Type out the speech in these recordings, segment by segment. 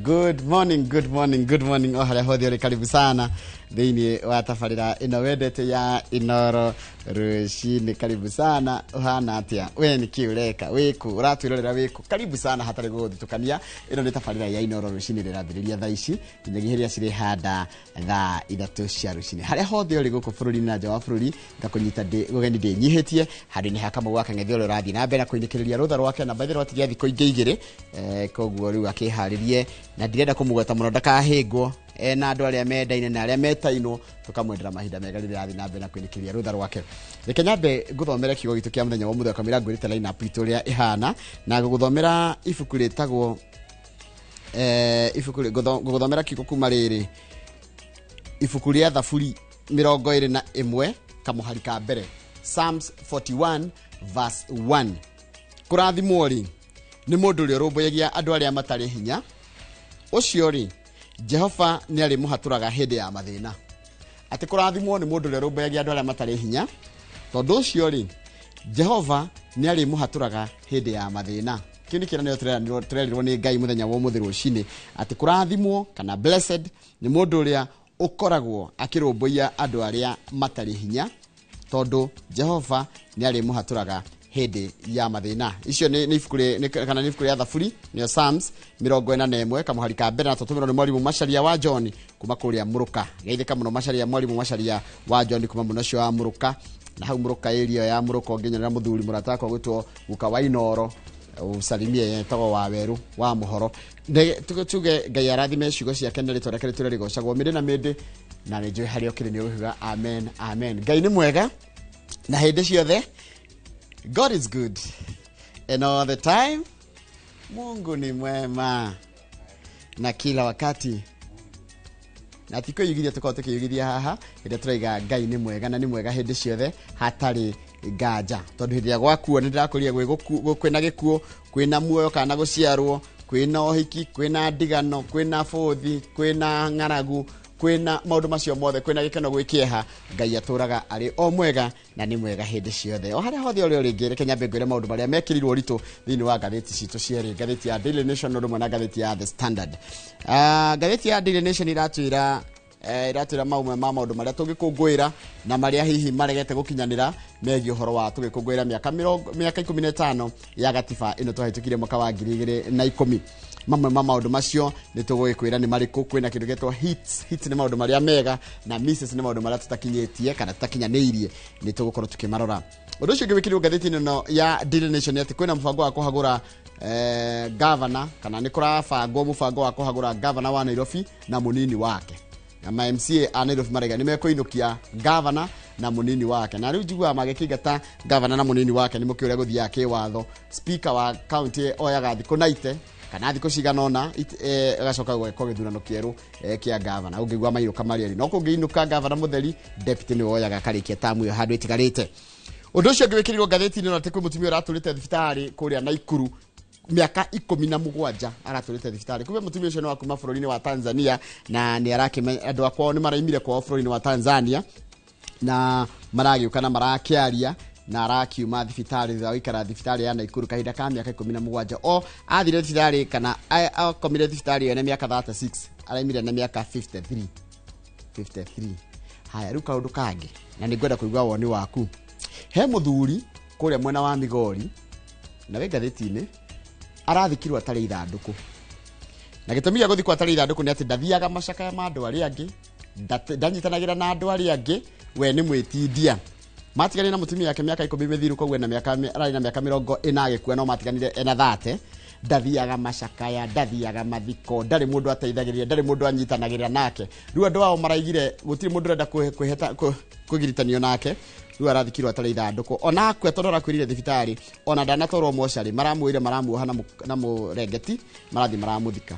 Good morning, good morning, good morning o harĩa hothe ũrĩ, karibu sana thĩinĩ wa tabarĩra ĩno wendete ya Inoro Rũcinĩ. Karibu sana. Ũhana atĩa we? Nĩ kĩ ũreka? Wĩkũ ũratwĩrorera? Wĩkũ? Karibu sana hatarĩ gũgũthutũkania. Ĩno nĩ tabarĩra ya Inoro Rũcinĩ, rĩrambĩrĩria thaa ici nginyagia rĩrĩa cirĩhanda thaa 3 cia rũcinĩ. Harĩa hothe ũrĩ gũkũ bũrũri-inĩ na nja wa bũrũri, ngakũnyita ndĩ ũgeni ndĩnyihĩtie handũ-inĩ ha Kamau wa Kang'ethe, ũrĩa ũrathiĩ na mbere na kũinĩkĩrĩria rũtha rwake na baithe rwatigia thikũ ingĩ 2. Koguo rĩu akĩharĩrie na ndirenda kũmũgweta mũno ndakahĩngwo na andũ arĩa mendaine na arĩa metainwo. Tũkamwendera mahinda mega rĩrĩa arathiĩ na mbere na kũinĩkĩrĩria rũtha rwake. Reke nyambe ngũthomere kiugo gitũ kĩa mũthenya wa ũmũthĩ kamĩra ngwĩrĩte line up itũ ũrĩa ĩhana, na ngũgũthomera ibuku rĩtagwo ibuku ngũgũthomera kiugo kuma rĩrĩ ibuku rĩa Thaburi 21 kamũhari ka mbere, Psalms 41 verse 1. Kũrathimwo rĩ nĩ mũndũ ũrĩa ũrũmbũyagia andũ arĩa matarĩ hinya, ũcio rĩ Jehova nĩ arĩmũhatũraga hĩndĩ ya mathĩna. Atĩ kũrathimwo nĩ mũndũ ũrĩa ũrũmbũyagia andũ arĩa matarĩ hinya, tondũ ũcio rĩ Jehova nĩ arĩmũhatũraga hĩndĩ ya mathĩna. Kĩu nĩ kĩĩranĩro tũrerirwo nĩ Ngai mũthenya wa ũmũthĩ rũcinĩ, atĩ kũrathimwo kana blessed nĩ mũndũ ũrĩa ũkoragwo akĩrũmbũiya andũ arĩa matarĩ hinya, tondũ Jehova nĩ arĩmũhatũraga hĩndĩ ya mathĩna. Icio nĩ ibuku kana nĩ ibuku rĩa Thaburi, nĩyo Psalms 41 kamũhari ka mbere, na tũtũmĩrwo nĩ mwarimũ Macaria wa John kuma kũrĩa Mũrũka. Geithĩka mũno Macaria, mwarimũ Macaria wa John kuma mũno ũcio wa Mũrũka, na hau Mũrũka area ya Mũrũka ũngĩnyonera mũthuri mũrata wakwa gwĩtwo guka wa Inoro, usalimie, etagwo wa Werũ wa Mũhoro. Tuge Ngai arathime ciugo ciake na rĩtwa rĩake rĩtũre rĩgocagwo mĩndĩ na mĩndĩ, na nĩ njũĩ harĩa ũkĩrĩ nĩ ũgũkiuga amen, amen. Ngai nĩ mwega na hĩndĩ ciothe. God is good and all the time. Mungu ni mwema na kila wakati, na ti kwĩyugithia tũkorwo tũkĩyugithia haha hĩndĩ ĩrĩa tũraiga Ngai nĩ mwega na nĩ mwega hĩndĩ ciothe hatarĩ nganja, tondũ hĩndĩ ĩrĩa gwakuo nĩ ndĩrakũria kwĩna gĩkuũ, kwĩna muoyo kana gũciarwo, kwĩna ũhiki, kwĩna ndigano, kwĩna bũthi, kwĩna ng'aragu, kwĩna maũndũ macio mothe, kwĩna gĩkeno, gwĩ kĩeha, Ngai atũraga arĩ o mwega na nĩ mwega hĩndĩ ciothe. O harĩa hothe ũrĩ rĩngĩ, reke nyambe ngwĩre maũndũ marĩa mekĩrirwo ũritũ thĩinĩ wa ngathĩti citũ cierĩ, ngathĩti ya Daily Nation ũndũ ũmwe na ngathĩti ya The Standard. Ngathĩti ya Daily Nation iratwĩra mamwe ma maũndũ marĩa tũngĩkũngũĩra na marĩa hihi maregete gũkinyanĩra megiĩ ũhoro wa tũgĩkũngũĩra mĩaka 15 ya gatiba ĩno twahĩtũkire mwaka wa 2010. Mamwe ma maũndũ macio nĩ tũgũgĩkwĩra nĩ marĩkũ. Kwĩna kĩndũ gĩtwo hits. Hits nĩ maũndũ marĩa mega na misses nĩ maũndũ marĩa tũtakinyĩtie kana tũtakinyanĩirie, nĩ tũgũkorwo tũkĩmarora. Ũndũ ũcio ũngĩ wĩkĩrirwo ngathĩti-inĩ ĩno ya Daily Nation nĩ atĩ kwĩna mũbango wa kũhagũra gavana, kana nĩ kũrabangwo mũbango wa kũhagũra gavana wa Nairobi na mũnini wake, na ma MCA a Nairobi maraiga nĩ mekũinũkia gavana na mũnini wake. Na rĩu njiguaga magĩkĩingata gavana na mũnini wake nĩ mũkĩ ũrĩa gũthiaga kĩwatho, speaker wa county oyaga thikũ 90 kana thikũ cigana ũna agacoka gwekwo gĩthurano kĩerũ kĩa gavana. Ũngĩigua mainũka marĩ erĩ, no kũngĩinũka gavana mũtheri, deputy nĩwe oyaga akarĩkia tamu ĩyo handũ ĩtigarĩte. Ũndũ ũcio ũngĩ wĩkĩrirwo ngathĩti-inĩ ĩno atĩ kwĩ mũtumia ũratũrĩte thibitarĩ kũrĩa Naikuru mĩaka 17, aratũrĩte thibitarĩ. Kumbe mũtumia ũcio nĩ wa kuma bũrũri-inĩ wa Tanzania, na nĩ arakĩmenya andũ a kwao nĩ maraimire kwao bũrũri-inĩ wa Tanzania na maragĩũka na marakĩaria, na arakiuma thibitarĩ thutha wa gũikara thibitarĩ ya Naikuru kahinda ka mĩaka 17. O athire thibitarĩ kana akomire thibitarĩ ĩyo na mĩaka 36, araimire na mĩaka 53, 53. Haya, rĩu kaũndũ kangĩ, na nĩ ngwenda kũigua woni waku. He mũthuri kũrĩa mwena wa Migori na wĩ ngathĩti-inĩ arathikirwo atarĩ ithandũkũ, na gĩtũmi gĩa gũthikwo atarĩ ithandũkũ nĩ atĩ ndathiaga macakaya ma andũ arĩa angĩ, ndanyitanagĩra na andũ arĩa angĩ, we nĩ mwĩtindia. Matiganire na mũtumia wake mĩaka 10 mĩthiru, koguo ena mĩaka ararĩ na mĩaka 40 agĩkua, no matiganire ena 30. Ndathiaga macakaya, ndathiaga mathiko, ndarĩ mũndũ ateithagĩrĩria, ndarĩ mũndũ anyitanagĩrĩra nake. Rĩu andũ ao maraigire gũtirĩ mũndũ ũrenda kwĩgiritanio nake. Rĩu arathikirwo atarĩ ithandũkũ, ona akua, tondũ arakuĩrire thibitarĩ, ona ndanatwarwo mocarĩ, maramwĩre maramuoha na mũrengeti, marathiĩ maramũthika.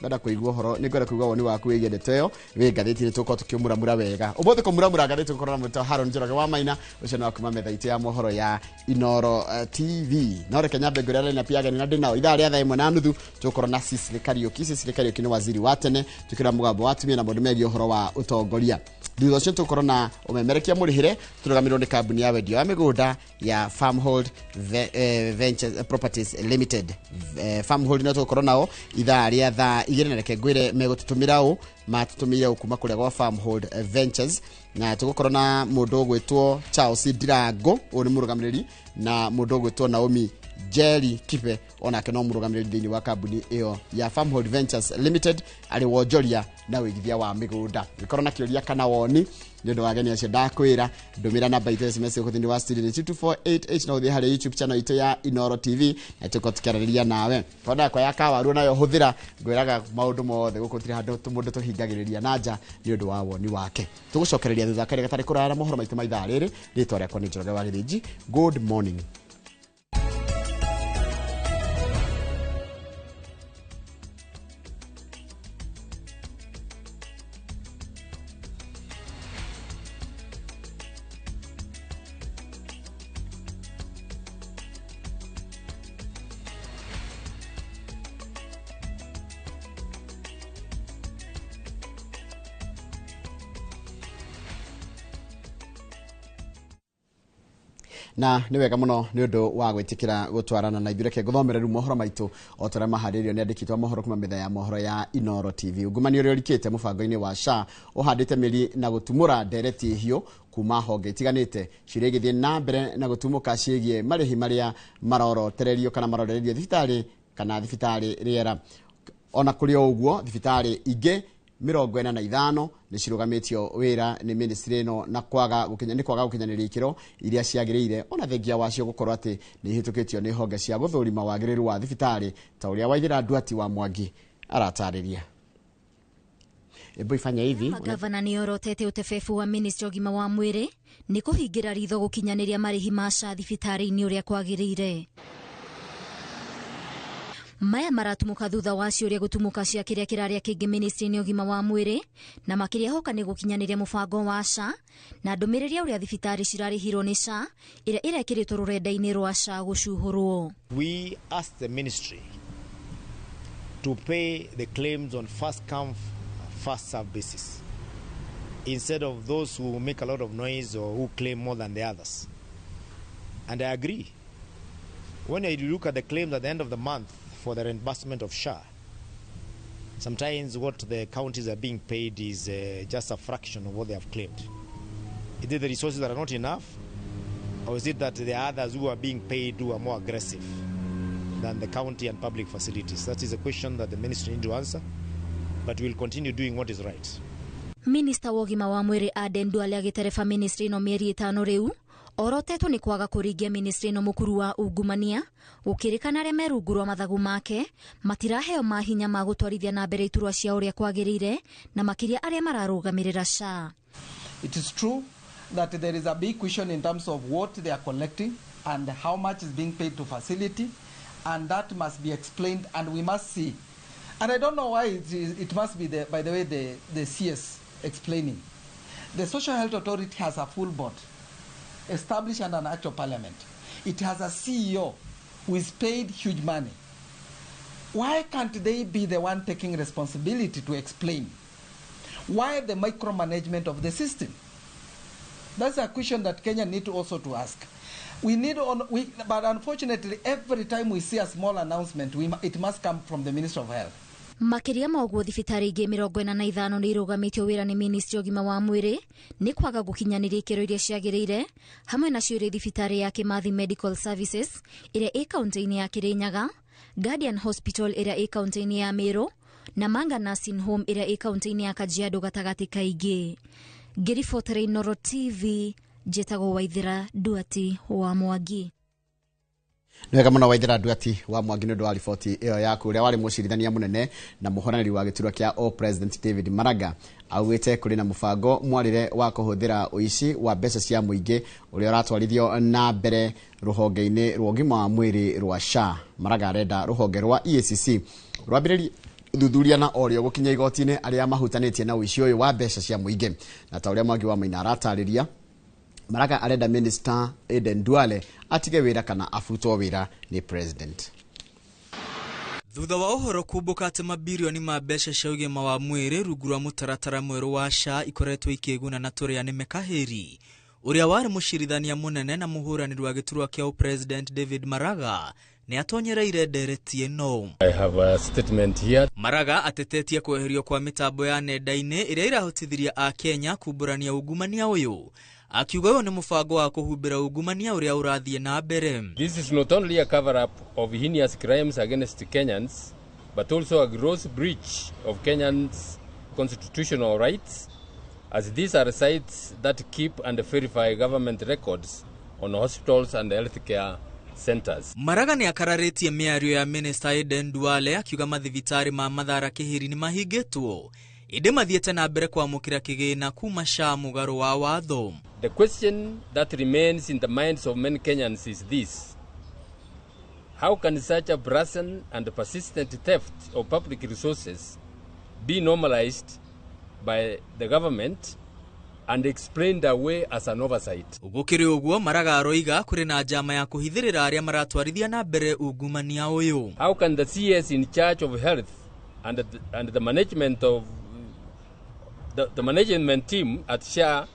Ngwenda kũigua ũhoro, nĩ ngwenda kũigua woni waku wĩgiĩ ndeto ĩyo wĩ ngathĩti-inĩ. Tũgũkorwo tũkĩũmuramura wega ũmũthĩ. Kũmuramura ngathĩti tũgũkorwo na mũtwe Haron Njoroge wa Maina, ũcio nĩ wa kuma metha itũ ya mohoro ya Inoro TV. No reke nyambe ngũrĩa lineup ya ageni na ndĩ nao ithaa rĩa 1:30. Tũgũkorwo na Cicely Kariũki. Cicely Kariũki nĩ waziri wa tene, tukĩra mũgambo wa atumia na maũndũ megiĩ ũhoro wa ũtongoria. Thutha ũcio tũkorwo na ũmemerekia mũrĩhĩre tũrũgamĩrĩrwo nĩ kambuni ya wendia wa mĩgũnda ya Farmhold Ventures Properties Limited. Farmhold no tũgũkorwo nao ithaa rĩa thaa 2 na reke ngwĩre megũtũtũmĩra ũ matũtũmĩire ũ kuma kũrĩa gwa Farmhold Ventures, na tũgũkorwo na mũndũ ũgwĩtwo Charles Ndirango, ũyũ nĩ mũrũgamĩrĩri, na mũndũ ũgwĩtwo Naomi Jerry Kibe, onake no mũrũgamĩrĩri thĩinĩ wa kambuni ĩyo ya Farmhold Ventures Limited, arĩ wonjoria na wĩigithia wa mĩgũnda. Gĩkorwo na kĩũria kana woni nĩ ũndũ wa ageni acio ndakwĩra, ndũmĩra namba itũ SMS gũkũ thĩinĩ wa studio nĩ 22488, na ũthiĩ harĩ YouTube channel itũ ya Inooro TV na tũkorwo tũkĩaranĩria nawe. Kona yakwa ya kawaru nayo hũthĩra, ngwĩraga maũndũ mothe gũkũ gũtirĩ handũ mũndũ tũhingagĩrĩria na nja nĩ ũndũ wa woni wake. Tũgũcokereria thutha karĩa gatarĩ kũraya na mohoro maitũ ma ithaa rĩrĩ. Rĩtwa rĩakwa nĩ Njoroge wa Gĩthĩnji. Good morning. Na nĩ wega mũno nĩ ũndũ wa gwĩtĩkĩra gũtwarana na ithuĩ. Reke ngũthomere rĩu mohoro maitũ o ta ũrĩa maharĩrĩirio nĩ andĩki a mohoro kuma metha ya mohoro ya Inooro TV. Ungumania ũrĩa ũrikĩte mũbango-inĩ wa SHA ũhandĩte mĩri na gũtumũra ndereti hiũ kuma honge itiganĩte ciũria igĩthiĩ na mbere na gũtumũka ciĩgiĩ marĩhi marĩa marorotererio kana marorererio thibitarĩ kana thibitarĩ rĩera. Ona kũrĩ o ũguo, thibitarĩ ingĩ 45 nĩ cirũgamĩtio wĩra nĩ ministry ĩno na kwaga gũkinyanĩria ikĩro iria ciagĩrĩire, ona thengia wacio gũkorwo atĩ nĩ ihĩtũkĩtio nĩ honge cia gũthũrima wagĩrĩru wa thibitarĩ ta ũrĩa Waithĩra Nduati wa Mwangi aratarĩria. Ebu ifanya hivi. Magavana nĩ orotete ũtebebu wa ministry ũgima wa mwĩrĩ nĩ kũhingĩra ritho gũkinyanĩria marĩhi ma SHA thibitarĩ-inĩ ũrĩa kwagĩrĩire. Maya maratumuka thutha wa ciũria gũtumũka cia kĩrĩa kĩrarĩa kĩngĩ ministry-inĩ ũgima wa mwĩrĩ na makĩria hoka nĩ gũkinyanĩria mũbango wa SHA na ndũmĩrĩri ya ũrĩa thibitarĩ cirarĩhirwo nĩ SHA ĩrĩa ĩrekĩrĩtwo rũrenda-inĩ rwa SHA gũcuhũrwo. We asked the ministry to pay the claims on first come first serve basis instead of those who make a lot of noise or who claim more than the others. And I agree. When you look at the claims at the end of the month for the reimbursement of SHA, sometimes what the counties are being paid is just a fraction of what they have claimed. Is it the resources that are not enough, or is it that there are others who are being paid who are more aggressive than the county and public facilities? That is a question that the ministry needs to answer, but we'll continue doing what is right. Minister wa ũgima wa mwĩrĩ Aden Duale agĩtereba ministry ĩno mĩeri 5 rĩu orotetwo nĩ kwaga kũringia ministry ĩno mũkuru wa ungumania gũkĩrĩkana arĩa me rungu rwa mathagu make matiraheo mahinya ma gũtwarithia na mbere iturwa cia ũrĩa kwagĩrĩire na makĩria arĩa mararũgamĩrĩra SHA. It is true that there is a big question in terms of what they are collecting and how much is being paid to facility, and that must be explained and we must see. And I don't know why it must be, by the way, the CS explaining. The Social Health Authority has a full board established under an act of parliament. It has a CEO who is paid huge money. Why can't they be the one taking responsibility to explain? Why the micromanagement of the system? That's a question that Kenya need also to ask. We need but unfortunately, every time we see a small announcement, it must come from the Minister of Health. Makĩria ma ũguo thibitarĩ ingĩ 45 nĩ irũgamĩtio wĩra nĩ ministry ũgima wa mwĩrĩ nĩ kwaga gũkinyanĩria ikĩro iria ciagĩrĩire, hamwe nacio irĩ thibitarĩ ya Kimathi Medical Services ĩrĩa ĩ kaunti-inĩ ya Kirinyaga, Guardian Hospital ĩrĩa ĩ kaunti-inĩ ya Meru na Manga Nursing Home ĩrĩa ĩ kaunti-inĩ ya Kajiado gatagatĩ ka ingĩ. Ngĩribotera Inooro TV, njĩtagwo Waithĩra Nduati wa Mwangi. Nĩ wega mũno Waithĩra Nduati wa Mwangi nĩ ũndũ wa riboti ĩyo yaku. Ũrĩa warĩ mũcirithania mũnene na mũhoranĩri wa gĩturwa kĩa All President David Maraga augĩte kũrĩ na mũbango mwarĩre wa kũhũthĩra ũici wa mbeca cia mũingĩ ũrĩa ũratwarithio na mbere rũhonge-inĩ rwa ũgima wa mwĩrĩ rwa SHA. Maraga arenda rũhonge rwa EACC rwambĩrĩrie ũthuthuria na orio gũkinya igoti-inĩ arĩa mahutanĩtie na ũici ũyũ wa mbeca cia mũingĩ. Na ta ũrĩa Mwangi wa Maina aratarĩria, Maraga arenda Minister Aden Duale atige wĩra kana afutwo wĩra nĩ president. Thutha wa ũhoro kumbũka atĩ mabirioni ma mbeca cia ũgima wa mwĩrĩ rungu rwa mũtaratara mwerũ wa SHA ikoretwo ikĩguna na tũrĩa nĩ mekahĩri ũrĩa warĩ mũcirithania mũnene na mũhũranĩri wa gĩturwa kĩa President David Maraga nĩ atonyereire ndereti ĩno. I have a statement here. Maraga atetetie kweherio kwa mĩtambo ya nenda-inĩ ĩrĩa ĩrahotithirie Akenya kumbũrania ungumania ũyũ, akiuga ũyũ nĩ mũbango wa kũhumbĩra ungumania ũrĩa ũrathiĩ na mbere. This is not only a cover-up of heinous crimes against Kenyans, but also a gross breach of Kenyans' constitutional rights, as these are sites that keep and verify government records on hospitals and healthcare centers. Maraga nĩ akararĩtie mĩario ya Minister Aden Duale akiuga mathibitarĩ ma Mathara Kĩhĩri nĩ mahingĩtwo ĩndĩ mathiĩte na mbere kwamũkĩra kĩgĩna kuma SHA mũgarũ wa watho. The question that remains in the minds of many Kenyans is this: how can such a brazen and persistent theft of public resources be normalized by the government and explained away as an oversight? Gũkĩrĩ ũguo, Maraga aroiga kũrĩ na njama ya kũhithĩrĩra arĩa maratwarithia na mbere ungumania ũyũ. How can the CS in charge of health and the management of the management team at SHA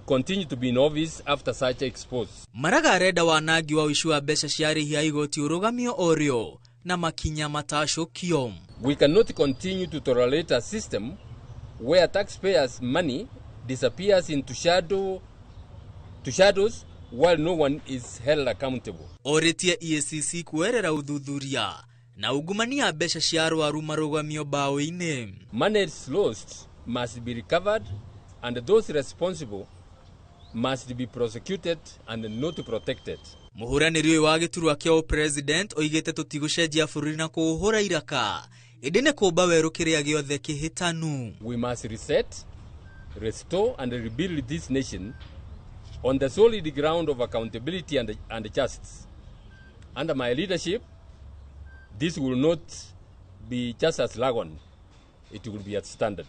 continue to be in office after such expose? Maraga arenda wanangi wa ũici wa mbeca cia arĩhi a igoti ũrũgamio orĩo na makinya matacũkio. We cannot continue to tolerate a system where taxpayers' money disappears into shadows while no one is held accountable. Orĩtie EACC kuerera ũthuthuria na ungumania mbeca cia arwaru marũgamio mbaũ-inĩ. Money lost must be recovered and those responsible must be prosecuted and not protected. Mũhũranĩri ũyũ wa gĩturwa kĩa president oigĩte tũtigũcenjia bũrũri na kũũhũra iraka ĩndĩ nĩ kũmba werũ kĩrĩa gĩothe kĩhĩtanu. We must reset, restore and rebuild this nation on the solid ground of accountability and justice. Under my leadership, this will not be just a slogan, it will be a standard.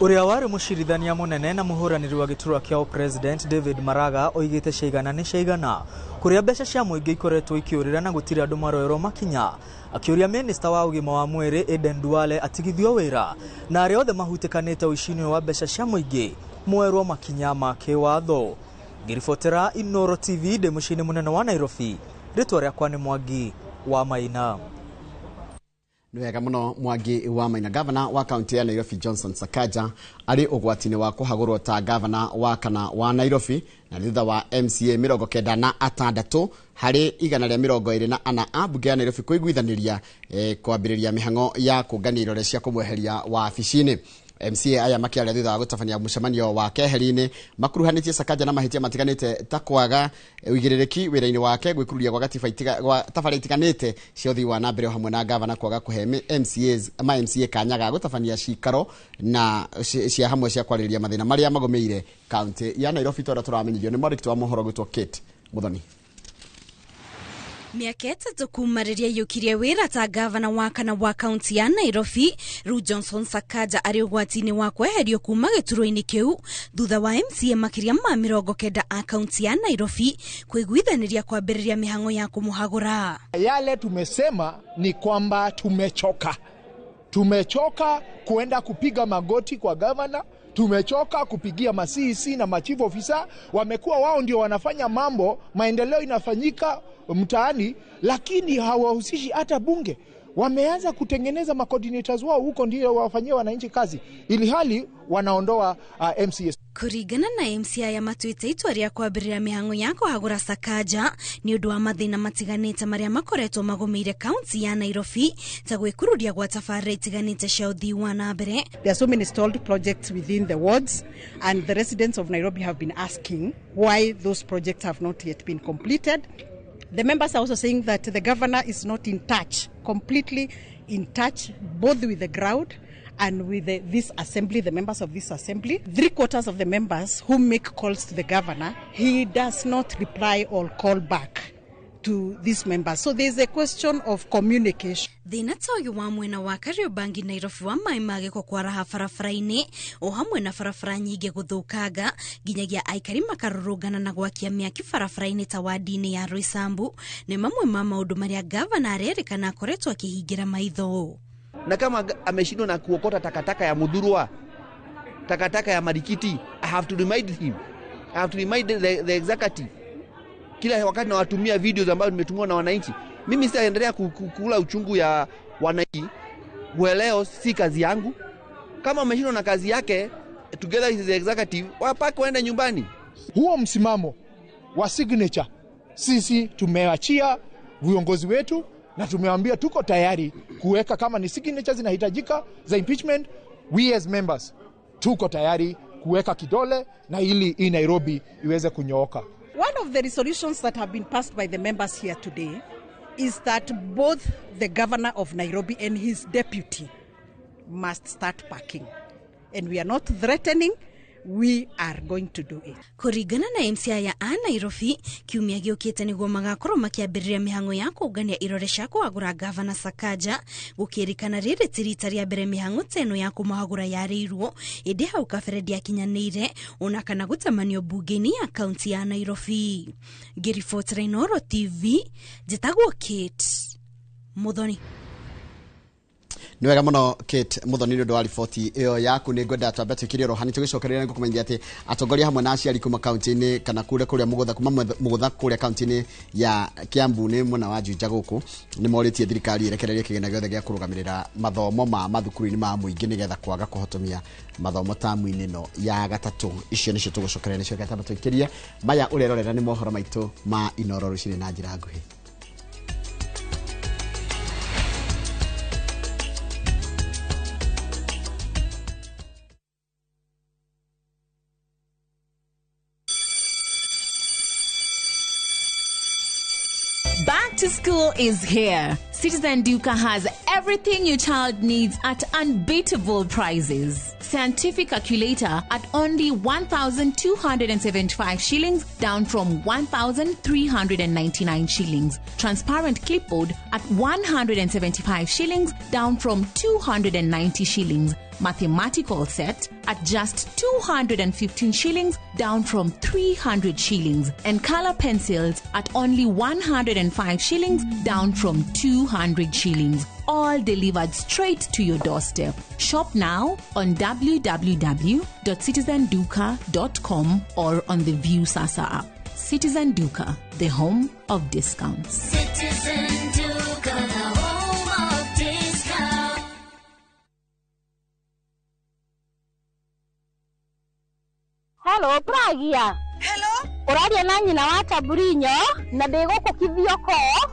Ũrĩa warĩ mũcirithania mũnene na mũhũranĩri wa gĩturwa kĩa President David Maraga oigĩte ciaigana nĩ ciaigana kũrĩa mbeca cia mũingĩ ikoretwo ikĩũrĩra na gũtirĩ andũ maroerwo makinya, akĩũria minista wa ũgima wa mwĩrĩ Aden Duale atigithio wĩra na arĩa othe mahutĩkanĩte ũici-inĩ wa mbeca cia mũingĩ moerwo makinya ma kĩwatho. Ngĩribotera Inooro TV ndĩ mũciĩ-inĩ mũnene wa Nairobi, rĩtwa rĩakwa nĩ Mwangi wa Maina. Nĩ wega mũno Mwangi wa Maina. Gavana wa kaunti ya Nairobi Johnson Sakaja arĩ ũgwati-inĩ wa kũhagũrwo ta gavana wa kana wa Nairobi na thutha wa MCA 96 harĩ 124 a mbunge ya Nairobi kũiguithanĩria kwambĩrĩria mĩhang'o ya kũngania irore cia kũmweheria wabici-inĩ. MCA aya makĩaria thutha wa gũtabania mũcemanio wa keheri-inĩ makuruhanĩtie Sakaja na mahĩtia matiganĩte ta kwaga ũigĩrĩrĩki wĩra-inĩ wake, gwĩkururia gwa gatiba gwa tabarĩra itiganĩte cia ũthii wa na mbere hamwe na gavana kwaga kũhe MCAs ma MCA kanya ga gũtabania cikaro na cia hamwe cia kwarĩrĩria mathĩna marĩa magũmĩire kaunti ya Nairobi. Tondũ tũramenyithio nĩ mwandĩki wa mohoro gwĩtwo Kate Muthoni. Mĩaka ĩtatũ kuma rĩrĩa aiyũkirie wĩra ta gavana wa kana wa kaunti ya Nairobi, rĩu Johnson Sakaja arĩ ũgwati-inĩ wa kweherio kuma gĩturwa-inĩ kĩu thutha wa MCA makĩria ma 90 a kaunti ya Nairobi kũiguithanĩria kwambĩrĩria mĩhang'o ya kũmũhagũra. Yale tumesema ni kwamba tumechoka. Tumechoka kuenda kupiga magoti kwa gavana, tumechoka kupigia ma CEC na ma chief officer. Wamekuwa wao ndio wanafanya mambo, maendeleo inafanyika mtaani, lakini hawahusishi hata bunge. Wameanza kutengeneza ma coordinators wao huko ndio wafanyie wananchi kazi, ili hali wanaondoa MCS. Kũringana na MCA ya matuĩte itua rĩa kwambĩrĩria mĩhang'o ya kũhagũra Sakaja nĩ ũndũ wa mathĩna matiganĩte marĩa makoretwo magũmĩire kaunti ya Nairobi ta gwĩkururia gwa tabarĩra itiganĩte cia ũthii wa na mbere. There are so many stalled projects within the wards, and the residents of Nairobi have been asking why those projects have not yet been completed. The members are also saying that the governor is not in touch, completely in touch, both with the ground and with this assembly, the members of this assembly. 3/4 of the members who make calls to the governor, he does not reply or call back to these members. So there's a question of communication. Thina ta ũyũ wa mwena wa Kariobangi Nairobi wa maĩ ma gĩko kwaraha barabara-inĩ o hamwe na barabara nyingĩ gũthũkanga nginyagia aikari makarũrũngana na gwakia mĩaki barabara-inĩ ta wadi-inĩ ya Roysambu nĩ mamwe ma maũndũ marĩa gavana arerĩkana akoretwo akĩhingĩra maitho. Na kama ameshindwa na kuokota takataka ya Muthurwa, takataka ya Marikiti, I have to remind him. I have to remind the executive. Kila wakati nawatumia videos ambazo nimetumiwa na wananchi. Mimi sitaendelea kula uchungu ya wananchi. Ueleo si kazi yangu. Kama ameshindwa na kazi yake, together with the executive, wapake waende nyumbani. Huo msimamo wa signature sisi tumeachia viongozi wetu na tumewaambia tuko tayari kuweka, kama ni signatures zinahitajika za impeachment, we as members tuko tayari kuweka kidole na ili hii Nairobi iweze kunyooka. One of the resolutions that have been passed by the members here today is that both the governor of Nairobi and his deputy must start packing. And we are not threatening, we are going to do it. Kũringana na MCA ya a Nairobi, kiumia gĩũkĩte nĩguo magakorwo makĩambĩrĩria mĩhang'o ya kũngania irore cia kũhagũra gavana Sakaja, gũkĩrĩkana rĩrĩ ti rita rĩa mbere mĩhang'o ta ĩno ya kũmũhagũra yarĩirwo, ĩndĩ hau kabere ndĩakinyanĩire ona kana gũtamanio mbunge-inĩ ya kaunti ya Nairobi. Ngĩribotera Inooro TV, njĩtagwo Kate Muthoni. Nĩ wega mũno Kate Muthoni nĩ ũndũ wa riboti ĩyo yaku. Nĩ ngwenda twambe twĩkĩre oro hani tũgĩcokereria ngũkũmenyithia atĩ atongoria hamwe na aciari kuma kaunti-inĩ kana kũrĩa kũrĩa Mũgũtha, kuma Mũgũtha kũrĩa kaunti-inĩ ya Kiambu nĩ mwena wa Juja gũkũ nĩ morĩtie thirikari ĩrekererie kĩgĩna gĩothe gĩa kũrũgamĩrĩra mathomo ma mathukuru-inĩ ma mũingĩ nĩgetha kwaga kũhotomia mathomo tamu-inĩ ĩno ya gatatũ. Icio nĩcio tũgũcokereria, nĩcio reke twambe tũikĩrie maya ũrerorera nĩ mohoro maitũ ma Inooro rũcinĩ na njĩra nguhĩ. Back to school is here. Citizen Duka has everything your child needs at unbeatable prices. Scientific calculator at only 1,275 shillings, down from 1,399 shillings. Transparent clipboard at 175 shillings, down from 290 shillings. Mathematical set at just 215 shillings, down from 300 shillings. And color pencils at only 105 shillings, down from 200 shillings. All delivered straight to your doorstep. Shop now on www.citizenduka.com or on the View Sasa app. Citizen Duka, the home of discounts. Citizen Duka, the home of discounts. Hello, Pragia. Hello. Ũraria na nyina wa Taburinyo na ndĩ gũkũ Kithioko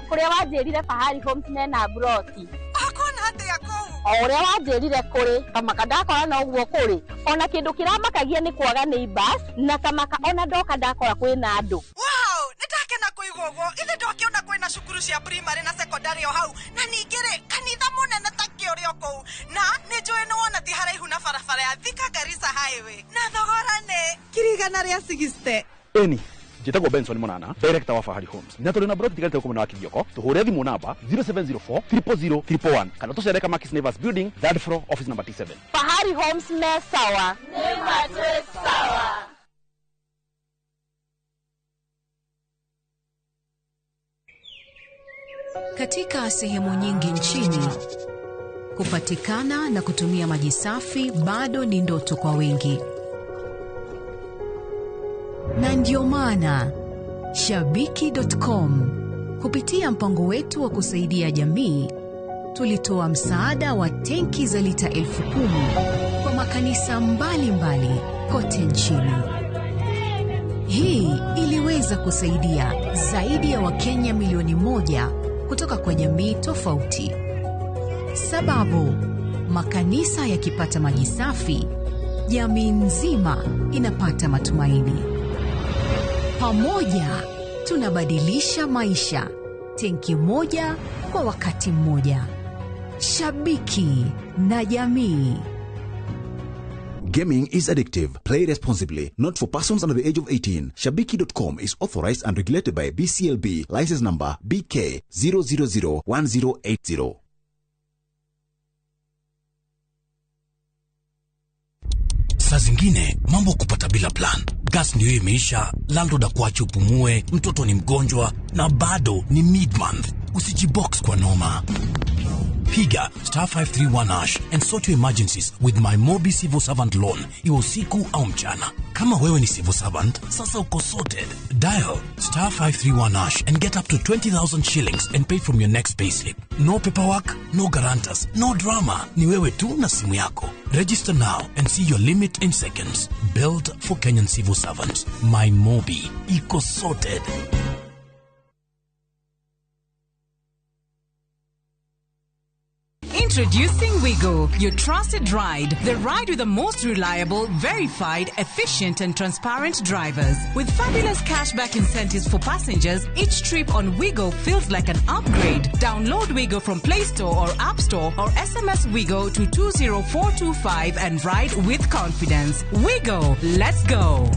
kũrĩa wanjĩrire Fahari Homes mena broti. Akona atĩa kũu? O ũrĩa wanjĩrire kũrĩ kamaka ndakora noguo kũrĩ. Ona kĩndũ kĩramakagia nĩ kwaga neighbors na kamaka ona ndoka ndakora kwĩna andũ. Wow, nĩndakena kũigua ũguo. Ithe ndokĩona kwĩna cukuru cia primary na secondary o hau na ningĩ rĩ kanitha mũnene ta kĩũrĩ o kũu na nĩ njũĩ nĩ wona ti haraihu na barabara ya Thika Garissa Highway na thogora nĩ 160,000. Eni njĩtagwo Benson Monana, director wa Fahari Homes, na tũrĩ na broti tigarĩte gũkũ mwena wa Kithioko. Tũhũre thimũ namba 0704 000 111 kana tũcere Kamakis Neighbors Building, third floor, office number T7. Fahari Homes me sawa. Nĩ matwĩ sawa. Katika sehemu nyingi nchini, kupatikana na kutumia maji safi bado ni ndoto kwa wengi. Na ndio maana Shabiki.com kupitia mpango wetu wa kusaidia jamii tulitoa msaada wa tenki za lita 10,000 kwa makanisa mbalimbali kote nchini. Hii iliweza kusaidia zaidi ya Wakenya milioni 1 kutoka kwa jamii tofauti. Sababu, makanisa yakipata maji safi, jamii nzima inapata matumaini. Pamoja tunabadilisha maisha, tenki moja kwa wakati mmoja. Shabiki na jamii. Gaming is addictive. Play responsibly. Not for persons under the age of 18. Shabiki.com is authorized and regulated by BCLB. License number BK 0001080. Saa zingine mambo kupata bila plan. Gas ndio imeisha, landlord akuache upumue, mtoto ni mgonjwa na bado ni mid month. Usijibox kwa noma. Piga star 531 hash and sort your emergencies with my Mobi Civil Servant Loan, iwe usiku au mchana. Kama wewe ni civil servant, sasa uko sorted. Dial star 531 hash and get up to 20,000 shillings and pay from your next payslip. No paperwork, no guarantors, no drama. Ni wewe tu na simu yako. Register now and see your limit in seconds. Built for Kenyan civil servants. My Mobi. Iko sorted. Introducing Wigo, your trusted ride. The ride with the most reliable, verified, efficient, and transparent drivers. With fabulous cashback incentives for passengers, each trip on Wigo feels like an upgrade. Download Wigo from Play Store or App Store or SMS Wigo to 20425 and ride with confidence. Wigo, let's go.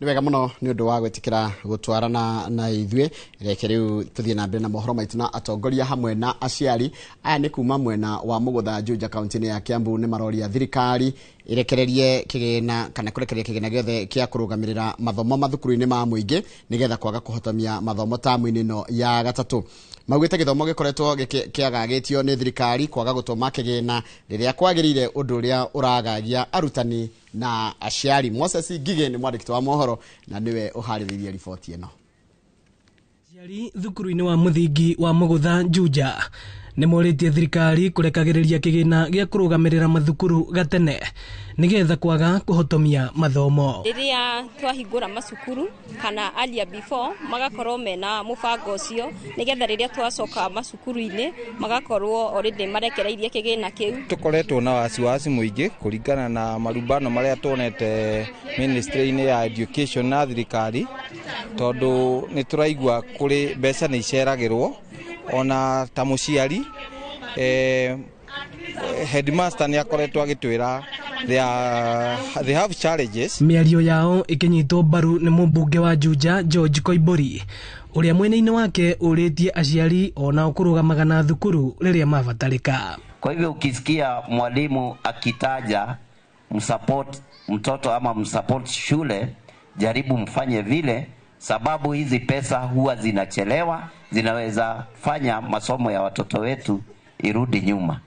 Nĩ wega mũno nĩ ũndũ wa gwĩtĩkĩra gũtwarana na ithuĩ. Reke rĩu tũthiĩ na mbere na mohoro maitũ na atongoria hamwe na aciari aya nĩ kuma mwena wa Mũgũtha Juja kaunti-inĩ ya Kiambu. Nĩ maroria thirikari ĩrekererie kĩgĩna kana kũrekereria kĩgĩna gĩothe kĩa kũrũgamĩrĩra mathomo mathukuru-inĩ ma mũingĩ nĩgetha kwaga kũhotomia mathomo tamu-inĩ ĩno ya gatatũ. Maugĩte gĩthomo gĩkoretwo kĩagagĩtio nĩ thirikari kwaga gũtũma kĩgĩna rĩrĩa kwagĩrĩire, ũndũ ũrĩa ũragagia arutani na aciari. Moses Ngigĩ nĩ mwandĩki wa mohoro na nĩwe ũharĩrĩirie riboti ĩno. Aciari thukuru-inĩ wa mũthingi wa Mũgũtha Juja nĩ morĩtie thirikari kũrekagĩrĩria kĩgĩna gĩa kũrũgamĩrĩra mathukuru gatene nĩgetha kwaga kũhotomia mathomo. Rĩrĩa twahingũra macukuru kana earlier before magakorwo mena mũbango ũcio nĩgetha rĩrĩa twacoka macukuru-inĩ magakorwo already marekereirie kĩgĩna kĩu. Tũkoretwo na wasiwasi mũingĩ kũringana na marumbano marĩa tuonete ministry-inĩ ya education na thirikari, tondũ nĩ tũraigua kũrĩ mbeca nĩ iceragĩrwo. Ona ta mũciari headmaster nĩ akoretwo agĩtwĩra they have challenges. Mĩario yao ĩkĩnyitwo mbaru nĩ mũmbunge wa Juja George Koimbũri ũrĩa mwena-inĩ wake ũrĩtie aciari onao kũrũgamaga na thukuru rĩrĩa mabatarĩka. Kwa hivyo ukisikia mwalimu akitaja msupport mtoto ama msupport shule, jaribu mfanye vile, sababu hizi pesa huwa zinachelewa, zinaweza fanya masomo ya watoto wetu irudi nyuma.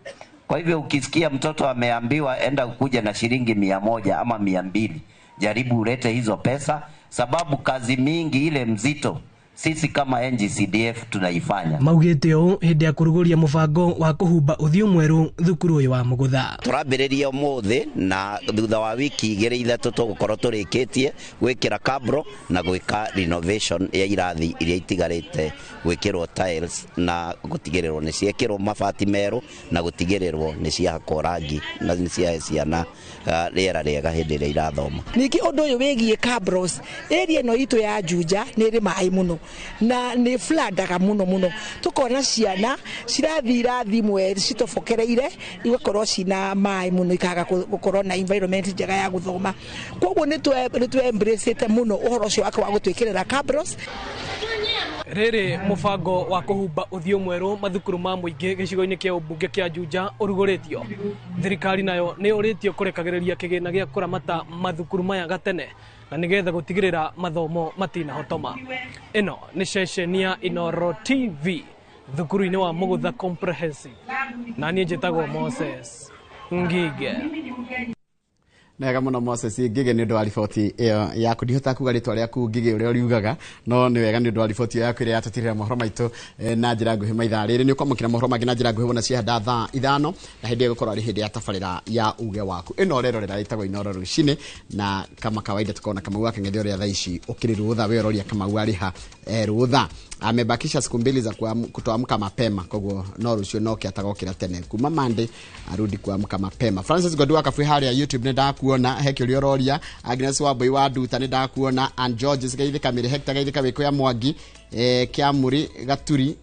Kwa hivyo ukisikia mtoto ameambiwa enda ukuja na shilingi 100 ama 200, jaribu ulete hizo pesa, sababu kazi mingi ile mzito sisi kama NGCDF tunaifanya. Maugĩte ũũ hĩndĩ ya kũrugũria mũbango wa kũhumba ũthiũ mwerũ thukuru ũyũ wa Mũgũtha. Tũrambĩrĩria ũmũthĩ na thutha wa wiki 2 3 tũgũkorwo tũrĩkĩtie gwĩkĩra kabro na gwĩka renovation ya irathi iria itigarĩte, gwĩkĩrwo tiles na gũtigĩrĩrwo nĩ ciekĩrwo mabati merũ na gũtigĩrĩrwo nĩ ciahakwo rangi na nĩ ciahe ciana rĩera rĩega hĩndĩ ĩrĩa irathoma. Ningĩ ũndũ ũyũ wĩgiĩ cabros, area ĩno itũ ya Juja nĩ ĩrĩ maĩ mũno na nĩ floodaga mũno mũno, tukona ciana cirathiĩ irathi imwe citobokereire igakorwo cina maĩ mũno, ikaga gũkorwo na environment njega ya gũthoma. Koguo nĩ tũ embrace mũno ũhoro ũcio wake wa gũtwĩkĩrĩra cabros. Rĩrĩ mũbango wa kũhumba ũthiũ mwerũ mathukuru ma mũingĩ gĩcigo-inĩ kĩa ũmbunge kĩa Juja ũrugũrĩtio. Thirikari nayo nĩ ũrĩtio kũrekagĩrĩria kĩgĩna gĩa kũramata mathukuru maya gatene na nĩgetha gũtigĩrĩra mathomo matinahotoma. Ĩno nĩ ceceni ya Inoro TV thukuru-inĩ wa Mũgũtha Comprehensive, na niĩ njĩtagwo Moses Ngige. Nega muno Moses Ngige nĩ ũndũ wa riboti ĩyo yaku. Ndihota kuga rĩtwa rĩaku Ngige ũrĩa ũriugaga, no nĩ wega nĩ ũndũ wa riboti ĩyo yaku ĩrĩa yatũtirĩra mohoro maitũ na njĩra nguhĩ maithaa rĩrĩ. Nĩ ũkwamũkĩra mohoro mangĩ na njĩra nguhĩ wona ciahanda thaa 5 na hĩndĩ ĩyo gũkorwo arĩ hĩndĩ ya tabarĩra ya uge waku ĩno ũrerorera ĩtagwo Inoro Rũcinĩ, na kama kawaida tukona Kamau wa Kang'ethe ũrĩa thaa ici ũkĩrĩ rũtha, we ũroria Kamau arĩ ha rũtha. Amebakisha siku mbili za kutoamka mapema, koguo no rucio no kiatagokira tene kuma Monday arudi kuamka mapema. Francis Godwa Kafui haria YouTube ni ndakuona, he kiuria uroria. Agnes Wambui wa Nduta ni ndakuona, and George Gaithika Miri Hector Gaithika Wikuya Mwangi Kiamuri Gaturi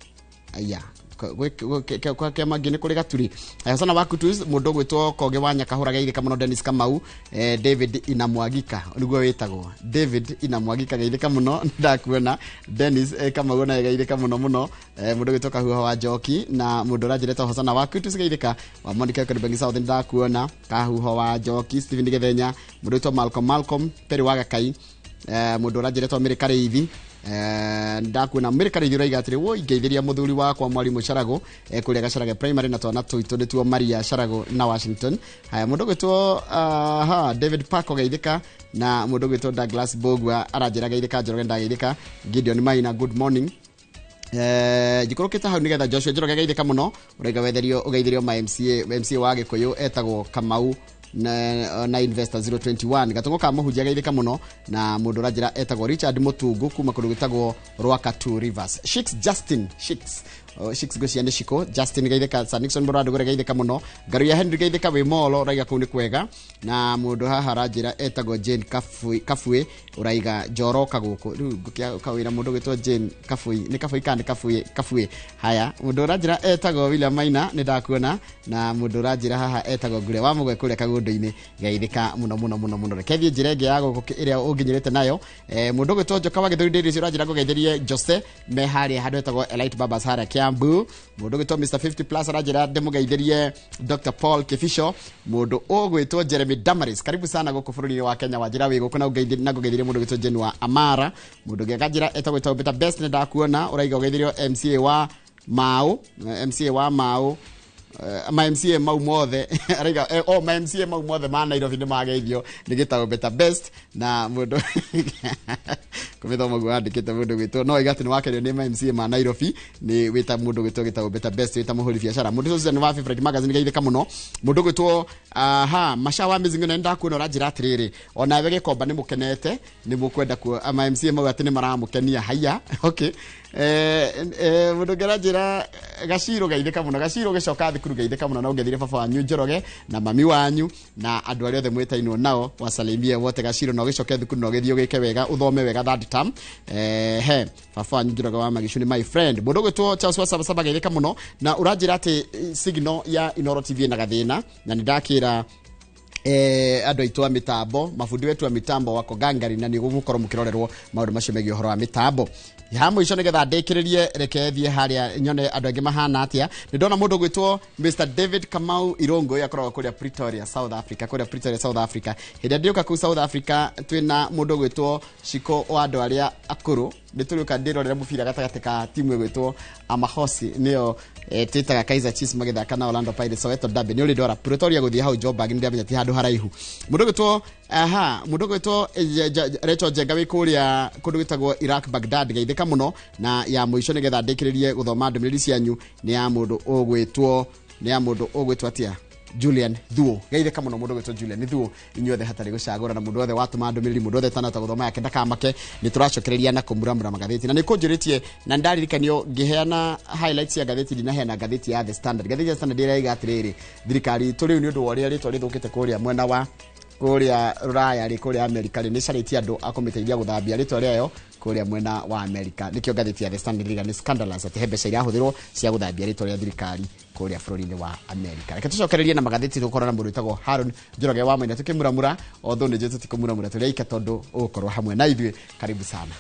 aya kwa kia Mwangi ni kuri Gaturi. Sana wakutus mundu gwitwo Koge wa Nyakahura Gaithika muno, Dennis Kamau, David Inamwagika niguo witagwo David Inamwagika Gaithika muno, ndakuona Dennis Kamau na Gaithika muno muno, mundu gwitwo Kahuho wa Njoki na mundu uranjirete Hosana wakutus Gaithika wa Monica Karibengi South ndakuona Kahuho wa Njoki, Stephen Gethenya, mundu gwitwo Malcolm Perry wa Gakai, mundu uranjirete Mary Kareithi, ndakuona Mary Kareithi uraiga atiri woi ngeithiria muthuri wakwa mwarimu Carago kuria Gacarage Primary na twana twitu nituo Maria Carago na Washington. Haya mundu gwitwo David Parko Gaithika na mundu gwitwo Douglas Bogwa aranjira Gaithika Njoroge ndageithika, Gideon Maina good morning. Jikorokete hau nigetha Joshua Njoroge Gaithika muno uraiga wetherio ugeithirio ma MCA wa Gikuyu etagwo Kamau na Investor 021 gatongo ka muhunjia Gaithika muno na mundu uranjira etagwo Richard Mutungu kuma kundu gwitagwo Rwaka Two Rivers. Shix Justin Shix Shix gocia ni Shiko Justin Gaithika, Sir Nixon Muradu gore Gaithika muno, Ngaruya Henry Gaithika wi molo raiga kuu ni kwega, na mundu haha aranjira etagwo Jane Kafui uraiga njoroka guku riu ngukia kawira mundu gwitwo Jane Kafui ni Kafui kana Kafui. Haya mundu uranjira etagwo William Maina ni ndakuona, na mundu uranjira haha etagwo Ngure wa Mugwe kuria kagundu-ini Gaithika muno muno muno muno. Reke thiĩ njĩra ĩngĩ ya gũkũ ĩrĩa ũnginyĩrĩte nayo. Mundu gwitwo Njoka wa Gĩthũri Dairies ũranjĩra ngũgeithĩrie Jose me harĩa handũ hetagwo Elite Barbers harĩa Kiambu. Mundu gwitwo Mr 50 plus aranjĩra ndĩmũgeithĩrie Dr Paul Kifisho. Mundu ũgwĩtwo Jeremy Damaris, karibu sana gũkũ bũrũri-inĩ wa Kenya, wanjĩra wĩ gũkũ na ngũgeithĩrie mundu gwitwo Jane wa Amara. Mundu ũngĩ akanjĩra etagwo Peter Best nĩ ndakuona, ũraiga ũgeithĩrio MCA wa Mau, MCA wa Mau, ma MCA mau mothe araiga ma MCA mau mothe ma Nairobi ni mageithio ni gitagwo Better Best na mundu kumithoma guo andikite mundu gwitwo no igati ni wakerio ni ma MCA ma Nairobi ni wita mundu gwitwo gitagwo Better Best wita muhuri biacara. Mundu ucio ni wa Favorite Magazine Gaithika muno. Mundu gwitwo Masha wa Mizingo na ndakuona uranjira atiriri ona we Gikomba ni mukenete ni mukwenda ku ma MCA mau ati ni maramukenia haya okay. Mundu ngeranjira Gaciro Gaithika muno, Gaciro gicoka thukuru Gaithika muno na ungethire baba wanyu Njoroge na mami wanyu na andu aria othe mwitainwo nao wasalimie wote Gaciro na ugicoke thukuru na ugithie ugike wega uthome wega third term. He baba wanyu Njoroge wa Magicu ni my friend. Mundu gwitwo Charles wa Sabasaba Gaithika muno na uranjira ati signal ya Inoro TV na gathina na nindakira andu aitu a mitambo mabundi wetu a mitambo wako gangari na niguo mukorwo mukirorerwo maundu macio megie uhoro wa mitambo ya muico nigetha ndikiririe reke thie haria nyone andu angi mahana atia. Ni ndona mundu gwitwo Mr David Kamau Irongo yakoragwo kuria Pretoria South Africa, kuria Pretoria South Africa. Hindi ndiuka ku South Africa twina mundu gwitwo Shiko wa andu aria akuru ni turiuka ndirorera mubira gatagati ka timu igwitwo Amahosi niyo twitaga Kaizer Chiefs magithaka na Orlando Pirates Soweto Derby ni uri ndora Pretoria guthie hau Joburg ndiamenya ti handu haraihu. Mundu gwitwo mundu gwitwo Rachel Njenga wi kuria kundu gwitagwo Iraq Baghdad Gaithika muno. Na ya muico nigetha ndikiririe guthoma ndumiriri cianyu ni ya mundu ugwitwo atia Julian Thuo Gaithika muno. Mundu gwitwo Julian Thuo inyuothe hatari gucagura na mundu othe watuma ndumiriri mundu othe tanata guthoma yake ndakamake ni turacokereria na kumuramura magatheti na nikunjuritie na ndaririkanio ngiheana highlights ya gatheti ndinaheana gatheti ya The Standard. Gatheti ya Standard iraiga atiriri thirikari itu riu ni undu wa uria ritwa rithukite kuria mwena wa kuria ruraya ri kuria America ri ni caritie andu akumiteithia guthambia ritwa riayo kuria mwena wa America. Nikio gatheti ya The Standard iriga ni scandalous ati he mbeca irahuthirwo cia guthambia ritwa ria thirikari kuria bũrũri-inĩ wa America. Reke tucokererie na magatheti tukorwo na mũndũ wĩtagwo Haron Njoroge wa Maina tukimuramura although nĩ njũĩ tũtikũmuramura tũrĩ aika tondũ ũgũkorwo hamwe na ithuĩ. Karibu sana.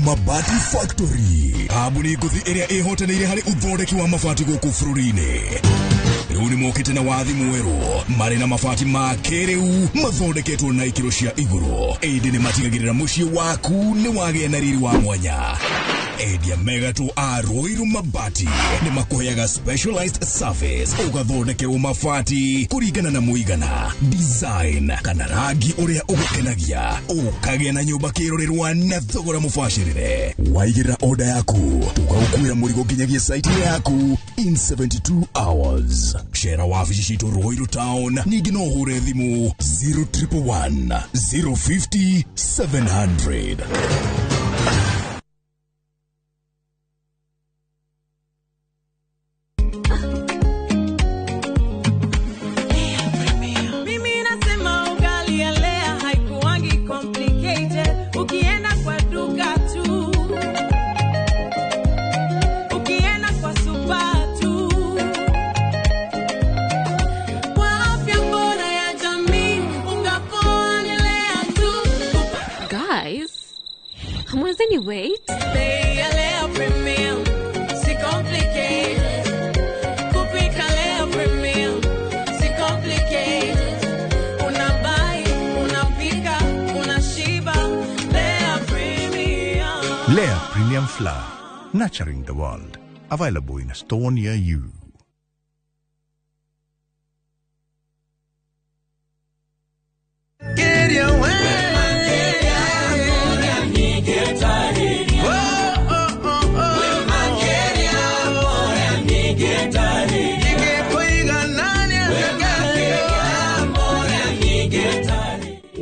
Mabati Factory kambuni ngũthi ĩrĩa ĩhotanĩire harĩ ũthondeki wa mabati gũkũ bũrũri-inĩ. Rĩu nĩ mokĩte na wathi mwerũ marĩ na mabati ma kĩrĩu mathondeketwo na ikĩro cia igũrũ, ĩndĩ nĩ matigagĩrĩra mũciĩ waku nĩ wagĩa na riri wa mwanya. Endia megatũ a Ruiru Mabati nĩ makũheaga specialized service ũgathondekerwo mabati kũringana na mũigana, design kana rangi ũrĩa ũgũkenagia, ũkagĩa na nyũmba kĩrorerwa na thogora mũbacĩrĩre. Waigĩrĩra order yaku tũgagũkuĩra mũrigo nginyagia site yaku in 72 hours. Cera wabici citũ Ruiru Town, ningĩ no ũhũre thimũ 0111 050 700. Mimi nasema ugali ya Lea haikuangi complicated. Ukienda kwa duka tu, ukienda kwa super tu, kwa afya bora ya jamii, unga poa ni Lea tu. Guys, hamwezi ni wait? Bei ya Lea Premium, si complicated. Kupika Lea Premium, si complicated. Unabuy, unapika, unashiba. Lea Premium. Lea Premium Flour, nurturing the world. Available in a store near you.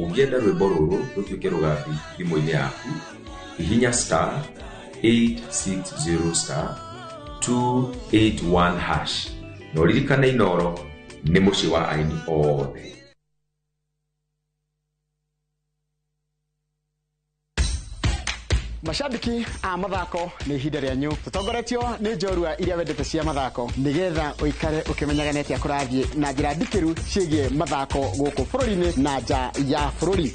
Ũngĩenda rwĩmbo rũrũ rũtuĩke rũgambi thimũ-inĩ yaku, hihinya star 860 star 281 hash na ũririkane Inooro nĩ mũciĩ wa aini othe. Mashabiki a mathako nĩ ihinda rĩanyu tũtongoretio nĩ njorua iria wendete cia mathako nĩgetha ũikare ũkĩmenyaga nĩ atĩa kũrathiĩ na njĩra ndikĩru ciĩgiĩ mathako gũkũ bũrũri-inĩ na nja ya bũrũri.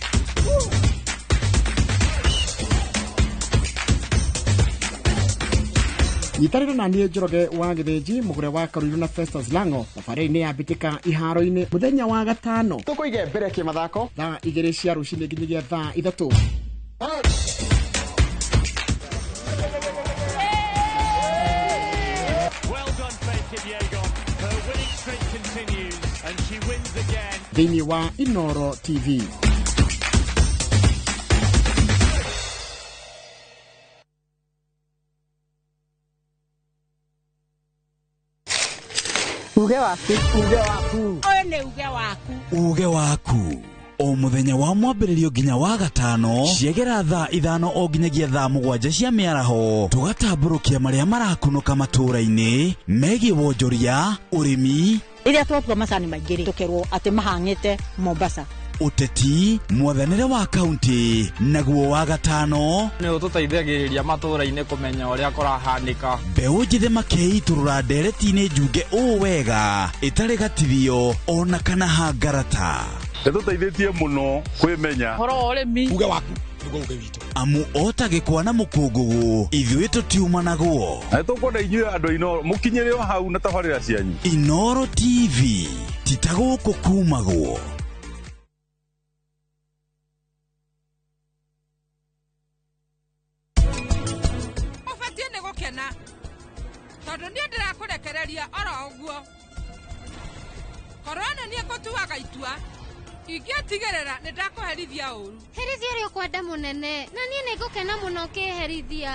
Nyitanĩra na niĩ Njoroge wa Gĩthĩnji mũgũre wa Karuiru na Festus Lango thabarĩ-inĩ ya mbĩtĩka iharo-inĩ mũthenya wa gatano tũkũige mbere kĩmathako thaa 2 cia rũcinĩ nginyagia thaa 3. Thĩinĩ wa Inooro TV. Uge waku, uge waku. Ũyũ nĩ uge waku. Uge waku. O mũthenya wa mwambĩrĩrio nginya wa gatano ciegera thaa 5 o nginyagia thaa 7 cia mĩaraho tũgatambũrũkia marĩa marakunũka matũũra-inĩ megiĩ wonjoria, ũrĩmi, rĩrĩa twatua macani maingĩ rĩ tũkerwo atĩ mahang'ĩte Mombasa, ũteti, mwathanĩre wa kaunti, naguo wa gatano nĩ ũtũteithagĩrĩria matũũra-inĩ kũmenya ũrĩa kũrahanĩka. Mbeũ njĩthĩ makeitũrũra ndereti-inĩ njunge ũũ wega ĩtarĩ gatithio ona kana hangarata. Nĩtũteithĩtie mũno kwĩmenya ũhoro wa ũrĩmi. Uge waku nĩguo uge witũ. Amu ota gĩkwa na mũkũngũgũ ithuĩ tũtiumanagwo. Na nĩtũkwenda inyuĩ andũ a Inooro mũkinyĩre o hau na tabarĩra cianyu. Inooro TV ti ta gũkũ kumagwo. Ũbatiĩ nĩ gũkena tondũ niĩ ndĩrakũrekereria oro ũguo. Korwo nĩ niĩ ngũtuaga itua ingĩtigĩrĩra nĩ ndakũherithia ũru. Herithia ũrĩa ũkwenda mũnene, na niĩ nĩ ngũkena mũno ũkĩherithia.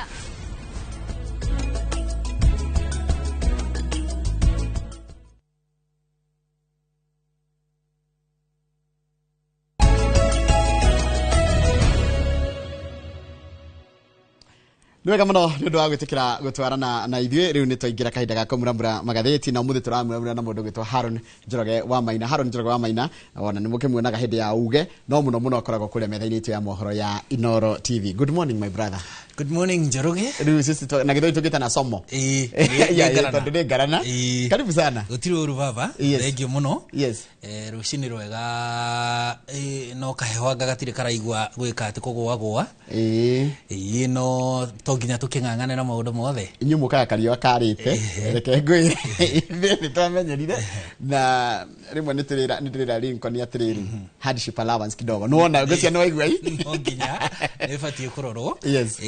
Nĩ wega mũno nĩ ũndũ wa gwĩtĩkĩra gũtwarana na ithuĩ. Rĩu nĩ twaingĩra kahinda ga kũmuramura magathĩti na ũmũthĩ tũramuramura na mũndũ ũgwĩtwo Haron Njoroge wa Maina. Haron Njoroge wa Maina ona nĩ mũkĩmuonaga hĩndĩ ya uge no mũno mũno akoragwo kũrĩa metha-inĩ itũ ya mohoro ya Inooro TV. Good morning my brother. Good morning Njoroge. Rĩu sisi na gĩthũri tũgĩtana somo. Tondũ nĩ ngarana. Karibu sana. Gũtirĩ ũru baba. Thank you mũno. Yes. Rũcinĩ rwega no kaheho anga gatirĩ karaigua gwĩka atĩ kũgũagũa. Ĩĩ no to nginya tũkĩng'ang'ane na maũndũ mothe. Inyuĩ mũkaga kariũa karĩte reke ngwĩre ithuĩ nĩ twamenyerire na rĩmwe nĩ ndĩrĩra Lincoln atĩrĩrĩ hardship allowance kidogo nĩwona ngwĩciria nĩ waigua no nginya Nĩ ĩbatiĩ kũrorwo. Yes.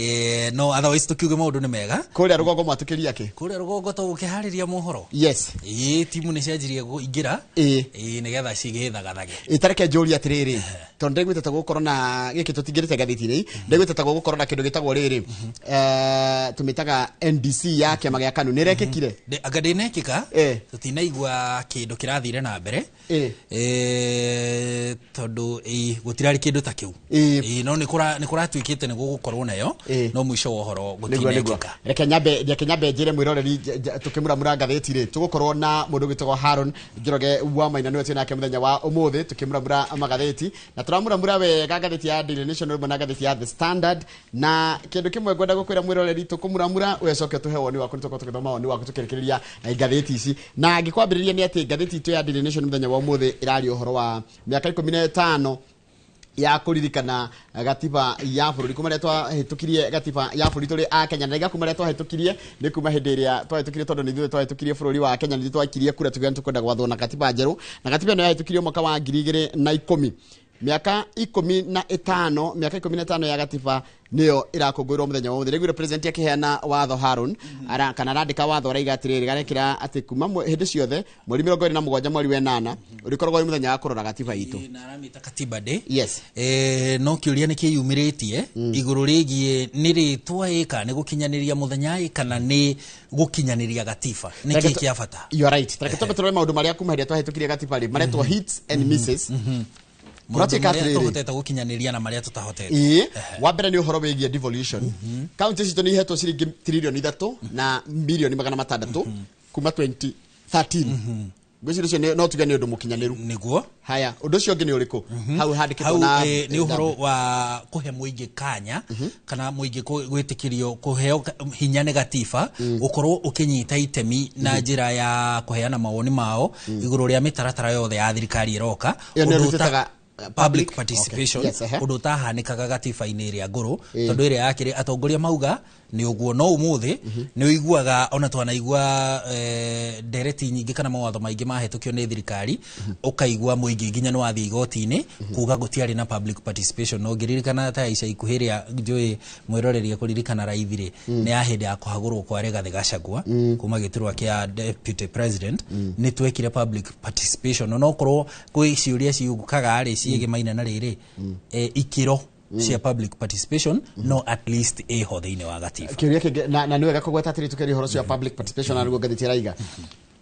No otherwise tũkiuge maũndũ nĩ mega. Kũrĩa rũgongo mwatũkĩria kĩ? Kũrĩa rũgongo tũgũkĩharĩria mohoro. Yes. Ĩĩ, timu nĩ cianjirie kũingĩra. Ĩĩ, nĩgetha cigĩthagathage. Ĩtareke njũrie atĩrĩrĩ, tondũ ndaiguĩte ta gũgũkorwo na gĩkĩ tũtingĩrĩte ngathĩti-inĩ, ndaiguĩte ta gũgũkorwo na kĩndũ gĩtagwo rĩrĩ, tũmĩtaga NDC ya kĩama gĩa KANU, nĩ ĩrekĩkire? Anga ndĩnekĩka, tũtinaigua kĩndũ kĩrathire na mbere. Tondũ gũtirarĩ kĩndũ ta kĩu. No nĩ kũratuĩkĩte nĩ gũgũkorwo nayo, no mũico wa ũhoro gũtinekĩka. Reke nyambe njĩre mwĩroreri tũkĩmuramura ngathĩti rĩ, tũgũkorwo na mũndũ wĩtagwo Haron Njoroge wa Maina, nĩwe twĩ nake mũthenya wa ũmũthĩ tũkĩmuramura magathĩti, na tũramuramura wega ngathĩti ya Daily Nation rĩmwe na ngathĩti ya The Standard. Na kĩndũ kĩmwe ngwenda gũkwĩra mwĩroreri, tũkũmuramura ũcoke ũtũhe woni waku, nĩtũkorwo tũgĩthoma woni waku tũkĩrĩkĩrĩria ngathĩti ici. Na ngĩkwambĩrĩria nĩ atĩ ngathĩti itũ ya Daily Nation mũthenya wa ũmũthĩ ĩraria ũhoro wa mĩaka 15 ya kũririkana gatiba ya bũrũri, kuma rĩrĩa twahĩtũkirie gatiba ya bũrũri tũrĩ a Kenya. Na rĩrĩa kuma rĩrĩa twahĩtũkirie nĩ kuma hĩndĩ ĩrĩa twahĩtũkirie, tondũ nĩ ithuĩ twahĩtũkirie bũrũri wa Kenya, nĩ ithuĩ twaikirie kura tukiuga nĩ tũkwenda gwathwo na gatiba njerũ, na gatiba ĩno yahĩtũkirio mwaka wa 2010. Mĩaka 15, mĩaka 15 ya gatiba nĩyo ĩrakũngũĩrwo mũthenya wa ũmũthĩ. Rĩu president akĩheana watho Haron, kana arandĩka watho araiga atĩrĩrĩ, garekĩra atĩ kuma hĩndĩ ciothe mweri 27 mweri wa 8 ũrĩkoragwo wĩ mũthenya wa kũrora gatiba itũ. Na aramĩta Katiba Day. Yes. No kĩũria nĩ kĩyumĩrĩtie igũrũ rĩgiĩ nĩ rĩtwa ĩka nĩ gũkinyanĩria mũthenya ĩ kana nĩ gũkinyanĩria gatiba, nĩ kĩĩ kĩa bata? You are right. Reke twambe tũrore maũndũ marĩa kuma hĩndĩ ĩrĩa twahĩtũkirie gatiba rĩ, maretwo hits and misses. Maũndũ marĩa tũhotete gũkinyanĩria na marĩa tũtahotete. Ĩĩ, wa mbere nĩ ũhoro wĩgiĩ devolution. Kaunti citũ nĩ ihetwo ciringi tririoni 3 na mirioni 600 kuma 2013. Ngwĩciria ũcio no tuge nĩ ũndũ mũkinyanĩru. Nĩguo. Haya, ũndũ ũcio ũngĩ nĩ ũrĩkũ? Hau handĩkĩtwo na nĩ ũhoro wa kũhe mũingĩ kanya, kana mũingĩ gwĩtĩkĩrio kũheo hinya nĩ gatiba, gũkorwo ũkĩnyita itemi na njĩra ya kũheana mawoni mao igũrũ rĩa mĩtaratara yothe ya thirikari ĩroka. Ĩyo nĩyo twĩtaga public participation. Ũndũ ũtahanĩkaga gatiba-inĩ ĩrĩa ngũrũ, tondũ ĩrĩa yakĩrĩ atongoria mauga nĩ ũguo, no ũmũthĩ nĩ ũiguaga ona twanaigua ndereti nyingĩ kana mawatho maingĩ mahĩtũkio nĩ thirikari, ũkaigua mũingĩ nginya nĩ wathiĩ igoti-inĩ kuga gũtiarĩ na public participation. No ngĩririkana ta ica ikuhĩ ĩrĩa njũĩ mwĩroreria kũririkana raithi rĩ, nĩ ya hĩndĩ ya kũhagũrwo kwa Rigathĩ Gachagua kuma gĩturwa kĩa deputy president, nĩ twekire public participation. Onokorwo kwĩ ciũria ciũkaga rĩ ciĩgemaine na rĩrĩ, ikĩro cia public participation no at least ĩho thĩinĩ wa gatiba. Kĩũria kĩngĩ na nĩ wega kũgweta atĩrĩ tũkĩaria ũhoro ũcio wa public participation, na nĩguo ngathĩti ĩraiga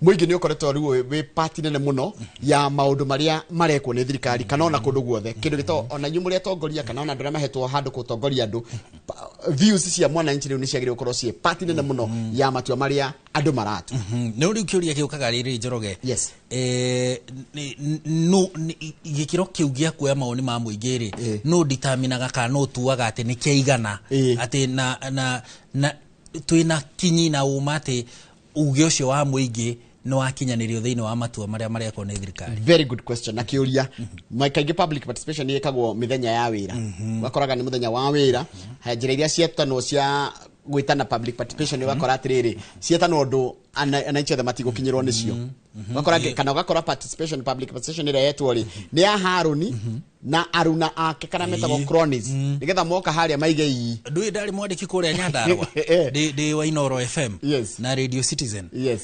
mũingĩ nĩ ũkoretwo rĩu wĩ part nene mũno ya maũndũ marĩa marekwo nĩ thirikari kana ona kũndũ guothe. Kĩndũ gĩtagwo ona inyuĩ mũrĩ atongoria kana ona andũ arĩa mahetwo handũ gũtongoria andũ, views cia mwananchi rĩu nĩ ciagĩrĩirwo gũkorwo ciĩ part nene mũno ya matua marĩa andũ maratua. No rĩu kĩũria gĩũkaga rĩrĩ Njoroge. Yes. No gĩkĩro kĩu gĩa kuoya mawoni ma mũingĩ rĩ, no determinaga kana no tuaga atĩ nĩ kĩaigana, atĩ na twĩna kinyi na ũma atĩ uge ũcio wa mũingĩ nĩ wakinyanĩrio thĩinĩ wa matua marĩa marekwo nĩ thirikari. Very good question. Na kĩũria kaingĩ public participation nĩ ĩkagwo mĩthenya ya wĩra, ũgakoraga nĩ mũthenya wa wĩra. Haya, njĩra iria cietanwo cia gwĩtana public participation nĩ ũgakora atĩrĩrĩ, cietanwo ũndũ ananchi othe matigũkinyĩrwo nĩcio. Ũgakora kana ũgakora participation public participation ĩrĩa yetwo rĩ nĩ ya Harũni na aruna ake kana metagwo cronies, nĩgetha moka harĩa maige ii. Ndũĩ ndarĩ mwandĩki kũrĩa Nyandarũa, ndĩ wa Inooro FM na Radio Citizen. Yes.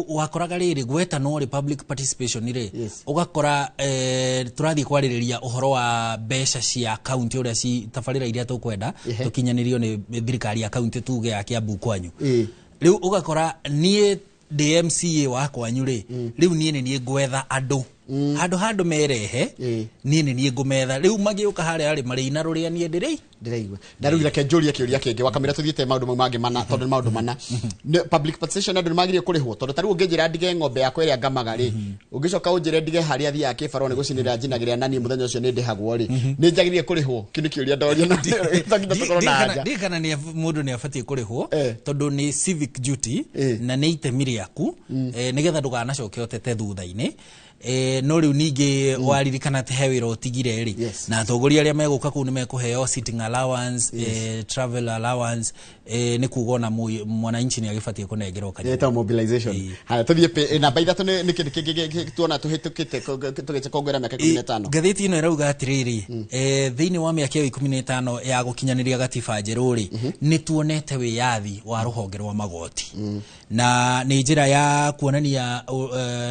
Wakoraga rĩrĩ gwetanwo rĩ public participation rĩ, ũgakora tũrathiĩ kwarĩrĩria ũhoro wa mbeca cia kaunti ũrĩa ci tabarĩra iria tũkwenda tũkinyanĩrio nĩ thirikari ya kaunti tuge ya Kiambu kwanyu. Rĩu ũgakora niĩ ndĩ MCA wa kwanyu rĩ, rĩu niĩ nĩ niĩ ngwetha andũ handũ handũ merehe, niĩ nĩ niĩ ngũmetha. Rĩu magĩũka harĩa rĩ marĩ ina rũrĩa niĩ ndĩrĩ ndĩraigua. Na rĩu reke njũrie kĩũria kĩngĩ wakamĩra tũthiĩte maũndũ mau mangĩ mana, tondũ nĩ maũndũ mana. Public participation andũ nĩ magĩrĩire kũrĩhwo, tondũ ta rĩu ũngĩnjĩra ndige ng'ombe yakwa ĩrĩa ngamaga rĩ, ũngĩcoka ũnjĩre ndige harĩa thiaga kĩbarũa nĩ gũcinĩra njinagĩrĩra na niĩ mũthenya ũcio nĩ ndĩhagwo rĩ, nĩ njagĩrĩire kũrĩhwo? Kĩu nĩ kĩũria ndoria na to nginya tũkorwo na anja. Ndiĩ kana mũndũ nĩ abatiĩ kũrĩhwo, tondũ nĩ civic duty na nĩ itemi rĩaku, nĩgetha ndũkanacoke ũtete thutha-inĩ. No rĩu ningĩ waririkana atĩ he wĩra ũtigire rĩ, na atongoria arĩa megũka kũu nĩ mekũheo sitting allowance, travel allowance, Nĩ kuga ona mwananchi nĩ agĩbatiĩ kũnengerwo kanyamũ. Ĩtagwo mobilization. Haya, tũthiĩ namba 3. Nĩ kĩndũ kĩngĩ tuona tũhĩtũkĩte tũgĩkũngũĩra mĩaka 15? Ngathĩti ĩno ĩrauga atĩrĩrĩ, thĩinĩ wa mĩaka ĩyo 15 ya gũkinyanĩria gatiba njerũ rĩ, nĩ tuonete wĩyathi wa rũhonge rwa magoti, na nĩ njĩra ya kuonania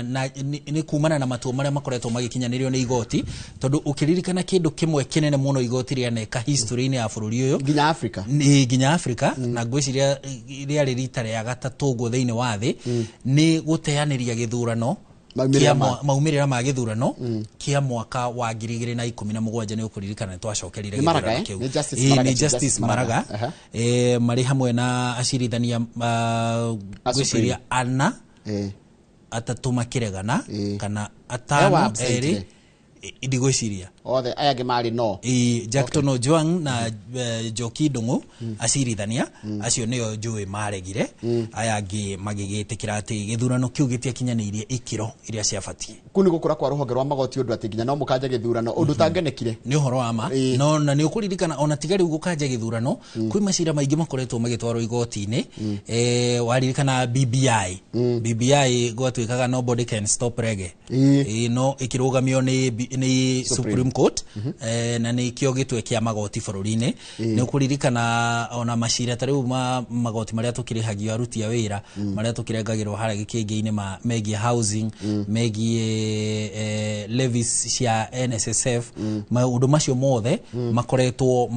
na nĩ kumana na matua marĩa makoretwo magĩkinyanĩrio nĩ igoti, tondũ ũkĩririkana kĩndũ kĩmwe kĩnene mũno igoti rĩaneka history-inĩ ya bũrũri ũyũ nginya Africa, nĩ nginya Africa, na ngwĩciria rĩarĩ rita rĩa gatatũ ũguo thĩinĩ wa thĩ, nĩ gũteanĩria gĩthurano, maumĩrĩra ma gĩthurano kĩa mwaka wa 2017. Nĩ ũkũririkana nĩ twacokerire gĩthurano kĩu. Nĩ Justice Maraga marĩ hamwe na acirithania ngwĩciria ana, atatũ makĩregana kana atano, erĩ ndigwĩciria. Othe aya angĩ marĩ no. Jackton Ojwang na Njoki Ndung'u, acirithania acio nĩo njũĩ maregire, aya angĩ magĩgĩtĩkĩra atĩ gĩthurano kĩu gĩtiakinyanĩirie ikĩro iria ciabatiĩ. Kũu nĩ gũkũra kwa rũhonge rwa magoti, ũndũ atĩ nginya no mũkanje gĩthurano, ũndũ ũtangenekire. Nĩ ũhoro wa ma. No na nĩ ũkũririkana ona tiga rĩu gũkanja gĩthurano, kwĩ macira maingĩ makoretwo magĩtwarwo igoti-inĩ. Waririkana BBI, BBI gwatuĩkaga nobody can stop reggae, no ĩkĩrũgamio nĩ Supreme Court, na nĩ kĩo gĩtwe kĩa magoti bũrũri-inĩ. Nĩ ũkũririkana ona macira ta rĩu ma magoti marĩa tũkĩrĩhagio aruti a wĩra, marĩa tũkĩrengagĩrwo harĩa gĩkĩngĩ-inĩ megiĩ housing, megiĩ levies cia NSSF, maũndũ macio mothe makoretwo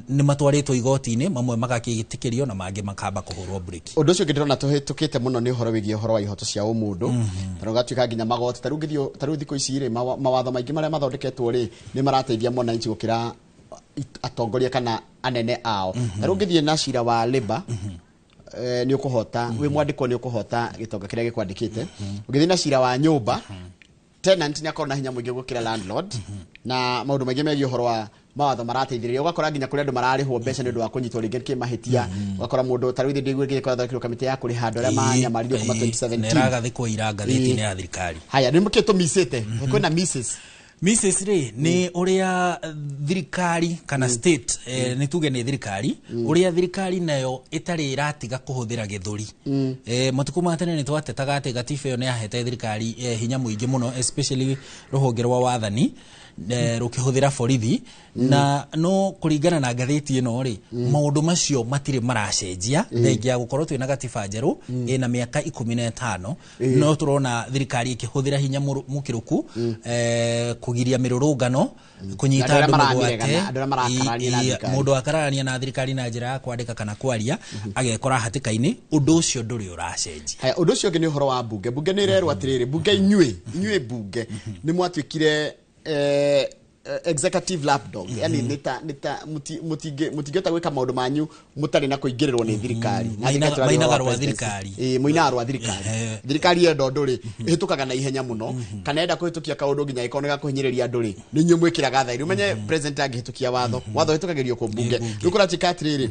nĩ matwarĩtwo igoti-inĩ, mamwe magakĩtĩkĩrio na mangĩ makamba kũhũrwo breki. Ũndũ ũcio ũngĩ ndĩrona tũhĩtũkĩte mũno nĩ ũhoro wĩgiĩ ũhoro wa ihoto cia ũmũndũ, tondũ gatuĩka nginya magoti ta rĩu thikũ ici rĩ, mawatho maingĩ marĩa mathondeketwo rĩ, nĩ marateithia mwananchi gũkĩra atongoria kana anene ao. Ta rĩu ũngĩthiĩ na cira wa labor, nĩ ũkũhota wĩ mwandĩkwo, nĩ ũkũhota gĩtonga kĩrĩa gĩkwandĩkĩte. Ũngĩthiĩ na cira wa nyũmba, tenant nĩ akorwo na hinya mũingĩ gũkĩra landlord, na maũndũ maingĩ megiĩ ũhoro wa mawatho marateithĩrĩria. Ũgakora nginya kũrĩ andũ mararĩhwo mbeca nĩ ũndũ wa kũnyitwo rĩngĩ kĩmahĩtia. Ũgakora mũndũ ta rĩu ndiguo kwathondekirwo kamĩtĩ ya kũrĩha andũ arĩa manyamaririo kuma 2017. Nĩ ĩragathĩkwo ira ngathĩti-inĩ ya thirikari. Haya, nĩ mũkĩ tũmicĩte kwĩna Mrs. Mrs rĩ, nĩ ũrĩa thirikari kana state, nĩ tuge nĩ thirikari, ũrĩa thirikari nayo ĩtarĩ ĩratiga kũhũthĩra gĩthũri. Matukũ ma tene nĩ twatetaga atĩ gatiba ĩyo nĩ yahete thirikari hinya mũingĩ mũno, especially rũhonge rwa wathani rũkĩhũthĩra borithi, na no kũringana na ngathĩti ĩno rĩ, maũndũ macio matirĩ maracenjia thengia ya gũkorwo twĩna gatiba njerũ ĩna mĩaka 15. No tũrona thirikari ĩkĩhũthĩra hinya mũkĩrũku kũgiria mĩrũrũngano, kũnyita andũ mĩgwate, mũndũ akararania na thirikari na njĩra ya kwandĩka kana kwaria agekora hatĩka-inĩ. Ũndũ ũcio ndũrĩ ũracenjia. Ũndũ ũcio ũngĩ nĩ ũhoro wa mbunge. Mbunge nĩ ĩrerwo atĩrĩrĩ, mbunge inyuĩ mbunge nĩ mwatuĩkire executive lapdog, yani nita mutingĩhota gwĩka maũndũ manyu mũtarĩ na kũingĩrĩrwo nĩ thirikari. Mainaga rwa thirikari. Mũinaga rwa thirikari. Thirikari yenda ũndũ rĩ, ĩhĩtũkaga na ihenya mũno, kana yenda kũhĩtũkia kaũndũ nginya ĩkorwo nĩ gakũhinyĩrĩria andũ rĩ, nĩ inyuĩ mwĩkĩraga thaĩri. Ũmenye president angĩhĩtũkia watho, watho ũhĩtũkagĩrio kũ mbunge. Rĩu kũratuĩka atĩrĩrĩ,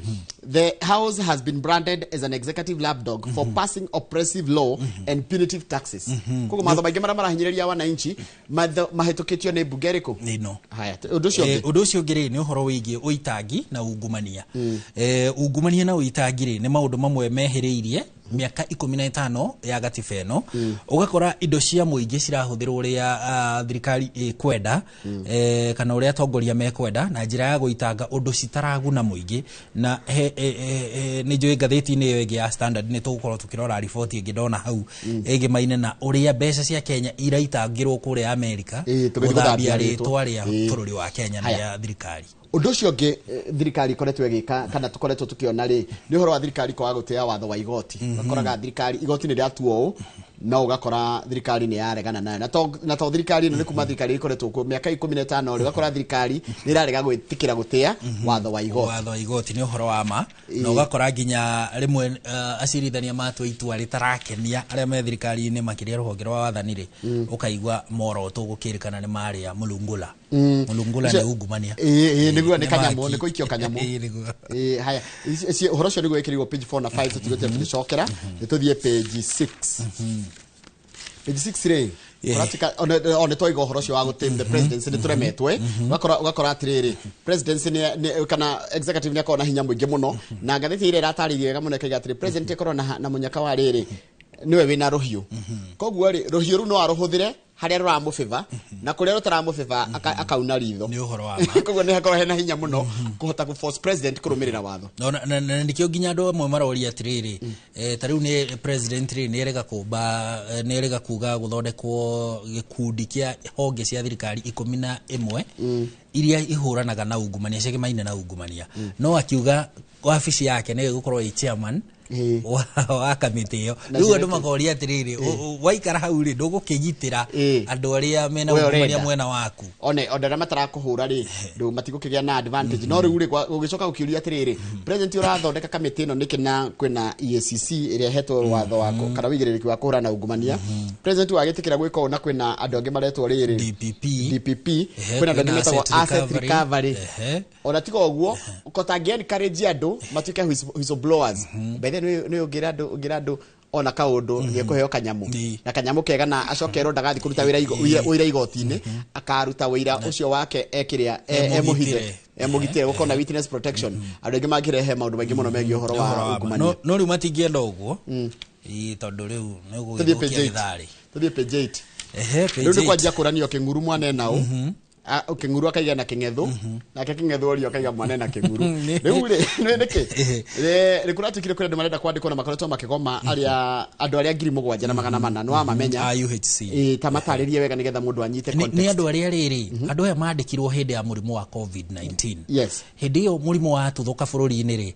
the house has been branded as an executive lapdog for passing oppressive law and punitive taxes. Koguo mawatho maingĩ marĩa marahinyĩrĩria wananchi mahĩtũkĩtio nĩ mbunge ĩrĩkũ? Ĩno. Haya, ũndũ ũcio ũngĩ. Ũndũ ũcio ũngĩ rĩ, nĩ ũhoro wĩgiĩ ũitangi na ungumania. Ungumania na ũitangi rĩ, nĩ maũndũ mamwe mehĩrĩirie mĩaka 15 ya gatiba ĩno. Ũgakora indo cia mũingĩ cirahũthĩrwo ũrĩa thirikari ĩkwenda, kana ũrĩa atongoria mekwenda, na njĩra ya gũitanga ũndũ citaraguna mũingĩ. Na nĩ njũĩ ngathĩti-inĩ ĩyo ĩngĩ ya Standard nĩ tũgũkorwo tũkĩrora riboti ĩngĩ ndona hau ĩgĩmaine na ũrĩa mbeca cia Kenya iraitangĩrwo kũrĩa Amerika gũthambia rĩtwa rĩa bũrũri wa Kenya na rĩa thirikari. Ũndũ ũcio ũngĩ thirikari ĩkoretwo ĩgĩka kana tũkoretwo tũkĩona rĩ, nĩ ũhoro wa thirikari kwaga gũtĩa watho wa igoti. Ũgakoraga thirikari igoti nĩ rĩatuo ũũ, no ũgakora thirikari nĩ yaregana nayo. Na to thirikari ĩno, nĩ kuma thirikari ĩkoretwo kuo mĩaka 15 rĩ, ũgakora thirikari nĩ ĩrarega gwĩtĩkĩra gũtĩa watho wa igoti. Watho wa igoti nĩ ũhoro wa ma, na ũgakora nginya rĩmwe acirithania matua itua rĩtarakenia arĩa me thirikari-inĩ, makĩria rũhonge rwa wathani rĩ, ũkaigua moroto gũkĩrĩkana nĩ marĩa mũlungula. Mũlungula nĩ ungumania. Nĩguo nĩ kanyamũ, nĩ kũikio kanyamũ. Haya, ũhoro ũcio nĩguo wĩkĩrĩirwo page 4 na 5, tũtigũte tũgĩcokera, nĩ tũthiĩ page 6. Page 6 rĩ. Ona twaiga ũhoro ũcio wa gũtame the presidency nĩ tũremetwo ũgakora atĩrĩrĩ presidency nĩ kana executive nĩ akorwo na hinya mũingĩ mũno na ngathĩti ĩrĩa ĩratarĩria wega mũno ĩkaiga atĩrĩ president akorwo na mũnyaka wa rĩrĩ nĩwe wĩna rũhiũ koguo rĩ rũhiũ rũu no arũhũthĩre harĩa rũramũbĩba na kũrĩa rũtaramũbĩba akauna ritho nĩ ũhoro wa ma koguo nĩ hakorwo hena hinya mũno kũhota kũ force president kũrũmĩrĩra watho na nĩkĩo nginya andũ amwe maroria atĩrĩrĩ ta rĩu nĩ president rĩ nĩ erega kũmba nĩ erega kuga gũthondekwo gĩkundi kĩa honge cia thirikari 11 iria ihũranaga na ungumania ciagemaine na ungumania no akiuga wabici yake nĩyo ĩgũkorwo ĩ chairman wa kamĩtĩ ĩyo rĩu andũ makoria atĩrĩrĩ waikara hau rĩ ndũgũkĩgitĩra andũ arĩa mena ungumania mwena waku one ona arĩa matarakũhũra rĩ ndũ matigũkĩgĩa na advantage no rĩu rĩ gũgĩcoka gũkĩũria atĩrĩrĩ president ũrathondeka kamĩtĩ ĩno nĩkĩ na kwĩna EACC ĩrĩa ĩhetwo watho wa kana wĩigĩrĩrĩki wa kũhũrana na ungumania president wagĩtĩkĩra gwĩka ũũ na kwĩna andũ angĩ maretwo rĩrĩ DPP kwĩna andũ angĩ metagwo asset recovery ona tiga ũguo kotangĩ encourage andũ matuĩke whistleblowers by the nĩ ũngĩra andũ ona kaũndũ nĩ ekũheo kanyamu na kanyamu kega na acoke erwo ndagathi kũruta wĩra igoti-inĩ akaruta wĩra ũcio wake ekĩrĩa emũgitĩre gũkorwo na witness protection andũ aingĩ mangĩrehe maũndũ maingĩ mũno megiĩ ũhoro wa ungumania no rĩu matingĩenda ũguo tondũ rĩu nĩ ũgũgĩthũkia gĩtharĩ tũthiĩ page 8 rĩu nĩ kwanjia kũranio kĩng'uru mwana nao kĩng'uru akaiga na kĩng'ethu nake kĩng'ethu orio akaiga mwana na kĩng'uru rĩu rĩ nĩ nĩkĩ nĩ kũratuĩkire kũrĩ andũ marenda kwandĩkwo na makoretwo makĩgoma arĩa andũ arĩa 7400 nĩ wamamenya UHC ta matarĩrie wega nĩgetha mũndũ anyite context nĩ andũ arĩa rĩrĩ andũ aya mandĩkirwo hĩndĩ ya mũrimũ wa COVID-19 yes hĩndĩ ĩyo mũrimũ watuthũka bũrũri-inĩ rĩ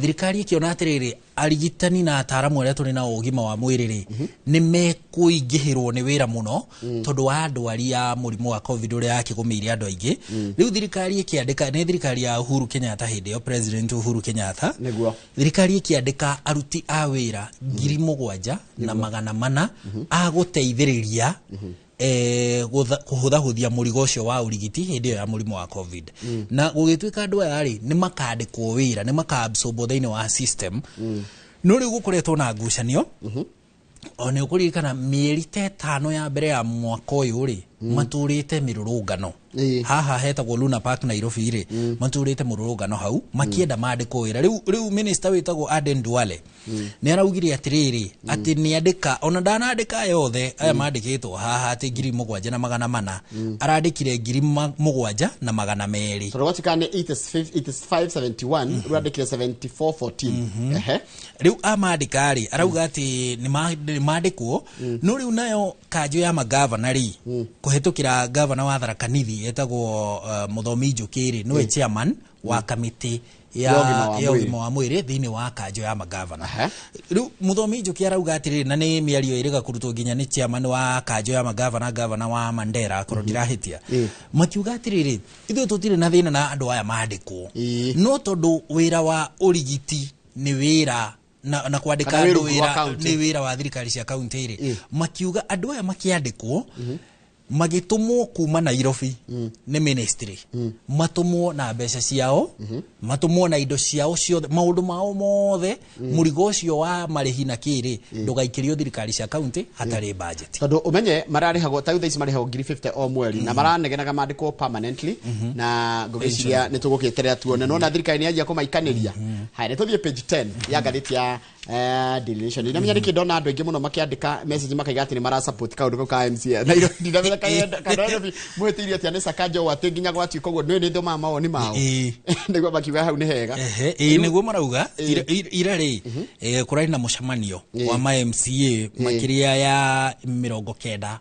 thirikari ĩkĩona atĩrĩrĩ arigitani na ataaramu arĩa tũrĩ nao ũgima wa mwĩrĩ rĩ nĩ mekũingĩhĩrwo nĩ wĩra mũno tondũ wa ndwari ya mũrimũ wa COVID ũrĩa yakĩgũmĩire andũ aingĩ rĩu thirikari ĩkĩandĩka nĩ thirikari ya Uhuru Kenyatta hĩndĩ ĩyo President Uhuru Kenyatta nĩguo thirikari ĩkĩandĩka aruti a wĩra 7400 a gũteithĩrĩria kũhũthahũthia mũrigo ũcio wa ũrigiti hĩndĩ ĩyo ya mũrimũ wa COVID na gũgĩtuĩka andũ aya rĩ nĩ makandĩkwo wĩra nĩ makaabsorbwo thĩinĩ wa system no rĩu gũkoretwo na ngucanio o nĩ ũkũririkana mĩeri ta ĩtano ya mbere ya mwaka ũyũ rĩ matũrĩte mĩrũrũngano haha hetagwo Luna Park Nairobi rĩ matũrĩte mũrũrũngano hau makĩenda mandĩkwo wĩra rĩu minister wĩtagwo Aden Duale nĩ araugire atĩrĩrĩ atĩ nĩ andĩka ona ndanandĩka yothe aya mandĩkĩtwo haha atĩ 7400 arandĩkire 7200 tondũ gwatuĩka nĩ 8571 rĩu andĩkire 7414 rĩu amandĩka rĩ arauga atĩ nĩ mandĩkwo no rĩu nayo kanjũ ya magavana rĩ kũhetũkĩra gavana wa Tharaka Nithi etagwo Mũthomi Njũkĩ rĩ nĩwe chairman wa kamĩtĩ ya ũgima wa mwĩrĩ thĩinĩ wa kanjũ ya magavana rĩu Mũthomi Njũkĩ arauga atĩrĩrĩ na nĩ mĩario ĩrĩga kũrutwo nginya nĩ chairman wa kanjũ ya magavana gavana wa Mandera akorwo ndirahĩtia makiuga atĩrĩrĩ ithuĩ tũtirĩ na thĩna na andũ aya mandĩkwo no tondũ wĩra wa ũrigiti nĩ wĩra na kwandĩka andũ wĩra nĩ wĩra wa thirikari cia kaunti rĩ makiuga andũ aya makĩandĩkwo magĩtũmwo kuma Nairobi nĩ ministry matũmwo na mbeca ciao matũmwo na indo ciao ciothe maũndũ mao mothe mũrigo ũcio wa marĩhi na kĩrĩ ndũgaikĩrio thirikari cia kaunti hatarĩ budget tondũ ũmenye mararĩhagwo ta rĩu thaa ici marĩhagwo 50,000 o mweri na maranegenaga mandĩkwo permanently na ngũgĩciria nĩ tũgũgĩeterera tuone nona thirikari nĩ yanjia kũmaikanĩria haya nĩ tũthiĩ page 10 ya ngathĩti ya Daily Nation ndinamenya nĩkĩ ndona andũ aingĩ mũno makĩandĩka message makaiga atĩ nĩ marasupport kaũndũ kau ka MCA na ndinamenya kana Nairobi mwĩtĩirie atĩa nĩ Sakaja ũũ atĩ nginya gwatuĩka ũguo nĩ nĩthomaga mawoni mao nĩguo makiuga hau nĩ hega ĩĩ nĩguo marauga ira rĩ kũrarĩ na mũcemanio wa ma MCA makĩria ya 90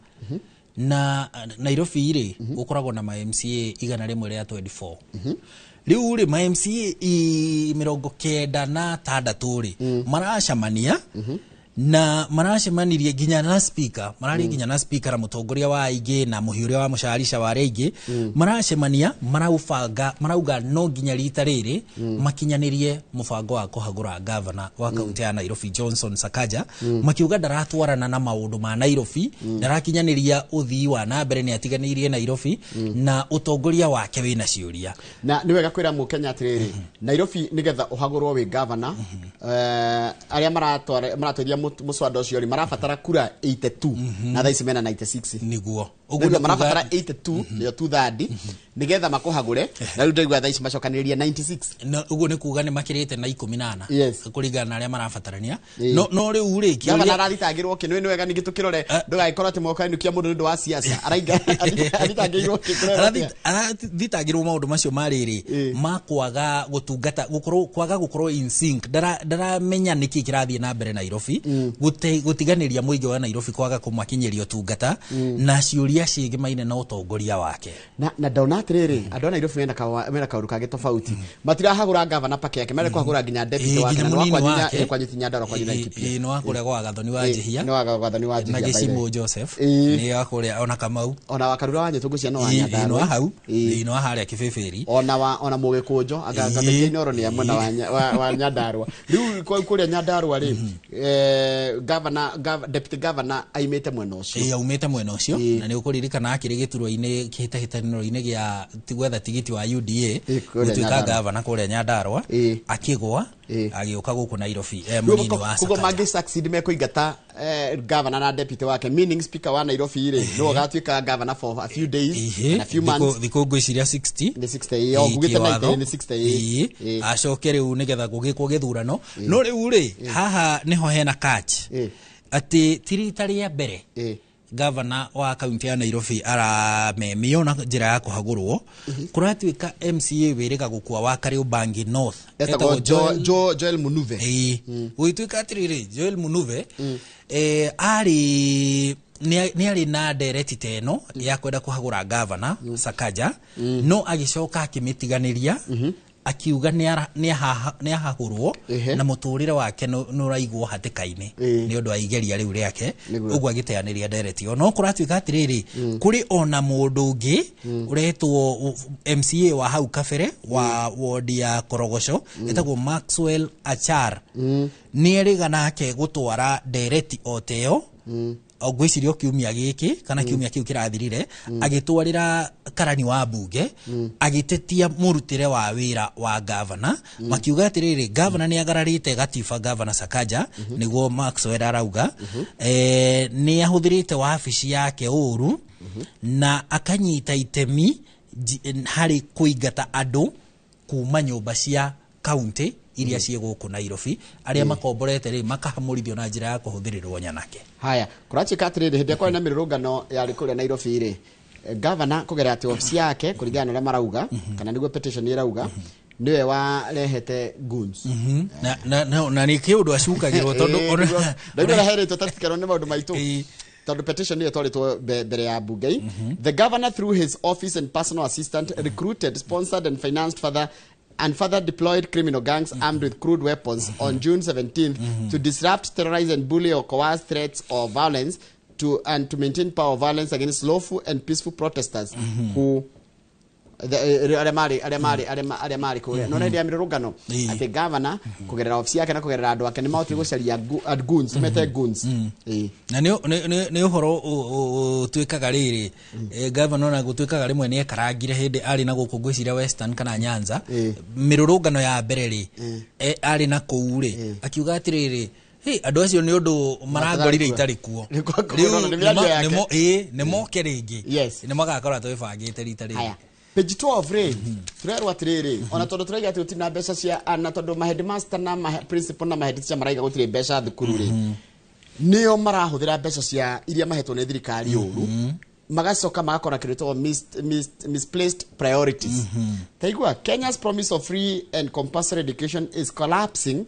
na Nairobi rĩ gũkoragwo na ma MCA 124 rĩu rĩ ma MCA 96 rĩ maracemania na maracemanirie nginya na speaker marari nginya na speaker na mũtongoria wa aingĩ na mũhiũria wa mũcarica wa arĩa aingĩ maracemania maraubanga marauga no nginya rita rĩrĩ makinyanĩrie mũbango wa kũhagũra governor wa kaunti ya Nairobi Johnson Sakaja makiuga ndaratwarana na maũndũ ma Nairobi ndarakinyanĩria ũthii wa na mbere nĩ atiganĩirie Nairobi na ũtongoria wake wĩna ciũria na nĩ wega kwĩra mũkenya atĩrĩrĩ Nairobi nĩgetha ũhagũrwo wĩ governor arĩa maratwara maratwĩria Mũswada ũcio rĩ, marabatara kura 82 na thaa ici mena 96. Niguo. Ũguo marabatara 82, nĩyo 2/3, nĩgetha makũhagũre, na rĩu ndaigua thaa ici macokanĩrĩria 96. Na ũguo nĩ kuga nĩ makĩrĩte na 14 kũringana na arĩa marabatarania. No rĩu rĩ, gavana arathitangĩrwo kĩ? Nĩ wega ningĩ tũkĩrore, ndũgagĩkorwo atĩ mokainũkia mũndũ nĩ ũndũ wa siasa. Arathitangĩirwo kĩ? Arathitangĩrwo maũndũ macio ma rĩrĩ, ma kwaga gũtungata, gũkorwo kwaga gũkorwo in sync, ndaramenya nĩkĩ kĩrathiĩ na mbere Nairobi, gũtiganĩria mũingĩ wa Nairobi, kwaga kũmakinyĩria ũtungata na ciũria ciĩgĩmaine na ũtongoria wake. Na ndona atĩrĩrĩ, andũ a Nairobi mena kaũndũ kangĩ tofauti, matirahagũra gavana pake yake, marenda kũhagũra nginya deputy wake, na nĩ kwanyu ti Nyandarua, kwanyu Laikipia. Nĩ wa kũrĩa gwa Gathoni wa Njihia, nĩ wa Gathoni wa Njihia na Gĩcimũ Joseph, nĩ wa kũrĩa ona Kamau, ona wa Karura wa Nyetũngũ cia no wa Nyandarua, nĩ wa hau, nĩ wa harĩa Kĩbĩbĩri, ona Mũgĩkũnjo, anga Inooro nĩ mwena wa Nyandarua. Rĩu kũrĩa Nyandarua rĩ, governor, deputy governor aimĩte mwena ũcio. Aumĩte mwena ũcio, na nĩ ũkũririkana akĩrĩ gĩturwa-inĩ, kĩhĩtahĩtanĩro-inĩ gĩa gwetha tigiti wa UDA gũtuĩka gavana kũrĩa Nyandarua, akĩgwa, agĩũka gũkũ Nairobi, mũnini wa Sakaja. Koguo mangĩ succeed mekũingata governor na deputy wake, meaning speaker wa Nairobi rĩ, nĩwe ũgatuĩka governor for a few days and a few months. Thikũ ngwĩciria 60. Nĩ 60, ugĩte 90, nĩ 60. Acoke rĩu nĩgetha gũgĩkwo gĩthurano. No rĩu rĩ, haha nĩho hena catch, atĩ ti rita rĩa mbere gavana wa kaunti ya Nairobi aramemio na njĩra ya kũhagũrwo. Kũratuĩka MCA wĩrĩga gũkua wa Kariobangi North, etagwo Joel Munuve. Gũgĩtuĩka atĩrĩrĩ, Joel Munuve arĩ nĩ arĩ na ndereti ta ĩno ya kwenda kũhagũra gavana Sakaja, no agĩcoka akĩmĩtiganĩria, akiuga nĩ ahahũrwo na mũtũrĩre wake nĩ ũraigwo hatĩka-inĩ nĩ ũndũ wa igeria rĩu rĩake, ũguo agĩteanĩria ndereti ĩyo. No kũratuĩka atĩrĩrĩ, kũrĩ ona mũndũ ũngĩ ũretwo MCA wa hau kabere wa ward ya Korogoco, etagwo Maxwell Achar, nĩ erĩga nake gũtwara ndereti o ta ĩyo, ngwĩciria kiumia gĩkĩ kana kiumia kĩu kĩrathirire, agĩtwarĩra karani wa mbunge, agĩtetia mũrutĩre wa wĩra wa gavana, makiuga atĩrĩrĩ, gavana nĩ agararĩte gatiba, gavana Sakaja nĩguo Maxwell arauga, nĩ ahũthĩrĩte wabici yake ũru na akanyita itemi harĩ kũingata andũ kuma nyũmba cia kaunti iria ciĩ gũkũ Nairobi, arĩa makomborete rĩ makahamũrithio na njĩra ya kũhũthĩrĩrwo nyanake. Haya, kũratuĩka atĩrĩrĩ, hĩndĩ ĩrĩa kwarĩ na mĩrũrũngano yarĩ kũrĩa Nairobi rĩ, gavana kũgerera atĩ obici yake kũringana na ũrĩa marauga, kana nĩguo petition ĩrauga, nĩwe warehete goons. Na nĩ kĩũndũ acukagĩrwo tondũ ndaigua araheretwo tatikerwo nĩ maũndũ maitũ, tondũ petition ĩyo ĩtwarĩtwo mbere ya mbunge. The governor through his office and personal assistant recruited, sponsored and financed further deployed criminal gangs armed with crude weapons on June 17th to disrupt, terrorize and bully or coerce threats or violence to maintain power of violence against lawful and peaceful protesters who arĩa marĩ kũrĩa. No hĩndĩ ya mĩrũrũngano atĩ gavana kũgerera obici yake na kũgerera andũ ake nĩ mahotire gũcaria goons, mete goons. Na nĩ ũhoro ũtuĩkaga rĩrĩ, gavana ona gũtuĩkaga rĩmwe nĩ ekarangire hĩndĩ arĩ na gũkũ ngwĩciria Western kana Nyanza, mĩrũrũngano ya mbere rĩ, arĩ na kũu rĩ, akiuga atĩrĩrĩ, andũ acio nĩ ũndũ marangorire itarĩ kuo, rĩu nĩ moke rĩngĩ, nĩ magakorwo twĩbangĩte rita rĩrĩ. Page 12 rĩ, tũrerwo atĩrĩrĩ, ona tondũ tũraiga atĩ gũtirĩ na mbeca cia, na tondũ ma headmaster na ma principal na ma head teacher maraiga gũtirĩ mbeca thukuru rĩ, nĩo marahũthĩra mbeca cia iria mahetwo nĩ thirikari ũru, magacoka magakora kĩndũ gĩtagwo misplaced priorities. Taigua, Kenya's promise of free and compulsory education is collapsing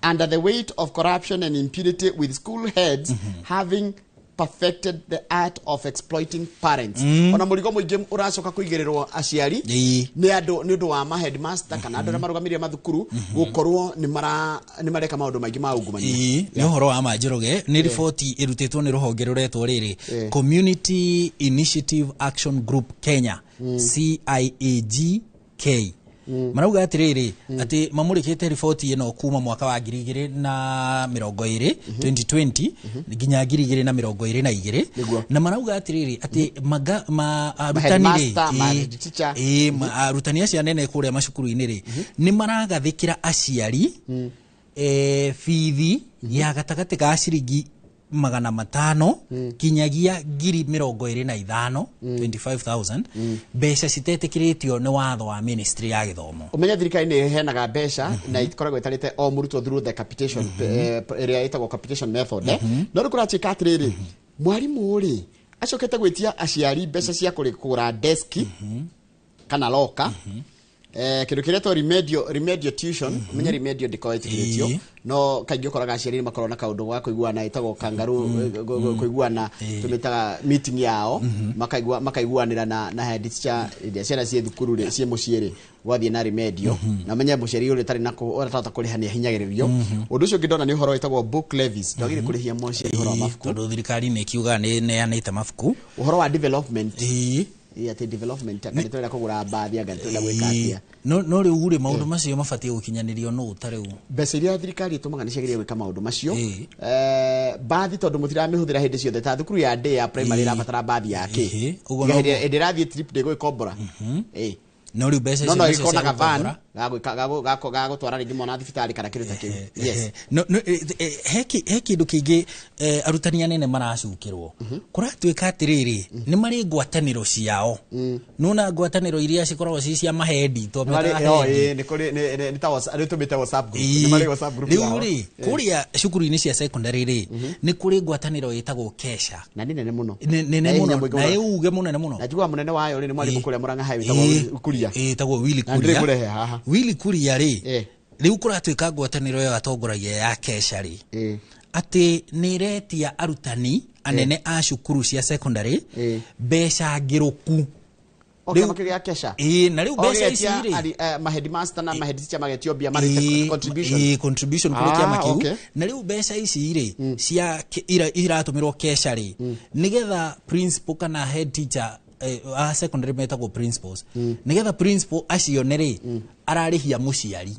under the weight of corruption and impunity, with school heads having perfected the art of exploiting parents. Ona mũrigo mũingĩ ũracoka kũigĩrĩrwo aciari nĩ andũ nĩ ũndũ wa ma headmaster kana andũ arĩa marũgamĩrĩire mathukuru gũkorwo nĩ mareka maũndũ maingĩ ma ungumania. Nĩ ũhoro wa ma Njoroge, nĩ riboti ĩrutĩtwo nĩ rũhonge rũretwo rĩrĩ Community Initiative Action Group Kenya, CIAGK. Marauga atĩrĩrĩ, atĩ mamũrĩkĩte riboti ĩno kuma mwaka wa 2020 2020 nginya 2022, na marauga atĩrĩrĩ atĩ arutani rĩ, arutani acio anene kũrĩa macukuru-inĩ rĩ, nĩ maragathĩkĩra aciari Bithi ya gatagatĩ ka ciringi 500 kinyagia 25,000, 25,000, mbeca citetĩkĩrĩtio nĩ watho wa ministry ya gĩthomo. Ũmenye thirikari nĩ ĩheanaga mbeca na ikoragwo ĩtarĩte o mũrutwo through the capitation, ĩrĩa ĩtagwo capitation method. No rĩu kũratuĩka atĩrĩrĩ, mwarimũ rĩ acokete gwĩtia aciari mbeca cia kũgũra deski kana loka, kĩndũ kĩretwo remedial tuition. Ũmenye remedial ndĩkoragwo ĩtĩkĩrĩtio, no kaingĩ ũkoraga aciari nĩ makoragwo na kaũndũ ga kũiguana ĩtagwo kangaroo, kũiguana, tũmĩtaga meeting yao, makaigua makaiguanĩra na head teacher ĩrĩa ciana ciĩ thukuru rĩ, ciĩ mũciĩ rĩ, gwathiĩ na remedial. Na ũmenye mũciari ũrĩa ũtarĩ na ũrĩa ũtarahota kũrĩha nĩ ahinyagĩrĩrio. Ũndũ ũcio ũngĩ ndona nĩ ũhoro wĩtagwo book levies, ndwagĩrĩire kũrĩhia mũciari ũhoro wa mabuku, tondũ thirikari nĩ ĩkiuga nĩ ĩneanĩte mabuku. Ũhoro wa development. Ĩ, atĩ development anga nĩ tũrenda kũgũra mbathi, anga nĩ tũrenda gwĩka atĩa. No rĩu rĩ, maũndũ macio mabatiĩ gũkinyanĩrio nũ ta rĩu? Mbeca iria thirikari ĩtũmaga nĩ ciagĩrĩire gwĩka maũndũ macio. Mbathi tondũ mũtiramĩhũthĩra hĩndĩ ciothe, ta thukuru ya day ya primary ĩrabatara mbathi ya kĩ? Ũguo Tiga noguo. hĩndĩ ĩrathiĩ trip ndĩgũgĩkombora. No rĩu mbeca No icio no nacio ĩkorwo na cia gavan gũkombora. gagũtwara rĩngĩ mwana thibitarĩ kana kĩndũ ta kĩu, yes. No, he kĩndũ kĩngĩ, arutani anene maracukĩrwo. Kũratuĩka atĩrĩrĩ, nĩ marĩ ngwatanĩro ciao, nona ngwatanĩro iria cikoragwo ci cia mahendi. Nĩ marĩ- ĩ, nĩ kũrĩ nĩ ta nĩ tũmĩte WhatsApp group. Nĩ marĩ WhatsApp group Rĩu yao. rĩ, kũrĩa cukuru-inĩ cia secondary rĩ, nĩ kũrĩ ngwatanĩro ĩtagwo KESHA. Na nĩ nene mũno. Nene Na ĩ hinya mũno mũingĩ na mũno. ĩ uge mũnene mũno. Na njiguaga mũnene wayo rĩ nĩ mwarimũ kũrĩa Murang'a High wĩtagwo Kuria. Ĩtagwo Willy Na ndĩrĩ Kuria. mũrehe haha. Willy Kuria rĩ, rĩu kũratuĩka ngwatanĩro ĩyo atongoragia ya KESHA rĩ, atĩ nĩ ĩretia arutani anene a cukuru cia secondary mbeca ngĩrũku. O kĩama kĩu gĩa KESHA. Ĩ, na rĩu O mbeca ici gĩgetia rĩ, ma headmaster na ma head teacher magetio mbia marĩte contribution. Ĩ, contribution kũrĩ kĩama kĩu. Na rĩu mbeca ici rĩ cia iratũmĩrwo KESHA rĩ, nĩgetha principal kana head teacher, a secondary metagwo principals, nĩgetha principal acione rĩ, ararĩhia mũciari,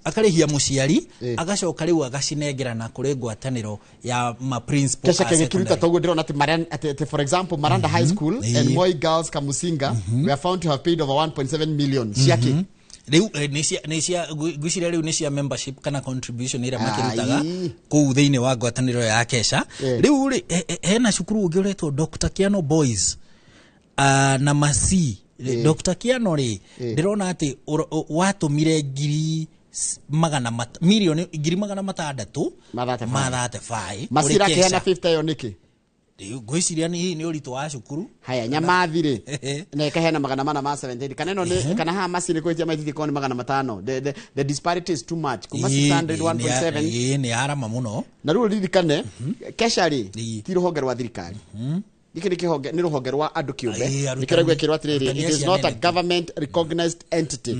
akarĩhia mũciari, agacoka rĩu agacinengerana kũrĩ ngwatanĩro ya ma principal KESHA a kĩgĩkĩruta secondary. toguo ndĩrona atĩ atĩ for example Maranda High School and Moi Girls Kamusinga were found to have paid over 1.7 million ciake. Rĩu nĩ cia ngwĩciria rĩu nĩ cia membership kana contribution ĩrĩa makĩrutaga Ai. kũu thĩinĩ wa ngwatanĩro ya KESHA. Rĩu rĩ, hena cukuru ũngĩ ũretwo Dr Kiano Boys na Masi. Dr Kiano rĩ, ndĩrona atĩ watũmire ngiri mirioni 600 Ma 35. Ma 35. Masira kũrĩ kĩheana KESHA. 50 ĩyo nĩkĩ? Rĩu ngwĩciria nĩ ũritũ wa cukuru. Haya, Nyamathi rĩ, na ĩkaheana 470, kana ĩno nĩ kana haha Masi nĩ kwĩtia maithithi korwo nĩ 500. The disparity is too much kuma 600 1.7. Ĩ, nĩ arama mũno. Na rĩu ririkane KESHA rĩ ti rũhonge rwa thirikari, gĩkĩ nĩ kĩhonge, nĩ rũhonge rwa andũ kĩũmbe. Ĩ, Nĩkĩo gwĩkĩrwo atĩrĩrĩ, arutani it is acio not a anene. government recognized entity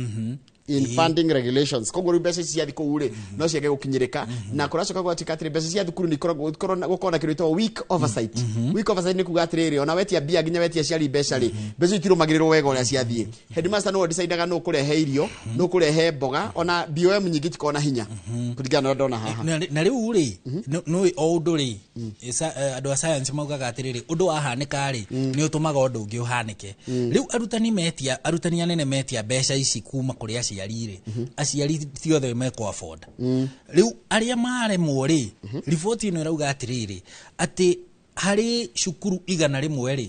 in funding regulations. Koguo rĩu mbeca ici cia thikũ rĩ no ciage gũkinyĩrĩka, na kũracoka gwatuĩka atĩrĩ, mbeca cia thukuru nĩ ikoragwo gũkorwo na kĩndũ gĩtagwo weak oversight. Weak oversight nĩ kuga atĩrĩrĩ, ona wetia mbia nginya wetia aciari mbeca rĩ, mbeca itirũmagĩrĩrwo wega ũrĩa ciathiĩ. Headmaster nĩwe decidaga nũ kũrehe irio, nũ kũrehe mboga. Ona BOM nyingĩ itikoragwo na hinya kũringana na ũrĩa ndona haha. Na rĩu rĩ, nĩ o ũndũ rĩ, andũ a science maugaga atĩrĩrĩ, ũndũ wahanĩka rĩ, nĩ ũtũmaga ũndũ ũngĩ ũhanĩke. Rĩu arutani metia, arutani anene metia mbeca ici kuma kũrĩ aciari rĩ, aciari ti othe mekũ afford. Rĩu arĩa maremwo rĩ, riboti ĩno ĩrauga atĩrĩrĩ, atĩ harĩ cukuru 100 rĩ,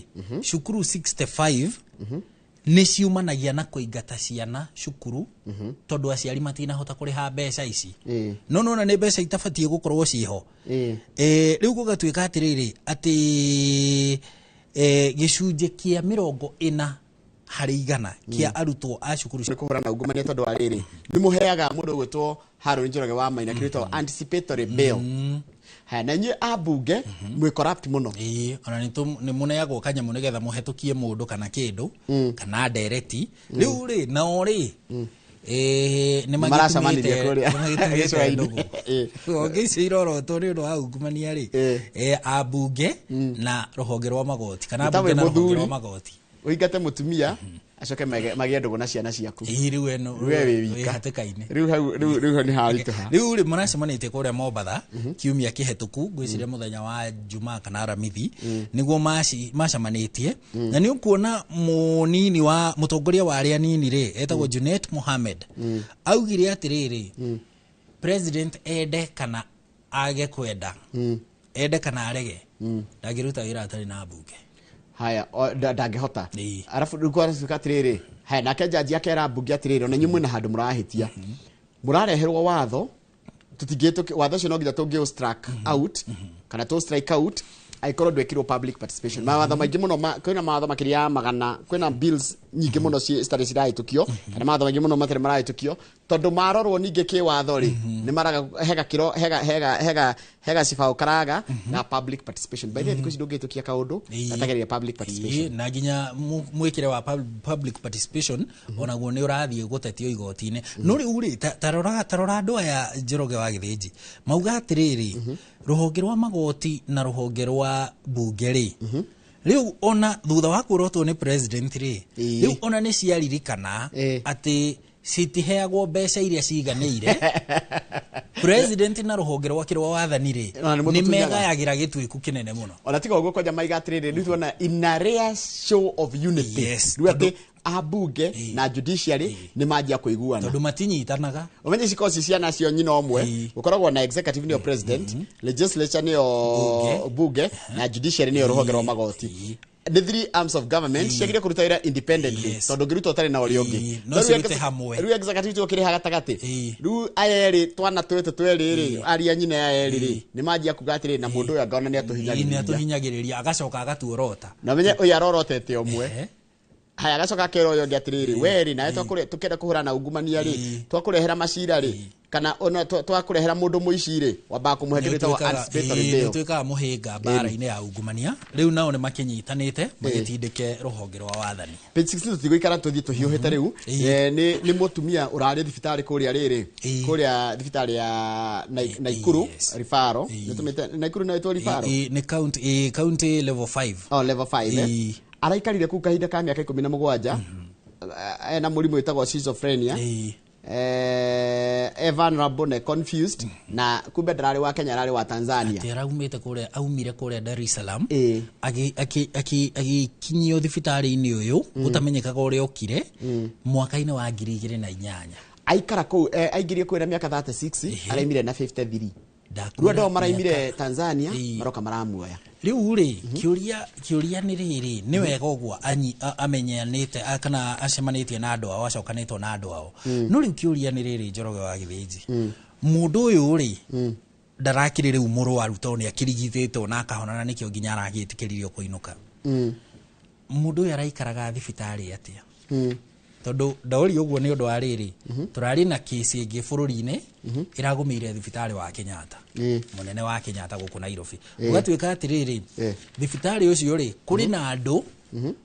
cukuru 65 nĩ ciumanagia na kũingata ciana cukuru tondũ aciari matinahota kũrĩha mbeca ici. No nona nĩ mbeca itabatiĩ gũkorwo ciĩho. Rĩu gũgatuĩka atĩrĩrĩ, atĩ gĩcunjĩ kĩa 40% kĩa arutwo a cukuru nĩ kũhũrana na ungumania, tondũ wa rĩrĩ nĩ mũheaga mũndũ ũgwĩtwo Haron Njoroge wa Maina kĩndũ gĩtagwo anticipatory bail. Haya, na inyuĩ ambunge mwĩ corrupt mũno. Ĩĩ, ona nĩ mũneagwo kanyamũ nĩgetha mũhetũkie mũndũ kana kĩndũ kana ndereti. Rĩu rĩ, nao rĩ, nĩ Maracemanirie kũrĩa magĩtumĩte gĩcũa-inĩ. ndũgũ. Honge icio irorotwo nĩ ũndũ wa ungumania rĩ, ambunge na rũhonge rwa magoti kana Nĩ ta ambunge wĩ na rũhonge mũthuri, rwa magoti. Ũingate mũtumia acoke magĩe ndũgũ na ciana ciaku. Ĩĩ, rĩu ĩno We wĩ wĩ wika. hatĩka-inĩ. Rĩu hau rĩu hau nĩ haritũha. Rĩu rĩ, maracemanĩtie kũrĩa Mombatha kiumia kĩhetũku, ngwĩciria mũthenya wa Jumaa kana Aramithi nĩguo macemanĩtie. Na nĩ ũkuona mũnini wa mũtongoria wa arĩa anini rĩ, etagwo Junet Mohamed, augire atĩrĩrĩ, President ende kana age kwenda, ende kana arege, ndangĩruta wĩra atarĩ na mbunge. Haya, ndangĩhota. Arabu rĩu kwaratuĩka atĩrĩrĩ, haya, nake jaji akera mbunge atĩrĩrĩ, ona inyuĩ mwĩna handũ mũrahĩtia, mũrareherwo watho tũtingĩ, watho ũcio no nginya tũngĩ strike out kana tũ strike out angĩkorwo ndwekirwo public participation. Mawatho maingĩ mũno, kwĩna mawatho makĩria ya 100, kwĩna bills nyingĩ mũno citarĩ cirahĩtũkio, kana mawatho maingĩ mũno matarĩ marahĩtũkio, tondũ marorwo ningĩ kĩwatho rĩ, nĩ maraga hega kĩro hega hega hega hega cibaũ karaga na public participation. By the way, thikũ ici ndũngĩhĩtũkia kaũndũ gatagereire public participation. Na nginya mwĩkĩre wa public participation onaguo nĩ ũrathiĩ gũtetio igoti-inĩ. No rĩu rĩ, ta rora andũ aya Njoroge wa Gĩthĩnji mauga atĩrĩrĩ, rũhonge rwa magoti na rũhonge rwa mbunge rĩ, rĩu ona thutha wa kũrotwo nĩ president rĩ, rĩu ona nĩ ciaririkana atĩ citiheagwo mbeca iria ciganĩire. President na rũhonge rwake rwa wathani rĩ, Ona nĩ nĩ mũtũtunyaga. megayagĩra gĩtuĩku kĩnene mũno. Ona tiga ũguo, kwanja maiga atĩrĩrĩ, rĩu tuona in a rare show of unity, rĩu atĩ ambunge na judiciary nĩ manjia kũiguana. Tondũ matinyitanaga. Ũmenye cikorwo ci ciana cio nyina ũmwe, gũkoragwo na executive nĩyo president, legislature nĩyo bunge, na judiciary nĩyo rũhonge rwa magoti. The three arms of government ciagĩrĩire kũruta wĩra independently, tondũ ũngĩruta ũtarĩ na ũrĩa ũngĩ. No cirute hamwe. Rĩu executive tũkĩrĩ gatagatĩ, rĩu aya erĩ, twana twĩtũ twerĩ rĩ, aria nyina aya erĩ rĩ, nĩ manjia kuga atĩrĩ, na mũndũ ũyũ angaona nĩ nĩ atũhinyagĩrĩria. Atũhinyagĩrĩria, agacoka agatuorota. Na menye ũyũ arorotete ũmwe. Haya, agacoka akera ũyũ ũngĩ atĩrĩrĩ, we rĩ, nawe tũkĩenda kũhũrana na ungumania rĩ, twakũrehera macira rĩ, kana ona twakũrehera mũndũ mũici rĩ, wambaga kũmũhe kĩndũ gĩtagwo anticipatory bail. Nĩũtuĩkaga mũhĩnga mbara-inĩ ya ungumania. Rĩu nao nĩ makĩnyitanĩte magĩtindĩke rũhonge rwa wathani. Page 16, tũtigũikara, tũthiĩ tũhiũhĩte rĩu. Nĩ mũtumia ũrarĩ thibitarĩ kũrĩa rĩrĩ, kũrĩa thibitarĩ ya Naikuru referral. Nĩtũmĩte Naikuru no ĩtwo referral. Nĩ county, county level 5. Oh, level 5, eh. Araikarire kũu kahinda ka mĩaka 17 ena mũrimũ wĩtagwo schizophrenia, vulnerable na confused, na kumbe ndararĩ wa Kenya, ararĩ wa Tanzania. Atĩ araumĩte kũrĩa, aumire kũrĩa Dar es Salaam, agĩkinyio thibitarĩ-inĩ ũyũ ũtamenyekaga ũrĩa okire mwaka-inĩ wa 2008. Aikara kũu, aingĩrie kũu na mĩaka 36, araimire na 53. Rĩu andũ ao maraimire Tanzania, maroka maramuoya. Rĩu rĩ, kĩũria nĩ rĩrĩ, nĩ wega ũguo amenyanĩte kana acemanĩtie na andũ ao, acokanĩtwo na andũ ao, no rĩu kĩũria nĩ rĩrĩ, Njoroge wa Gĩthĩnji, mũndũ ũyũ rĩ, ndarakĩrĩ rĩu mũrwaru, tondũ nĩ akĩrigitĩtwo na akahona, na nĩkĩo nginya aragĩtĩkĩririo kũinũka. Mũndũ ũyũ araikaraga thibitarĩ atĩa? Tondũ ndaũria ũguo nĩ ũndũ wa rĩrĩ, tũrarĩ na kĩsi ĩngĩ bũrũri-inĩ ĩragũmĩire thibitarĩ wa Kenyatta, mũnene wa Kenyatta gũkũ Nairobi. Ũgatuĩka atĩrĩrĩ, thibitarĩ ũcio rĩ, kũrĩ na andũ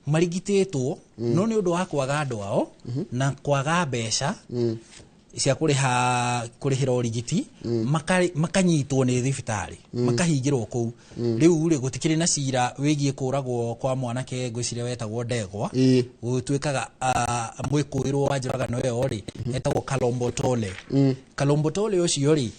marigitĩtwo, no nĩ ũndũ wa kwaga andũ ao na kwaga mbeca cia kũrĩha, kũrĩhĩra ũrigiti, makanyitwo nĩ thibitarĩ, makahingĩrwo kũu. Rĩu rĩ, gũtikĩrĩ na cira wĩgiĩ kũragwo kwa mwanake, ngwĩciria wetagwo Ndegwa. Gũtuĩkaga mwĩkũĩrwo wa njũragano ĩyo rĩ, etagwo Kalombo Tole. Kalombo Tole ũcio rĩ,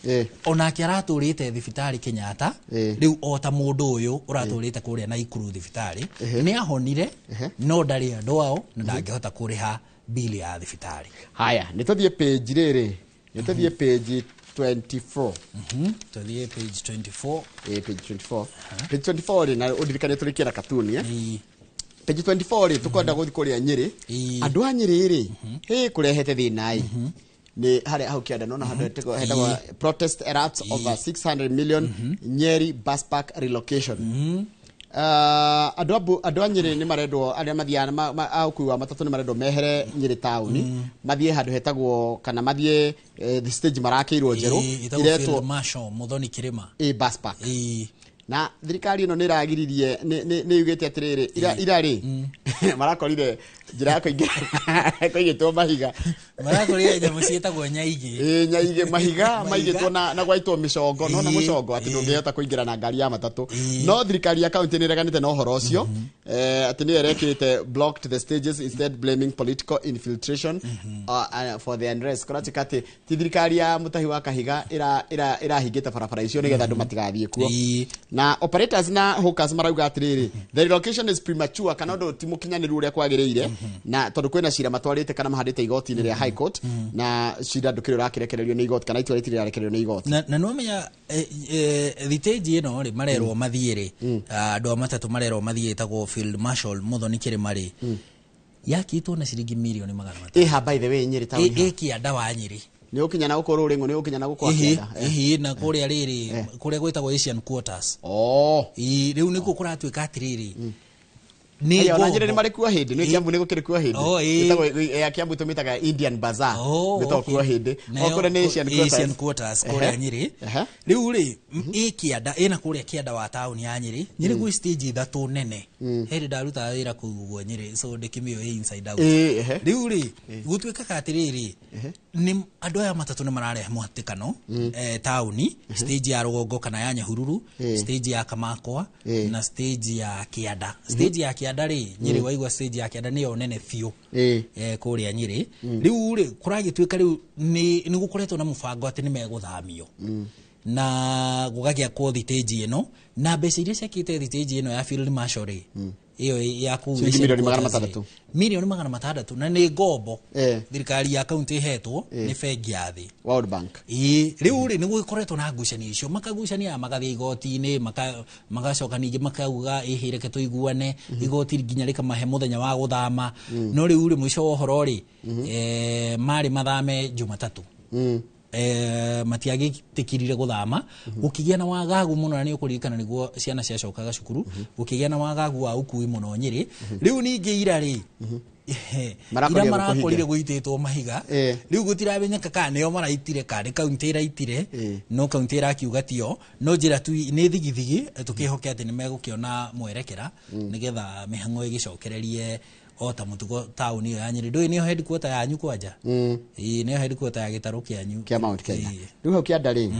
onake aratũrĩte thibitarĩ Kenyatta. Rĩu o ta mũndũ ũyũ ũratũrĩte kũrĩa Naikuru thibitarĩ, nĩ ahonire, no ndarĩ andũ ao na ndangĩhota kũrĩha bili ya thibitarĩ. Haya, nĩ tũthiĩ page rĩrĩ, nĩ tũthiĩ page 24. Tũthiĩ page 24. Page 24, page 24 rĩ, na ũndirikane tũrĩkie na katuni, eh? Page 24 rĩ, tũkwenda gũthiĩ kũrĩa Nyĩrĩ. Andũ a Nyĩrĩ rĩ, hĩ, kũrehete thĩna ĩ, nĩ harĩa hau kĩanda nona handũ hetagwo protest erupts over 600 million Nyeri bus park relocation. Andũ a Nyĩrĩ nĩ marendwo, arĩa mathiaga a ũkui wa matatũ nĩ marendwo mehere Nyĩrĩ taũni, mathiĩ handũ hetagwo, kana mathiĩ the stage marakĩirwo njerũ. Ĩtagwo iretwo Field Marshal Muthoni Kirima. Bus park. Na thirikari ĩno nĩ ĩragiririe, nĩ yugĩte atĩrĩrĩ, ira rĩ, marakorire njĩra ya kũingĩra kũigĩtwo mahiga. Marakorire nyamũ ciĩtagwo nyaigĩ. Ĩ, nyaigĩ, mahiga maigĩtwo na gwaitwo mĩcongo, nona mũcongo atĩ ndũngĩhota kũingĩra na ngari ya matatũ. No thirikari ya kaunti nĩ ĩreganĩte na ũhoro ũcio, atĩ nĩyo ĩrekĩrĩte, blocked the stages, instead blaming political infiltration for the unrest. Kũratuĩka atĩ ti thirikari ya Mũtahi wa Kahiga ĩrahingĩte barabara icio nĩgetha andũ matigathiĩ kuo. Na operators na hawkers marauga atĩrĩrĩ, the relocation is premature, kana ũndũ ti mũkinyanĩru ũrĩa kwagĩrĩire. Na tondũ kwĩna cira matwarĩte kana mahandĩte igoti-inĩ rĩa High Court, na cira ndũkĩrĩ ũrakĩrekererio nĩ igoti kana itua rĩtirĩ rĩrarekererio nĩ igoti. Na nĩwamenya thitĩnji ĩno rĩ, marerwo mathiĩ rĩ, andũ a matatũ marerwo mathiĩ, ĩtagwo Field Marshal Muthoni Kĩrĩma rĩ, yakĩtwo na ciringi mirioni 500. Ĩha by the way Nyĩrĩ taũni? Ĩ kĩanda wa Nyĩrĩ. Nĩ ũkinya na gũkũ Rũrĩng'ũ, nĩ ũkinya na gũkũ Kĩanda. Ĩhĩ, na kũrĩa rĩrĩ, kũrĩa gwĩtagwo Asian Quarters. Ĩ, rĩu nĩkuo kũratuĩka atĩrĩrĩ, nĩ Aya, ona ngombo. Nyĩrĩ nĩ marĩ kuo hĩndĩ, nĩ Kiambu nĩ gũkĩrĩ kuo hĩndĩ. Oh, ĩĩ. Ĩtagwo ya Kiambu tũmĩtaga Indian Bazaar. Oh, Ĩtagwo okay. kuo hĩndĩ. Nayo O kũrĩa nĩ Asian Quarters. Asian Quarters kũrĩa Nyĩrĩ. Rĩu rĩ, ĩ kĩanda, ĩna kũrĩa kĩanda wa taũni ya Nyĩrĩ. Nyĩrĩ gwĩ stage ithatũ nene. Hĩndĩ ndarutaga wĩra kũu ũguo Nyĩrĩ, so ndĩkĩmĩũĩ inside out. Rĩu rĩ, gũtuĩkaga atĩrĩrĩ, nĩ andũ aya matatũ nĩ mararehe mũhatĩkano taũni, stage ya rũgongo kana ya Nyahururu, stage ya Kamakwa na stage ya kĩanda. Stage ya kĩanda rĩ, Nyĩrĩ, waigua stage ya kĩanda nĩyo nene biũ kũrĩa Nyĩrĩ. Rĩu rĩ, kũragĩtuĩka rĩu nĩ gũkoretwo na mũbango atĩ nĩ megũthamio na gũgagĩakwo thitĩnji ĩno na mbeca iria ciakĩte thitĩnji ĩno ya Field Marshal rĩ, ĩyo ya kũu Ciringi Asian mirioni magana Quarters rĩ, matandatũ. mirioni 600, na nĩ ngombo thirikari ya kaunti ĩhetwo nĩ bengi ya thĩ, World Bank. Ĩĩ, rĩu rĩ, nĩ gũgĩkoretwo na ngucanio icio, makagucania, magathiĩ igoti-inĩ, magacoka ningĩ makauga ĩhĩ reke tũiguane, igoti nginya rĩkamahe mũthenya wa gũthama. No rĩu rĩ, mũico wa ũhoro rĩ, marĩ mathame Jumatatũ, matiagĩtĩkirire gũthama. Gũkĩgĩa na wagagu mũno, na nĩ ũkũririkana nĩguo ciana ciacokaga cukuru, gũkĩgĩa na wagagu wa ũkui mũno Nyĩrĩ. Rĩu ningĩ ira rĩ, ira Marakorire marakorire gũkũhinga. gũitĩtwo mahiga. Rĩu gũtiramenyeka kana nĩo maraitire kana nĩ kaunti ĩraitire, no kaunti ĩrakiuga tio, no njĩra tu nĩ thigithigi, tũkĩhoke atĩ nĩ megũkĩona mwerekera nĩgetha mĩhang'o ĩgĩcokererie o ta mũtugo taũni ĩyo ya Nyĩrĩ. Ndũĩ nĩyo headquarter yanyu kwanja? Ĩĩ, nĩyo headquarter ya gĩtarũ kĩanyu. Kĩa Mount Kenya. Rĩu hau kĩanda rĩ,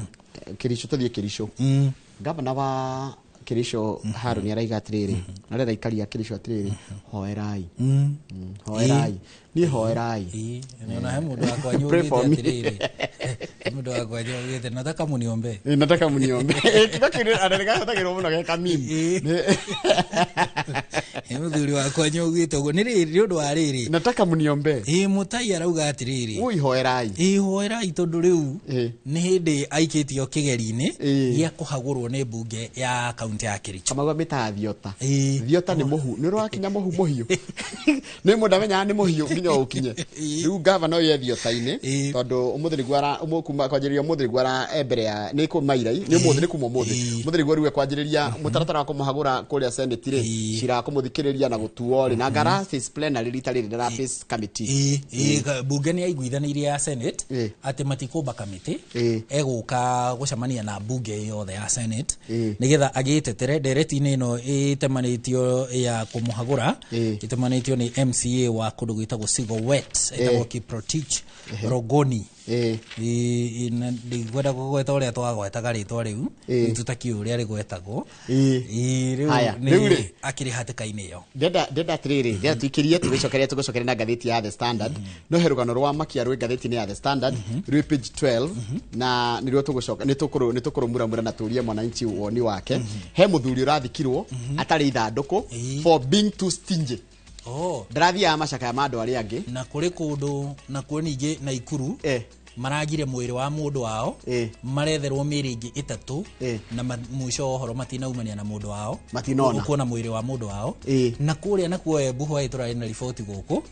Kĩricho, tũthiĩ Kĩricho. Gavana wa Kĩricho Harũni araiga atĩrĩrĩ, arera aikari a Kĩricho atĩrĩrĩ, hoerai. Hoerai. Niĩ hoerai. Ona he mũndũ wakwa Pray for nyugĩte me. atĩrĩrĩ, he mũndũ wakwa nyugĩte nataka muniombe. Nataka muniombe. Kiugo kĩu nĩ gahũthagĩrwo mũno ge kamimi. He mũthuri wakwa nyugĩte ũguo nĩ rĩrĩ, nĩ ũndũ wa rĩrĩ, nataka muniombe. Ĩĩ, mũtai arauga atĩrĩrĩ, Ui, hoerai. Ĩĩ, hoerai, tondũ rĩu nĩ hĩndĩ aikĩtio kĩgeri-inĩ gĩa kũhagũrwo nĩ mbunge ya kaunti ya Kericho. Kamau amĩtaga thiota. Thiota nĩ mũhu, nĩ ũrakinya mũhu mũhiũ, nĩ mũndũ amenyaga nĩ mũhiũ nginya ũkinye. Rĩu gavana ũyũ e thiota-inĩ tondũ ũmũthĩ nĩguo kuma kwanjĩrĩria ũmũthĩ nĩguo ara e mbere ya nĩ kũ mairai nĩ ũmũthĩ, nĩ kuma ũmũthĩ, ũmũthĩ nĩguo rĩu ekwanjĩrĩria mũtaratara wa kũmũhagũra kũrĩa Senate rĩ, cira wa kũmũthikĩrĩria na gũtuo rĩ, na ngara face plenary rita rĩrĩ, ndara face committee. Ĩĩ, mbunge nĩ yaiguithanĩirie ya Senate atĩ matikũmba kamĩtĩ, egũka gũcemania na mbunge yothe ya Senate nĩgetha agĩtetere ndereti-inĩ ĩno ĩtemanĩtio ya kũmũhagũra, ĩtemanĩtio nĩ MCA wa kũndũ gwĩtagwo Sigowet, ĩtagwo Kiprotich Rogoni. Ĩ, na ndikwenda kũgweta ũrĩa twagwetaga rĩtwa rĩu, tũtakiũĩ ũrĩa rĩgwetagwo. Ĩ, rĩu Haya, nĩ rĩu rĩ. akĩrĩ hatĩka-inĩ ĩyo. Ndenda atĩrĩrĩ, ndenda tuikĩrie, tũgĩcokeria, tũgũcokeria na ngathĩti ya The Standard, no he rũgano rwa makia rwĩ ngathĩti-inĩ ya The Standard rwĩ page 12, na nĩruo tũgũcoka nĩ tũkũrũmuramura na tũrie mwananchi woni wake. He mũthuri ũrathikirwo atarĩ ithandũkũ for being too stingy. Oh. Ndarathiaga macakaya ma andũ arĩa angĩ. Na kũrĩ kũndũ nakuo ningĩ Naikuru maragire mwĩrĩ wa mũndũ wao, maretherwo mĩĩrĩ ĩngĩ ĩtatũ, na mũico wa ũhoro matinaumania na mũndũ wao. Matinona. Kuona mwĩrĩ wa mũndũ wao. Na kũrĩa nakuo Embu hwaĩ tũrarĩ na riboti gũkũ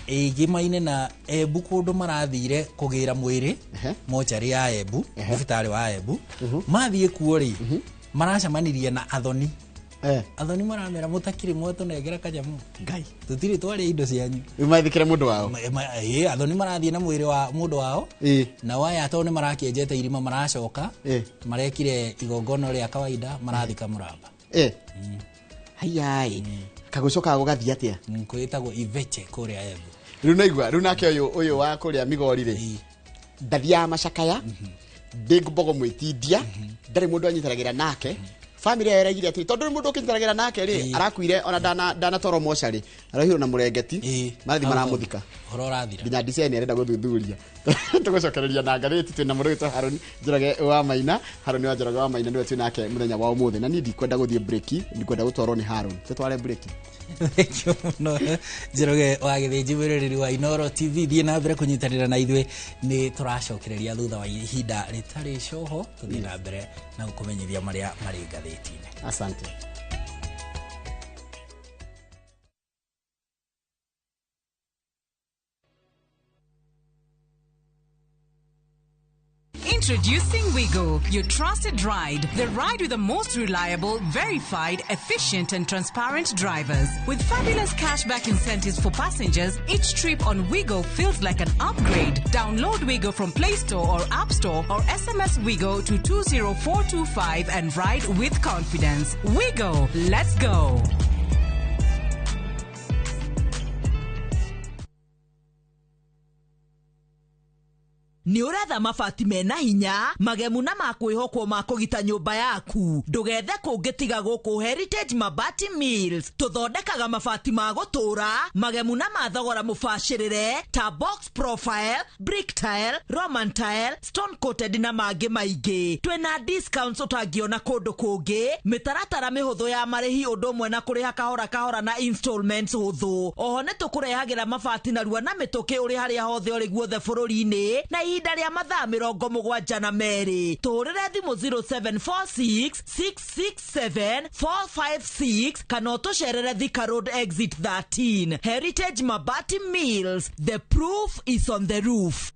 ĩgĩmaine na Embu, kũndũ marathire kũgĩra mwĩrĩ mocarĩ ya Embu, thibitarĩ wa Embu. Mathiĩ kuo rĩ, maracemanirie na athoni. Athoni maramera mũtakĩrĩ mwatũnengera kanyamũ. Ngai. Tũtirĩ twarĩa indo cianyu. Rĩu mathikĩre mũndũ wao. Ĩĩ, athoni marathiĩ na mwĩrĩ wa mũndũ wao, nao aya tondũ nĩ marakĩenjete irima maracoka marekire igongona rĩa kawaida, marathika mũramba. Hayai, kagũcokaga gũgathiĩ atĩa? Kwĩtagwo Iveche kũrĩa Embu. Rĩu naigua rĩu nake ũyũ wa kũrĩa Migori rĩ, ndathiaga macakaya, ndĩ mbogo mwĩtindia, ndarĩ mũndũ anyitanagĩra nake. Family ĩyo ĩraigire atĩ tondũ rĩ mũndũ ũkĩnyitanagĩra nake rĩ, arakuire ona ndanatwarwo mocarĩ, arohirwo na mũrengeti, marathiĩ maramũthika. Ũhoro ũrathira. Nginya DCI nĩ arenda gũthuthuria. Tũgũcokereria na ngathĩti. Twĩna mũndũ wĩtwo Harũni Njoroge wa Maina. Harũni wa Njoroge wa Maina nĩwe twĩ nake mũthenya wa ũmũthĩ, na niĩ ndikwenda gũthiĩ break, ndikwenda gũtwarwo nĩ Harũni. Tũtware break. Thank you mũno, Njoroge wa Gĩthĩnji, mwĩroreri wa Inoro TV. Thiĩ na mbere kũnyitanĩra na ithuĩ, nĩ tũracokereria thutha wa ihinda rĩtarĩ coho, tũthiĩ na mbere na gũkũmenyithia marĩa marĩ ngathĩti-inĩ. Asante. Introducing Wigo, your trusted ride. The ride with the most reliable, verified, efficient, and transparent drivers. With fabulous cashback incentives for passengers, each trip on Wigo feels like an upgrade. Download Wigo from Play Store or App Store or SMS Wigo to 20425 and ride with confidence. Wigo, let's go. Nĩ ũretha mabati mena hinya, magemu na makwĩhokwo ma kũgita nyũmba yaku? Ndũgethe kũngĩ tiga gũkũ Heritage Mabati Mills. Tũthondekaga mabati ma gũtũũra, magemu na ma thogora mũbacĩrĩre, ta box profile, brick tile, roman tile, stone coated na mangĩ maingĩ. Twĩna discounts ũtangĩona kũndũ kũngĩ, mĩtaratara mĩhũthũ ya marĩhi, ũndũ ũmwe na kũrĩha kahora kahora na installments hũthũ. Oho nĩ tũkũrehagĩra mabati narua na mĩtũkĩ ũrĩ harĩa hothe ũrĩ guothe bũrũri-inĩ na ihinda rĩa mathaa 72. Tũhũrĩre thimũ 0746 667 456 kana ũtũcerere Thika Road exit 13. Heritage Mabati Mills, the proof is on the roof.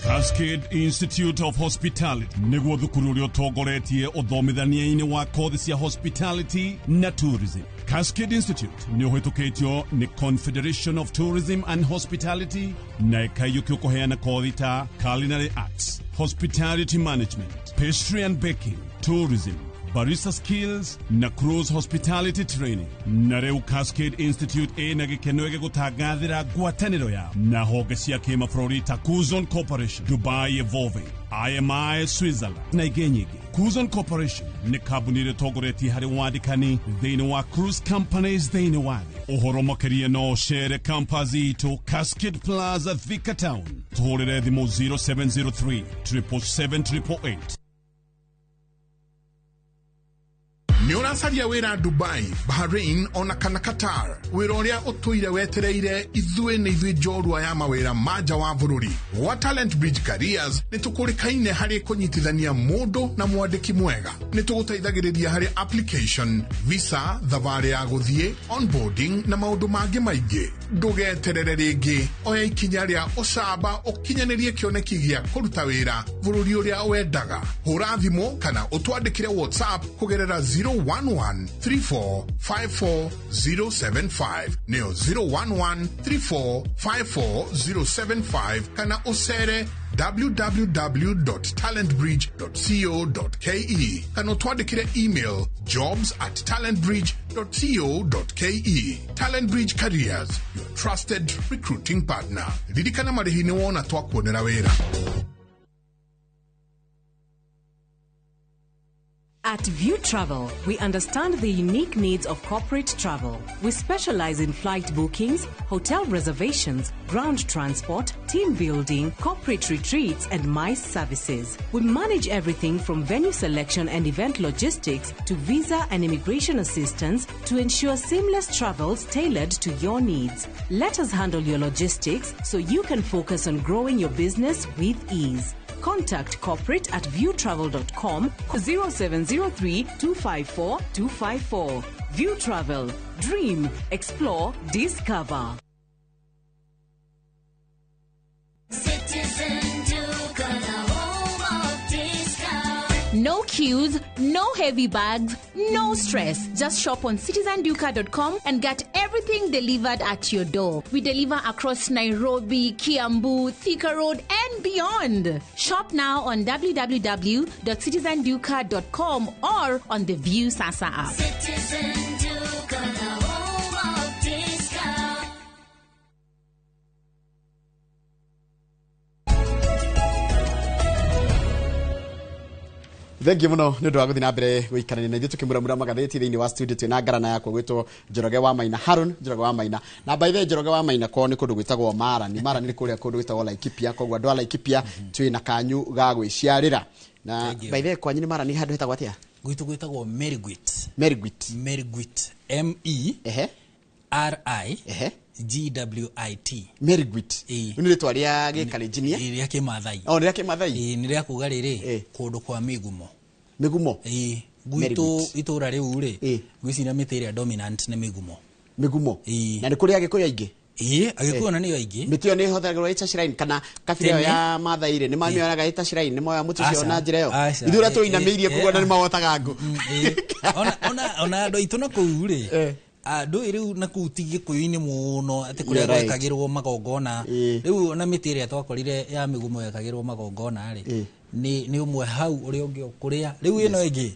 Cascade Institute of Hospitality nĩguo thukuru ũrĩa ũtongoretie ũthomithania-inĩ wa kothi cia hospitality na tourism. Cascade Institute nĩ ũhĩtũkĩtio nĩ Confederation of Tourism and Hospitality na ĩkaiyũkio kũheana kothi ta culinary arts, hospitality management, pastry and baking, tourism, barista skills na cruise hospitality training. Na rĩu Cascade Institute ĩna gĩkeno gĩgũtangathĩra ngwatanĩro yao na honge cia kĩmabũrũri ta Kuzon Corporation, Dubai Evolving, IMI Switzerland na ingĩ nyingĩ. Kuzon Corporation nĩ kambuni ĩrĩa ĩtongoretie harĩ wandĩkani thĩinĩ wa cruise companies thĩinĩ wa thĩ. Ũhoro makĩria no ũcere campus itũ Cascade Plaza, Thika Town. Tũhũrĩre thimũ 0703 777 888. Nĩ ũracaria wĩra Dubai, Bahrain ona kana Qatar? Wĩra ũrĩa ũtũire wetereire, ithuĩ nĩ ithuĩ njorua ya mawĩra ma nja wa bũrũri. Gwa Talent Bridge Careers nĩ tũkũrĩkaine harĩ kũnyitithania mũndũ na mwandĩki mwega. Nĩ tũgũteithagĩrĩria harĩ application, visa, thabarĩ ya gũthiĩ, onboarding na maũndũ mangĩ maingĩ. Ndũgeterere rĩngĩ, oya ikinya rĩa ũcamba ũkinyanĩrie kĩoneki gĩa kũruta wĩra bũrũri ũrĩa wendaga. Hũra thimũ kana ũtwandĩkĩre WhatsApp kũgerera 011 34 54 075, nĩyo 011 34 54 075, kana ũcere www.talentbridge.co.ke kana ũtwandĩkĩre email jobs@talentbridge.co.ke. Talent Bridge Careers, your trusted recruiting partner. Ririkana marĩhi nĩ wona twakuonera wĩra. At View Travel, we understand the unique needs of corporate travel. We specialize in flight bookings, hotel reservations, ground transport, team building, corporate retreats, and MICE services. We manage everything from venue selection and event logistics to visa and immigration assistance to ensure seamless travels tailored to your needs. Let us handle your logistics so you can focus on growing your business with ease. Contact corporate@viewtravel.com, 0703 254 254. View Travel. Dream, explore, discover. Citizen Duka, the home of discount. No queues, no heavy bags, no stress. Just shop on citizenduka.com and get everything delivered at your door. We deliver across Nairobi, Kiambu, Thika Road, and beyond. Shop now on www.citizenduka.com or on the View Sasa app. Citizen Duka, the home of discount. Thengiũ mũno nĩ ũndũ wa gũthiĩ na mbere gũikarania na ithuĩ tũkĩmuramura magathĩti. Thĩinĩ wa studio twĩna ngarana yakwa gwĩtwo Njoroge wa Maina, Harun Njoroge wa Maina. Na by the way, Njoroge wa Maina kwao nĩ kũndũ gwĩtagwo Marani. Marani nĩ kũrĩa kũndũ gwĩtagwo Laikipia, koguo andũ a Laikipia twĩna kanyu ga gwĩciarĩra. Na by the way, kwanyu nĩ Marani handũ hetagwo atĩa? Gwitũ gwĩtagwo Meriguit. Meriguit. Meriguit, M E R I G W I T. Meriguit. Nĩ rĩtwa rĩa gĩkalenjinia? Rĩa kĩmathai. Oh, nĩ rĩa kĩmathai? Ĩĩ, nĩ rĩa kuga rĩrĩ, kũndũ kwa mĩgumo. Mĩgumo? Ĩĩ. Gwitũ itũra rĩu rĩ, ngwĩciria mĩtĩ ĩrĩa dominant nĩ mĩgumo. Mĩgumo? Na nĩ kũrĩ Agĩkũyũ aingĩ? Ĩĩ, Agĩkũyũ na nĩo aingĩ. Mĩtĩ ĩyo nĩ ĩhũthagĩrwo ĩta shrine kana kabira ĩyo ya Maathai rĩ, nĩ mamĩonaga ĩta shrine, nĩ moyaga mũtĩ ũcio na njĩra ĩyo. Ithuĩ ũrĩa tũinamĩirie koguo na nĩ mahotaga ngũ. Ona andũ aitũ na kũu rĩ, andũ rĩu na kũu ti Gĩkũyũ-inĩ mũno atĩ kũrĩa gwekagĩrwo magongona. Rĩu ona mĩtĩ ĩrĩa twakorire ya mĩgumo yekagĩrwo magongona rĩ, nĩ ũmwe hau ũrĩa ũngĩ ũkũrĩa. Rĩu ĩno ĩngĩ,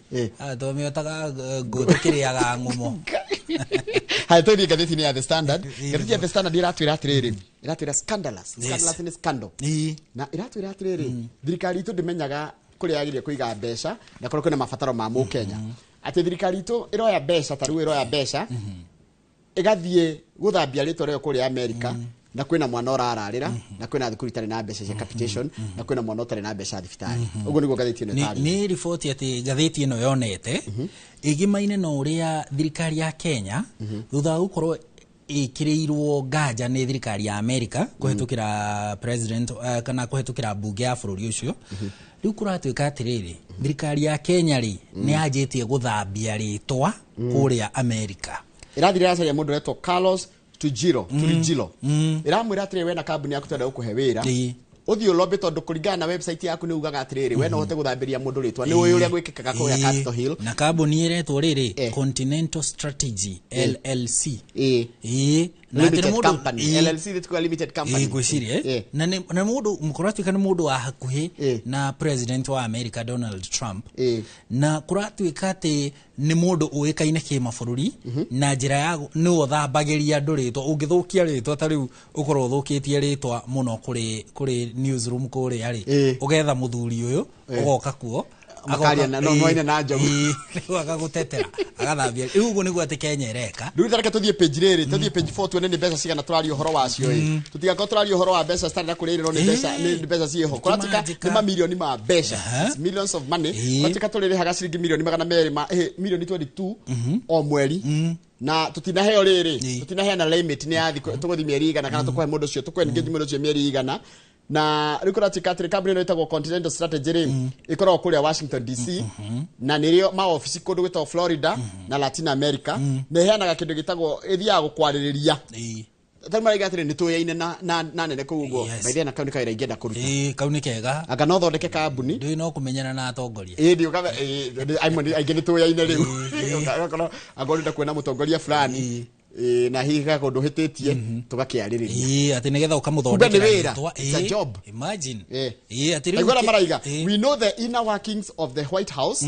twamĩotaga ngũ tũkĩrĩaga ng'ũmo. Haya, tũthiĩ ngathĩti-inĩ ya The Standard. Ngathĩti ya The Standard ĩratwĩra atĩrĩrĩ, ĩratwĩra scandalous. Scandalous nĩ scandal. Na ĩratwĩra atĩrĩrĩ, thirikari itũ ndĩmenyaga kũrĩa yagĩrĩire kũiga mbeca na kũrĩa kwĩna mabataro ma mũkenya. Atĩ thirikari itũ ĩroya mbeca, ta rĩu ĩroya mbeca ĩgathiĩ gũthambia rĩtwa rĩayo kũrĩa Amerika, na kwĩna mwana ũrararĩra, na kwĩna thukuru itarĩ na mbeca cia capitation, na kwĩna mwana ũtarĩ na mbeca thibitarĩ. Ũguo nĩguo ngathĩti ĩno ĩtarĩirie. Nĩ riboti atĩ ngathĩti ĩno yonete ĩgĩmaine na ũrĩa thirikari ya Kenya thutha wa gũkorwo ĩkĩrĩirwo nganja nĩ thirikari ya Amerika kũhetũkĩra president kana kũhetũkĩra mbunge ya bũrũri ũcio. Rĩu kũratuĩka atĩrĩrĩ, thirikari ya Kenya rĩ nĩ yanjĩtie gũthambia rĩtwa kũrĩa Amerika. Ĩrathire ĩracaria mũndũ ũretwo Carlos Trujillo. Ĩramwĩra atĩrĩrĩ, we na kambuni yaku twenda gũkũhe wĩra, ũthiĩ ũlobby tondũ kũringana na website yaku nĩ ugaga atĩrĩrĩ, we no ũhote gũthambĩria mũndũ rĩtwa, nĩ ũĩ ũrĩa gwĩkĩkaga kũrĩa Capitol Hill. Na kambuni ĩretwo rĩrĩ Continental Strategy LLC. Limited company. LLC nĩ tukuga limited company. Ngwĩciria na nĩ mũndũ kũratuĩka nĩ mũndũ wa hakuhĩ na president wa America Donald Trump, na kũratuĩka atĩ nĩ mũndũ ũĩkaine kĩmabũrũri na njĩra ya nĩwe ũthambagĩria andũ rĩtwa. Ũngĩthũkia rĩtwa ta rĩu ũkorwo ũthũkĩtie rĩtwa mũno kũrĩ newsroom kũrĩa rĩ, ũgetha mũthuri ũyũ ũgoka kuo makaria na no moine na njogu, rĩu agagũtetera agathambia. Rĩu ũguo nĩguo atĩ Kenya ĩreka. Rĩu reke tũthiĩ page rĩrĩ, tũthiĩ page 4 tuone nĩ mbeca cigana tũraria ũhoro wacio. Tũtigakorwo tũraria ũhoro wa mbeca citarĩ na kũrĩa irĩ, no nĩ mbeca, nĩ mbeca ciĩho. Kũratuĩka nĩ mamirioni ma mbeca, millions of money. Kũratuĩka tũrĩrĩhaga ciringi milioni 200 ma milioni 22 o mweri, na tũtinaheo rĩrĩ, tũtinaheana limit nĩ yathi tũgũthiĩ mĩeri igana kana tũkũhe mũndũ ũcio, tũkũ engage mũndũ ũcio mĩeri igana. Na rĩu kũratuĩka atĩrĩ, kambuni ĩno ĩtagwo Continental Strategy rĩ, ĩkoragwo kũrĩa Washington DC, na nĩrĩo maobici kũndũ gwĩtagwo Florida na Latin America, na ĩheanaga kĩndũ gĩtagwo, ĩthiaga gũkwarĩrĩria. Tarĩu maraiga atĩrĩ, nĩ tũyaine na nene kũu ũguo. By the way, na kau nĩ kawĩra ingĩenda kũruta. Kau nĩ kega. Anga no thondeke kambuni. Ndũĩ no kũmenyana na atongoria. Ĩĩ, aingĩ nĩ tũyaine rĩu. Ũgakorwo angorwo ũrenda kuona mũtongoria fulani, na hihi kũndũ hĩtĩtie tũgakĩarĩrĩria. Atĩ nĩgetha ũkamũthondekera rĩtwa. It's a job. Imagine. Atĩ rĩu maraiga, we know the inner workings of the White House,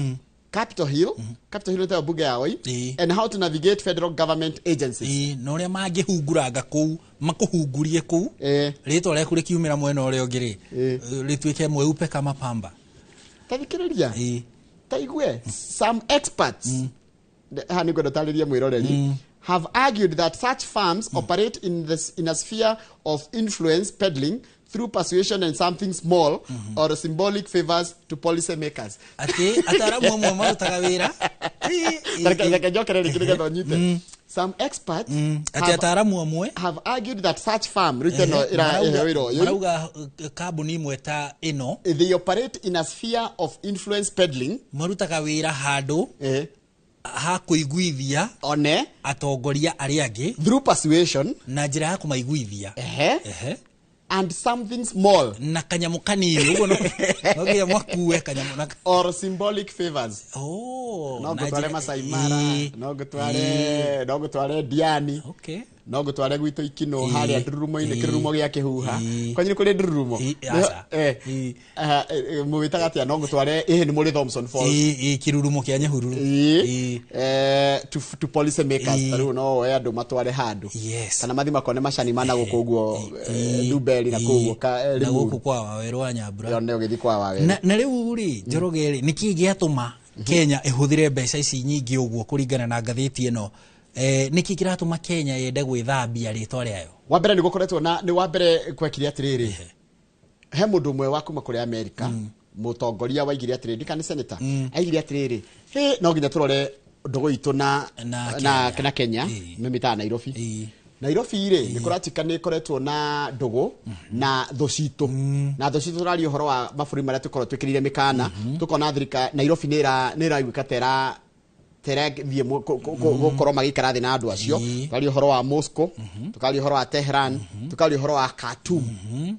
Capitol Hill, Capitol Hill nĩ bunge ya oi, and how to navigate federal government agencies. Na ũrĩa mangĩhunguranga kũu, makũhungurie kũu, rĩtwa rĩaku rĩkiumĩra mwena ũrĩa ũngĩ rĩ, rĩtuĩke mweupe kama pamba. Ta thikĩrĩria. Ta igue, some experts, haha nĩ ngwenda ũtarĩrie mwĩroreri, have argued that such firms operate in a sphere of influence peddling through persuasion and something small or symbolic favors to policy makers. Atĩ ataramu amwe marutaga wĩra. Reke njokere rĩngĩ nĩgetha ũnyite. Some experts atĩ ataramu amwe have argued that such firm, rĩu ĩno ĩraheo wĩra ũyũ, marauga kambuni imwe ta ĩno, they operate in a sphere of influence peddling, marutaga wĩra handũ ha kũiguithia one atongoria arĩa angĩ through persuasion, na njĩra ya kũmaiguithia, and something small, na kanyamu kanini ũguo no nginya mwakue kanyamu na or symbolic favors. No ngũtware Masai Mara, no ngũtware Diani, no ngũtware gwitũ Ikino harĩa ndurumo-inĩ, kĩrurumo gĩa kĩhuha. Kwanyu nĩ kũrĩ ndurumo? Mũwĩtaga atĩa? No ngũtware, nĩ mũrĩ Thompson Falls. Kĩrurumo kĩa Nyahururu. To policy makers, ta rĩu no woe andũ matware handũ, kana mathiĩ makone macani ma na gũkũ ũguo Ndumberi na kũu ũguo na gũkũ kwa Wawerũ wa Nyambura. Nĩ ũgĩthiĩ kwa Wawerũ. Na rĩu rĩ, Njoroge rĩ, nĩkĩ gĩatũma Kenya ĩhũthĩre mbeca ici nyingĩ ũguo kũringana na ngathĩti ĩno? Nĩkĩ kĩratũma Kenya yende gwĩthambia rĩtwa rĩayo? Wa mbere nĩ gũkoretwo na nĩ wa mbere gwekire atĩrĩrĩ, he mũndũ ũmwe wa kuma kũrĩa Amerika Mũtongoria waigire atĩrĩrĩ ndikane senator aigire atĩrĩrĩ he no nginya tũrore ndũgũ itũ na na Kenya mĩmĩtaga Nairobi. Nairobi rĩ nĩ kũratuĩka nĩ ĩkoretwo na ndũgũ na thũ citũ na thũ citũ tũraria ũhoro wa mabũrũri marĩa tũkorwo twĩkĩrĩire mĩkana tũkona thirikari Nairobi nĩ ĩraiguĩka ta ĩrathiĩ gũkorwo magĩikara thĩ na andũ acio. Tũkaria ũhoro wa Moscow, tũkaria ũhoro wa Tehran, tũkaria ũhoro wa Khartoum.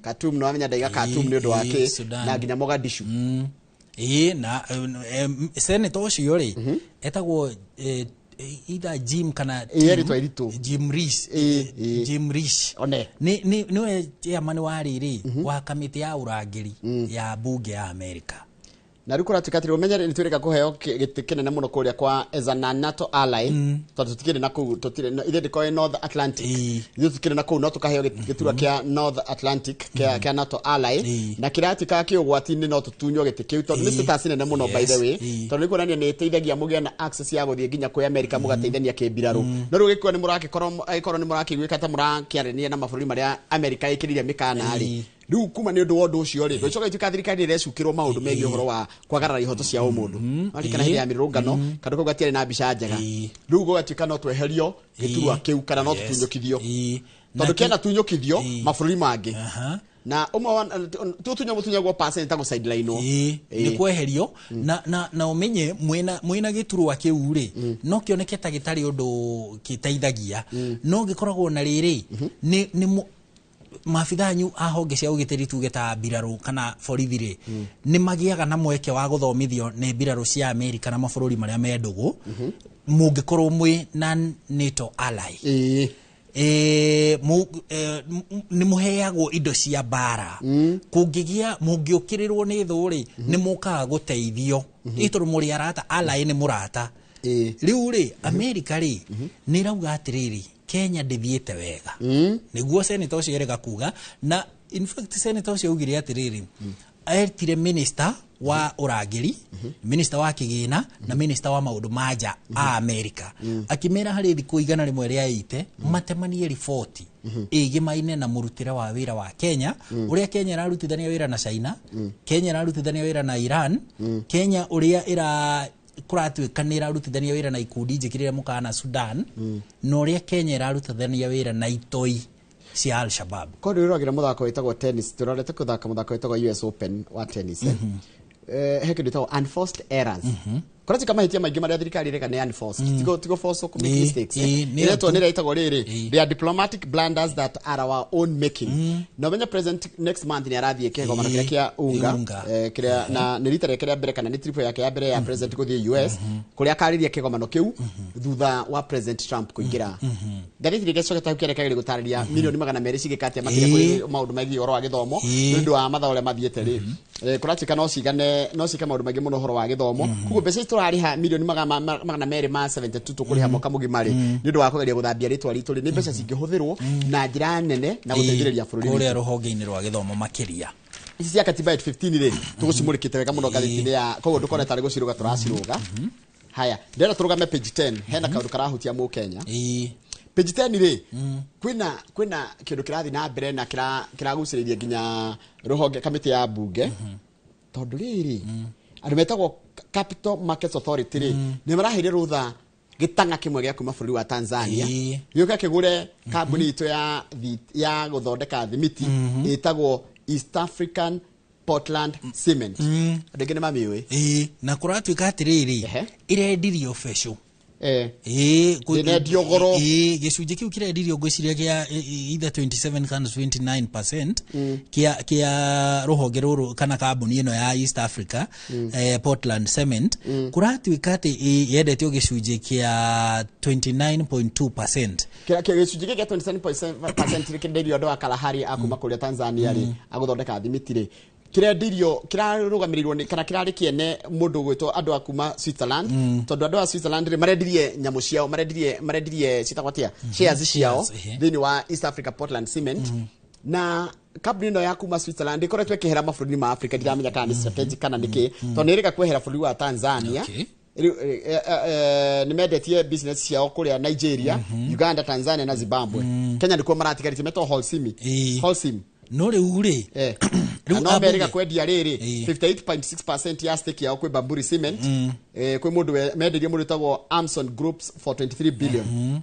Khartoum no amenya ndaiga Khartoum nĩ ũndũ wa kĩ na nginya Mogadishu. Ĩĩ na senator ũcio rĩ etagwo either Jim kana Jim Risch. Jim Risch ni niwe chairman wa riri wa kamiti ya urangiri ya bunge ya America. Na riu kũratuĩka atĩrĩ ũmenye nĩ twĩrĩga kũheo gĩtĩ kĩnene mũno kũrĩa kwa as a NATO ally tondũ tũtikĩrĩ na kũu tũtirĩ ithuĩ ndĩkorwo North Atlantic ithuĩ tũtikĩrĩ na kũu no tũkaheo gĩturwa kĩa North Atlantic kĩa NATO ally na kĩratuĩka kĩ ũgwati-inĩ no tũtunywo gĩtĩ kĩu tondũ nĩ status nene mũno by the way tondũ nĩ kuonania nĩ ĩteithagia mũgĩe na access ya gũthiĩ nginya kwĩ America mũgateithania kĩmbirarũ no rĩu gĩkuo nĩ mũragĩkorwo nĩ mũrakĩiguĩka ta mũrakĩaranĩria na mabũrũri marĩa America ĩkĩrĩire mĩkana rĩ riu kuma ni undu wa undu ucio ri ndocoka ituika thirikari irecukirwo maundu megie uhoro wa kwagarara ihoto cia umundu arikana hindi ya mirurungano kandu kau gatiarĩ na mbica njega riu gũgatuĩka no tweherio gĩturwa kĩu kana no tũtunyũkithio tondũ kĩenda tunyũkithio mabũrũri mangĩ na ũmwe tutunywo mũtunyagwo percent ta gũsideline-wo nĩ kweherio na ũmenye mwĩna gĩturwa kĩu rĩ no kĩoneke ta gĩtarĩ ũndũ gĩteithagia no gĩkoragwo na rĩrĩ nĩ maabitha anyu a honge cia ũgitĩri tuge ta mbirarũ kana borithi rĩ nĩ magĩaga na mweke wa gũthomithio nĩ mbirarũ cia Amerika na mabũrũri marĩa me ndũgũ mũngĩkorwo mwĩ na NATO ally nĩ mũheagwo indo cia mbara kũngĩgĩa mũngĩũkĩrĩrwo nĩ thũ rĩ nĩ mũkaga gũteithio ĩ tondũ mũrĩ arata ally nĩ mũrata rĩu rĩ Amerika rĩ nĩ ĩrauga atĩrĩrĩ Kenya ndĩthiĩte wega nĩguo senator ũcio erega kuga na in fact senator ũcio augire atĩrĩrĩ etire minister wa ũrangĩri minister wa kĩgĩna na minister wa maũndũ ma nja a America akĩmera harĩ thikũ 180 matemanie riboti ĩgĩmaine na mũrutĩre wa wĩra wa Kenya ũrĩa Kenya ĩrarutithania wĩra na China Kenya ĩrarutithania wĩra na Iran Kenya ũrĩa ĩra kũratuĩka nĩ ĩrarutithania wĩra na ikundi njĩkĩrĩre mũkana Sudan na ũrĩa Kenya ĩrarutithania wĩra na itoi cia Al-Shabaab. Korwo ũragĩra mũthako wĩtagwo tennis tũrorete kũthaka mũthako wĩtagwo US Open wa tennis he kĩndũ gĩtagwo unforced errors kũratuĩka mahĩtia maingĩ marĩa thirikari ĩreka nĩ unforced tigo force kũ make mistakes ĩretwo nĩ ĩretagwo rĩrĩ they are diplomatic blunders that are our own making na ũmenye president next month nĩ arathiĩ kĩgomano kĩrĩa kĩa UNGA kĩrĩa na nĩ rita rĩake rĩa mbere kana nĩ trip yake ya mbere ya president gũthiĩ US kũrĩa akarĩria kĩgomano kĩu thutha wa president Trump kũingĩra ngathĩti rĩngĩ cokete hau kĩareka gũtarĩria milioni 200 cigĩka atĩa makĩria kũrĩ maũndũ megiĩ ũhoro wa gĩthomo nĩ ũndũ wa mathaa ũrĩa mathiĩte rĩ kũratuĩka no cigane no cike maũndũ maingĩ mũno ũhoro wa gĩthomo koguo mbeca ici tũrarĩha milioni 272 tũkũrĩha mwaka mũgima rĩ nĩ ũndũ wa kũgeria gũthambia rĩtwa ritũ rĩ nĩ mbeca cingĩhũthĩrwo na njĩra nene na gũteithĩrĩria bũrũri kũrĩa rũhonge-inĩ rwa gĩthomo makĩria ici cia katiba 15 rĩ tũgũcimũrĩkĩte wega mũno ngathĩti-inĩ ya koguo ndũkone tarĩ gũcirũga tũracirũga haya ndĩrenda tũrũgame page 10 hena kaũndũ karahutia mũkenya page 10 rĩ kwĩna kĩndũ kĩrathiĩ na mbere na kĩragucĩrĩria nginya rũhonge kamĩtĩ ya mbunge tondũ rĩrĩ andũ metagwo Capital Markets Authority rĩ nĩ maraheire rũtha gĩtang'a kĩmwe gĩa kuma bũrũri wa Tanzania gĩũke kĩgũre kambuni itũ ya gũthondeka thimiti ĩtagwo East African Portland Cement andũ aingĩ nĩ mamĩũĩ na kũratuĩka atĩrĩrĩ ĩrendirio becũ ĩrendio goro gĩcunjĩ kĩu kĩrendirio ngwĩciria kĩa either 27 kana 29% kĩa rũhonge rũrũ kana kambuni ĩno ya East Africa Portland Cement kũratuĩka atĩ yendetio gĩcunjĩ kĩa 29.2% gĩcunjĩ gĩkĩ kĩa 27.7% kĩrendirio andũ a Kalahari a kuma kũrĩa Tanzania rĩ agũthondeka thimiti rĩ kirendirio kirarugamĩrĩirwo nĩ kana kirarĩ kĩene mũndũ gwĩtwo andũ a kuma Switzerland tondũ andũ a Switzerland rĩ marendirie nyamũ ciao marendirie ciĩtagwo atĩa shares ciao thĩinĩ wa East Africa Portland Cement na kambuni ĩno ya kuma Switzerland ĩkoretwo ĩkĩhera mabũrũri ma Africa ndiramenya kana nĩ strategic kana nĩ kĩ tondũ nĩ ĩrĩga kwehera bũrũri wa Tanzania nĩ mendetie business ciao kũrĩa Nigeria, Uganda, Tanzania na Zimbabwe. Kenya nĩkuo maratigarĩtie metwo Holcim. Holcim. No rĩu rĩ, rĩu no merĩga kwendia rĩrĩ 58.6% ya stake yao kwĩ Bamburi Cement, kwĩ mũndũ menderie mũndũ wĩtagwo Amson Groups for 23 billion.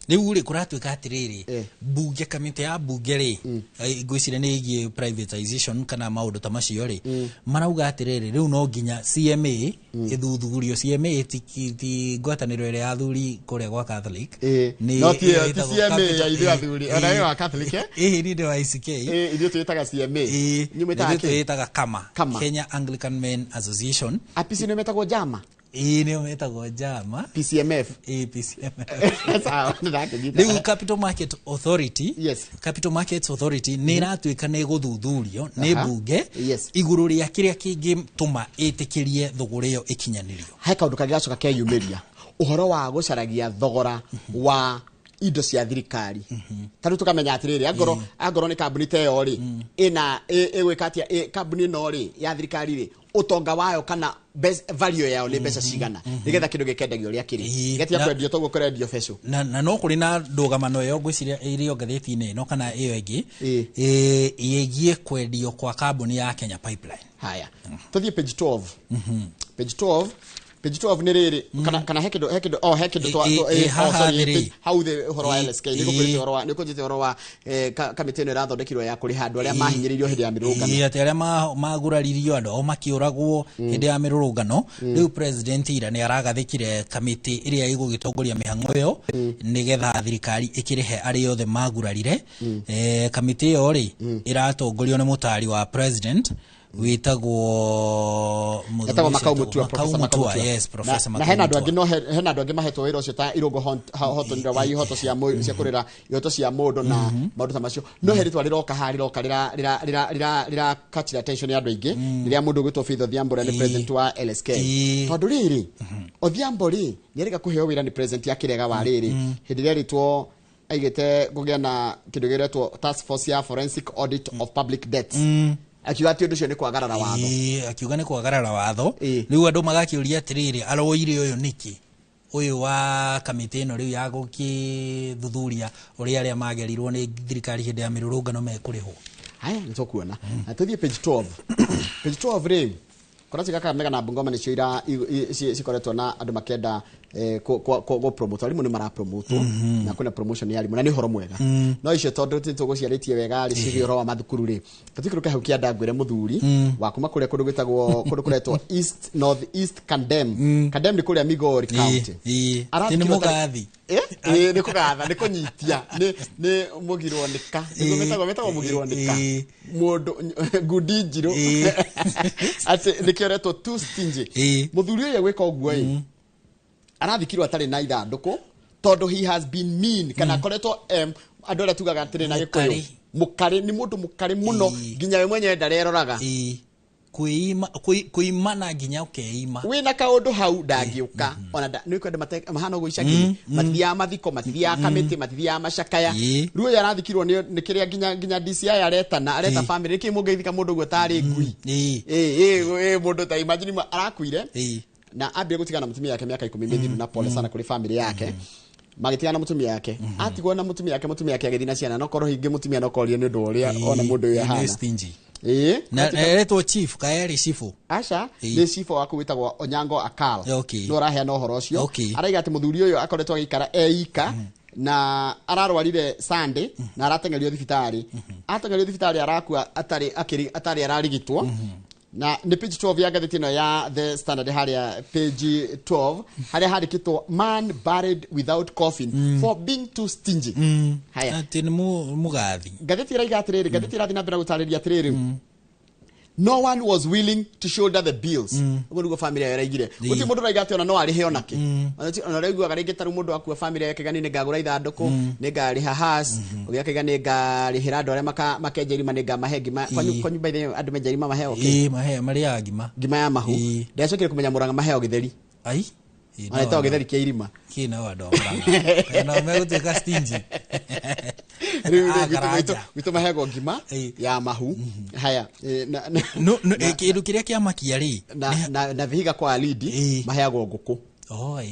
Rĩu rĩ, kũratuĩka atĩrĩrĩ, bunge, kamĩtĩ ya bunge rĩ, ngwĩciria nĩ ĩgiĩ privatization kana maũndũ ta macio rĩ, marauga atĩrĩrĩ, rĩu no nginya CMA ĩthuthurio. CMA ti ngwatanĩro ĩrĩa ya athuri kũrĩa gwa Catholic. No ti CMA ya ithuĩ athuri, ona ĩyo wa Catholic. Ĩhĩ, niĩ ndĩ wa ICK. Ithuĩ twĩtaga CMA. Inyuĩ mwĩtaga kĩ? Twĩtaga KAMA, Kenya Anglican Men Association. APC nĩ metagwo JAMA. Ĩĩ, nĩo metagwo JAMA. PCMF. Ĩĩ, PCMF. Sawa, nĩndakĩnyita. Rĩu Capital Market Authority, Capital Markets Authority nĩ ĩratuĩka nĩ ĩgũthuthurio nĩ bunge igũrũ rĩa kĩrĩa kĩngĩtũma ĩtĩkĩrie thũgũrĩ ĩyo ĩkinyanĩrio. He kaũndũ kangĩ gacoka keyumĩria, ũhoro wa gũcaragia thogora wa indo cia thirikari. Ta rĩu tũkamenya atĩrĩrĩ, angorwo nĩ kambuni ta ĩyo rĩ, ĩna ĩgwĩka atĩa kambuni ĩno rĩ ya thirikari rĩ, ũtonga wayo kana value yao nĩ mbeca cigana, nĩgetha kĩndũ gĩkendagio ũrĩa kĩrĩ, gĩtiga kwendio toguo kũrendio becũ. Na no kũrĩ na ndũgamano ĩyo ngwĩciria ĩrĩ ngathĩti-inĩ ĩno kana ĩyo ĩngĩ ĩgiĩ kwendio kwa kambuni ya Kenya Pipeline. Haya, tũthiĩ page 12. Page 12, page 12 nĩ rĩrĩ, kana he kĩndũ oh, he kĩndũ sorry, hau thĩ ũhoro wa LSK nĩ gũkũrĩte ũhoro wa, nĩ kũnjĩte ũhoro wa kamĩtĩ ĩno ĩrathondekirwo ya kũrĩha andũ arĩa mahinyĩrĩirio hĩndĩ ya mĩrũrũngano. Atĩ arĩa maguraririo, andũ ao makĩũragwo hĩndĩ ya mĩrũrũngano. Rĩu president ira nĩ aragathĩkire kamĩtĩ ĩrĩa ĩgũgĩtongoria mĩhang'o ĩyo nĩgetha thirikari ĩkĩrĩhe arĩa othe magurarire. Kamĩtĩ ĩyo rĩ, ĩratongorio nĩ mũtari wa president wĩtagwo Makau Mutua, Professor Makau Mutua. Yes, Professor Makau. Na hena andũ angĩ, no hena andũ angĩ mahetwo wĩra ũcio ta Irũngũ Horton ũrĩa wa ihoto cia kũrĩra ihoto cia mũndũ na maũndũ ta macio. No he rĩtwa rĩroka haha, rĩroka rĩra catch attention ya andũ aingĩ, rĩrĩa mũndũ ũgwĩtwo Faith Odhiambo ũrĩa nĩ president wa LSK. Tondũ rĩrĩ, Odhiambo rĩ, nĩarĩga kũheo wĩra nĩ president akĩrega wa rĩrĩ hĩndĩ ĩrĩa erĩtwo aigĩte kũgĩa na kĩndũ gĩretwo task force ya forensic audit of public debts, akiuga atĩ ũndũ ũcio nĩ kwagarara watho. Akiuga nĩ kwagarara watho. Rĩu andũ magakĩũria atĩrĩrĩ, aroire ũyũ nĩkĩ, ũyũ wa kamĩtĩ ĩno rĩu ya gũkĩthuthuria ũrĩa arĩa magerirwo nĩ thirikari hĩndĩ ya mĩrũrũngano mekũrĩhwo. Haya, nĩ tũkuona. Na tũthiĩ page 12. Page 12 rĩ, kũracika Kakamega na Bungoma nĩcio ira cikoretwo na andũ makĩenda gũ promote. Arimũ nĩ marapromotwo na kwĩna promotion ya arimũ na nĩ ũhoro mwega, no icio tondũ tũgũciarĩtie wega rĩ, ciĩgiĩ ũhoro wa mathukuru rĩ, tũtikũrũke hau kĩanda ngwĩre mũthuri wa kuma kũrĩa kũndũ gwĩtagwo kũndũ kũretwo East North East Kandem. Kandem nĩ kũrĩa Migori County. Nĩ mũgathi. Nĩ kũgatha, nĩ kũnyitia, nĩ mũgirwo nĩka, nĩguo metagwo mũgirwo nĩka, mũndũ ngundi njirũ, atĩ nĩkĩo retwo too stingy. Mũthuri ũyũ gwĩka ũguo ĩ, arathikirwo atarĩ na ithandũkũ tondũ he has been mean, kana akoretwo andũ arĩa tugaga atĩrĩ na Gĩkũyũ mũkarĩ, nĩ mũndũ mũkarĩ mũno nginya we mwenyewe ndareroraga. Kuimana nginya ũkeima. Wĩna kaũndũ hau ndangĩũka ona nĩ kwenda mahana ũguo icagi-inĩ, matithiaga mathiko, matithiaga kamĩtĩ, matithiaga macakaya. Rĩu ũyũ arathikirwo nĩ kĩrĩa nginya DCI aretana, areta family nĩkĩ mũngĩthika mũndũ ũguo tarĩ ngui. Ĩ mũndũ ta imagine arakuire na ambire gũtigana na mũtumia yake mĩaka 10 mĩthiru, na pole sana kũrĩ family yake. Magĩtigana na mũtumia yake, atigwo na mũtumia yake, mũtumia yake agĩthiĩ na ciana, no korwo hingĩ mũtumia no korio nĩ ũndũ ũrĩa ona mũndũ ũyũ ahana. Na eretwo chief, kaerĩ chifu. Aca, nĩ chief waku wĩtagwo Onyango Akal. No ũraheana ũhoro ũcio. Araiga atĩ mũthuri ũyũ akoretwo agĩikara eika na ararwarire Sunday na arateng'erio thibitarĩ. Ateng'erio thibitarĩ arakua atarĩ ararigitwo. Na nĩ page 12 ya ngathĩti ĩno ya The Standard, harĩa page 12 harĩa handĩkĩtwo man buried without coffin for being too stingy. Haya, atĩ nĩ mũgathi. Ngathĩti ĩraiga atĩrĩrĩ, ngathĩti ĩrathiĩ na mbere na gũtarĩria atĩrĩrĩ, no one was willing to shoulder the bills. Ũguo nĩguo family yayo ĩraigire. Gũtirĩ mũndũ ũraiga atĩ ona no arĩhe onake. Ona ũraiguaga rĩngĩ ta rĩu mũndũ akua, family yake gani, nĩngagũra ithandũkũ, nĩngarĩha has ũgĩ akaiga nĩngarĩhĩra andũ arĩa makenja irima, nĩngamahe ngima. Kwanyu by the way, andũ menja irima maheo kĩ? Mahe marĩaga ngima. Ngima ya mahu. Ndacokire kũmenya Mũrang'a maheo gĩtheri. Ai, ona ĩtagwo gĩtheri kĩa irima. Kĩ nao andũ a Mũrang'a kana megũtuĩka stingy. Rĩu gwitũ maheagwo ngima ya mahu. Haya, kĩndũ kĩrĩa kĩamakia rĩ, na Vihiga kwa Alidi maheagwo ngũkũ.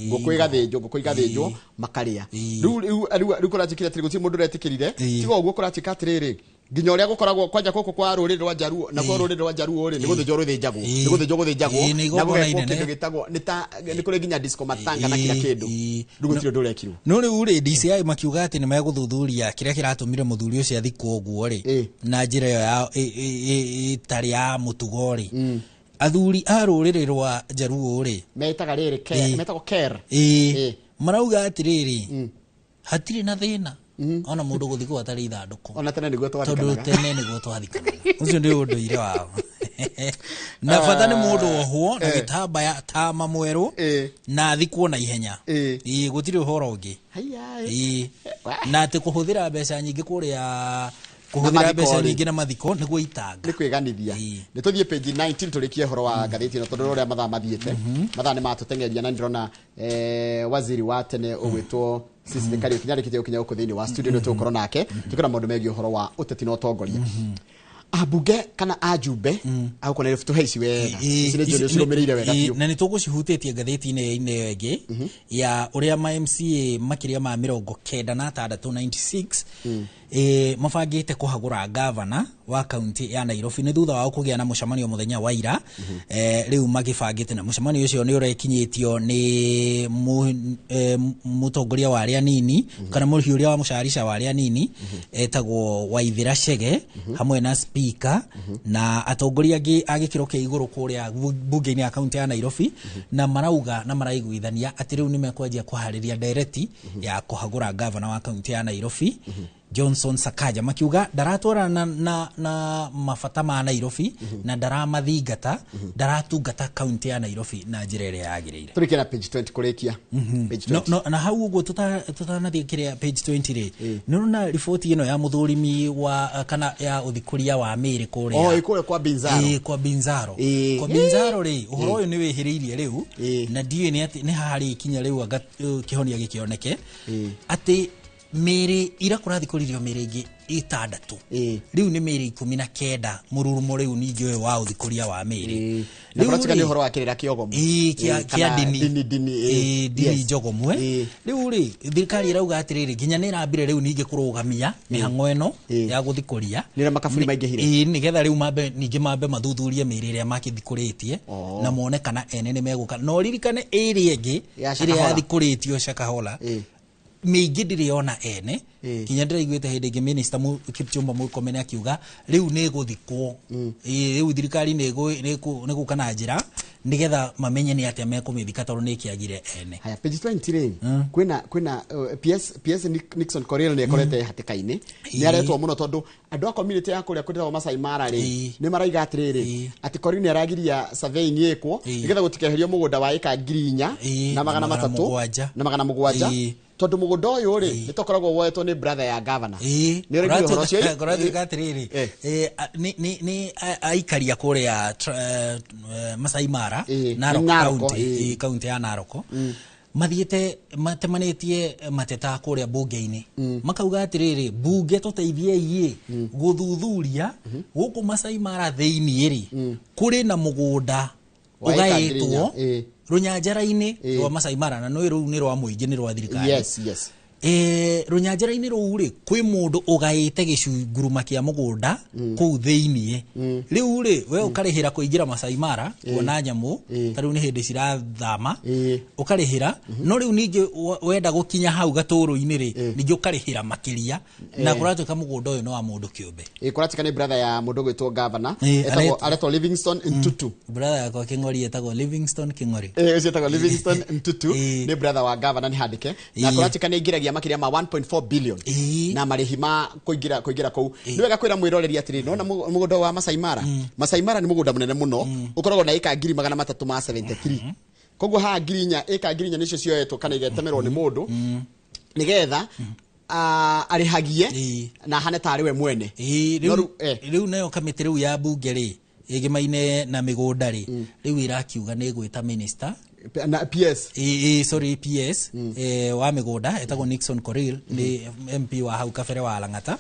Ngũkũ ĩgathĩnjwo, ngũkũ igathĩnjwo makarĩa. Rĩu kũratuĩkire atĩrĩ, gũtirĩ mũndũ ũretĩkĩrire. Tiga ũguo, kũratuĩka atĩrĩrĩ, Nginya ũrĩa gũkoragwo kwanja gũkũ kwa rũrĩrĩ rwa Jaruo na kwa rũrĩrĩ rwa Jaruo rĩ, nĩ gũthĩnjwo rũthĩnjagwo, nĩ gũthĩnjwo gũthĩnjagwo, Nĩ na igongona gũgekwo inene. kĩndũ gĩtagwo nĩ ta nĩ kũrĩ nginya disco matanga na kila kĩndũ. Rĩu gũtirĩ ũndũ ũrekirwo. No rĩu rĩ, DCI makiuga atĩ nĩ megũthuthuria kĩrĩa kĩratũmire mũthuri ũcio athikwo ũguo rĩ, na njĩra ĩyo ya ĩtarĩ ya mũtugo rĩ. Athuri a rũrĩrĩ rwa Jaruo rĩ, metaga rĩrĩ ker, metagwo ker. Marauga atĩrĩrĩ, hatirĩ na thĩna ona mũndũ gũthikwo atarĩ ithandũkũ. Ona tene nĩguo tondũ twathikanaga. Tene nĩguo twathikanaga. Ũcio nĩ ũndũire wao, na bata nĩ mũndũ ohwo na gĩtambaya tama mwerũ na athikwo na ihenya. Ĩĩ, gũtirĩ ũhoro ũngĩ. Ĩĩ, na atĩ kũhũthĩra mbeca nyingĩ kũrĩa, kũhũthĩra mathiko mbeca rĩ. nyingĩ na mathiko nĩguo itanga. Nĩ kwĩganithia. Nĩ tũthiĩ page 19 tũrĩkie ũhoro wa ngathĩti ĩno, tondũ ũrĩa mathaa mathiĩte, mathaa nĩ matũteng'eria, na nĩ ndĩrona waziri wa tene ũgwĩtwo Cecily Kariuki nĩ arĩkĩtie gũkinya gũkũ thĩinĩ wa studio. Nĩ tũgũkorwo nake tũkĩra maũndũ megiĩ ũhoro wa ũteti na ũtongoria, ambunge kana ajumbe agũkũ nĩ tũhe ici wega. Ici nĩ njũĩ ũcirũmĩrĩire wega biũ. Na nĩ tũgũcihutĩtie ngathĩti-inĩ ĩyo ĩngĩ ya ũrĩa ma MCA makĩria ma 96, 96, mabangĩte kũhagũra gavana wa kaunti ya Nairobi nĩ thutha wao kũgĩa na mũcemanio mũthenya wa ira. Rĩu magĩbangĩte, na mũcemanio ũcio nĩ ũrekinyĩtio nĩ mũtongoria wa arĩa anini, kana mũhiũ ũrĩa wa mũcarica wa arĩa anini etagwo Waithĩra Chege, hamwe na speaker na atongoria angĩ a gĩkĩro kĩa igũrũ kũrĩa bunge-inĩ ya kaunti ya Nairobi, na marauga na maraiguithania atĩ rĩu nĩ mekwanjia kũharĩria ndereti ya kũhagũra gavana wa kaunti ya Nairobi Johnson Sakaja, makiuga ndaratwarana na mabata ma Nairobi na ndaramathingata, ndaratungata kaunti ya Nairobi na njĩra ĩrĩa yagĩrĩire. Tũrĩkie na page 20 kũrĩkia. Page 20. No, no, na hau ũguo tũtanathiĩ kĩrĩa page 20 rĩ, nĩ ũrona riboti ĩno ya mũthũrimi wa kana ya ũthikũria wa mĩĩrĩ kũrĩa. Oh, ĩ kũrĩa kwa Binzaro. Ĩ, kwa Binzaro. Kwa Binzaro rĩ, ũhoro ũyũ nĩ wĩhĩrĩirie rĩu, na ndiũĩ nĩ atĩ nĩ haha ikinya rĩu anga kĩhonia gĩkĩoneke, atĩ mĩĩrĩ ira kũrathikũririo mĩĩrĩ ĩngĩ 6, rĩu nĩ mĩĩrĩ 19, mũrurumo rĩu ningĩ ũyũ wa ũthikũria wa mĩĩrĩ. Na kũratuĩka nĩ ũhoro wa kĩrĩra kĩogomu. Ĩĩ, kĩa Kana kĩa ndini. Dini, dini, Ĩĩ, ndini njogomwe. Rĩu rĩ, thirikari ĩrauga atĩrĩrĩ, nginya nĩ ĩrambire rĩu ningĩ kũrũgamia mĩhang'o ĩno ya gũthikũria. Nĩ ũrĩa makaburi maingĩhire. Ĩĩ, nĩgetha rĩu mambe ningĩ mambe mathuthurie mĩĩrĩ ĩrĩa makĩthikũrĩtie na mone kana ene nĩ megũka. Na ũririkane ĩrĩa ĩngĩ Ya ĩrĩa Shakahola. yathikũrĩtio Shakahola, mĩingĩ ndĩrĩ ona ene. Nginya ndĩraiguĩte hĩndĩ ĩngĩ minister Kipchumba Murkomen akiuga rĩu nĩ ĩgũthikwo. Ĩĩ, rĩu thirikari nĩ gũka na njĩra nĩgetha mamenye nĩ atĩa mekũmĩthika, tondũ nĩ ĩkĩagire ene. Haya, page 20 rĩ, kwĩna PS Nixon Korir nĩ ekorete hatĩka-inĩ, nĩ aretwo mũno tondũ andũ a community ya kũrĩa kwĩtagwo Masai Mara rĩ, nĩ maraiga atĩrĩrĩ, atĩ Korir nĩ aragiria surveying ĩkwo nĩgetha gũtikeherio mũgũnda wa ĩka 4,300 na na magana 700. 7. Na 700, tondũ mũgũnda ũyũ rĩ, nĩ tokoragwo woetwo nĩ brother ya governor. Nĩ ũraigua ũhoro ũcio? Kũratuĩka atĩrĩrĩ, nĩ aikaria kũrĩa Masai Mara, Narok. Narok, County, kaunti ya Narok, mathiĩte matemanĩtie mateta kũrĩa bunge-inĩ, makauga atĩrĩrĩ, bunge tũteithiei gũthuthuria gũkũ Masai Mara thĩiniĩ rĩ, kũrĩ na mũgũnda Wa ĩka 4,000, ũgaĩtwo rũnyanjara-inĩ rwa Masai Mara, na nĩ rũu nĩ rwa mũingĩ, nĩ rwa thirikari. Yes. Rũnyanjara-inĩ rũu rĩ, kwĩ mũndũ ũgaĩte gĩcunguruma kĩa mũgũnda kũu thĩiniĩ. Rĩu rĩ, we ũkarĩhĩra kũingĩra Masai Mara kuona nyamũ, ta rĩu nĩ hĩndĩ cirathama, ũkarĩhĩra, no rĩu ningĩ wenda gũkinya hau gatũrũ-inĩ rĩ, ningĩ ũkarĩhĩra makĩria, na kũratuĩka mũgũnda ũyũ nĩ wa mũndũ kĩũmbe. Ĩ, kũratuĩka nĩ brother ya mũndũ ũgwĩtwo governor, Aretwo- aretwo Livingstone Ntutu. Brother yakwa Kĩng'ori etagwo Livingstone Kĩng'ori. Ũcio etagwo Livingstone Ntutu, nĩ brother wa governor, nĩ handĩke, na kũratuĩka nĩ aingĩragia makĩria ma 1.4 billion na marĩhi ma kũingĩra kũu. Nĩ wega kwĩra mwĩroreri atĩrĩ, nona mũgũnda wa Masai Mara, Masai Mara nĩ mũgũnda mũnene mũno, ũkoragwo na ĩka 373,000. Koguo haha 4,000, ĩka 4,000 nĩcio cioetwo kana igetemerwo nĩ mũndũ nĩgetha arĩhagie na ahane tarĩ we mwene. No Rĩu nayo kamĩtĩ rĩu ya bunge rĩ, ĩgĩmaine na mĩgũnda rĩ, rĩu ĩrakiuga nĩ ĩgwĩta minister na PS. Sorry, PS wa mĩgũnda etagwo Nixon Korir, nĩ MP wa hau kabere wa Lang'ata,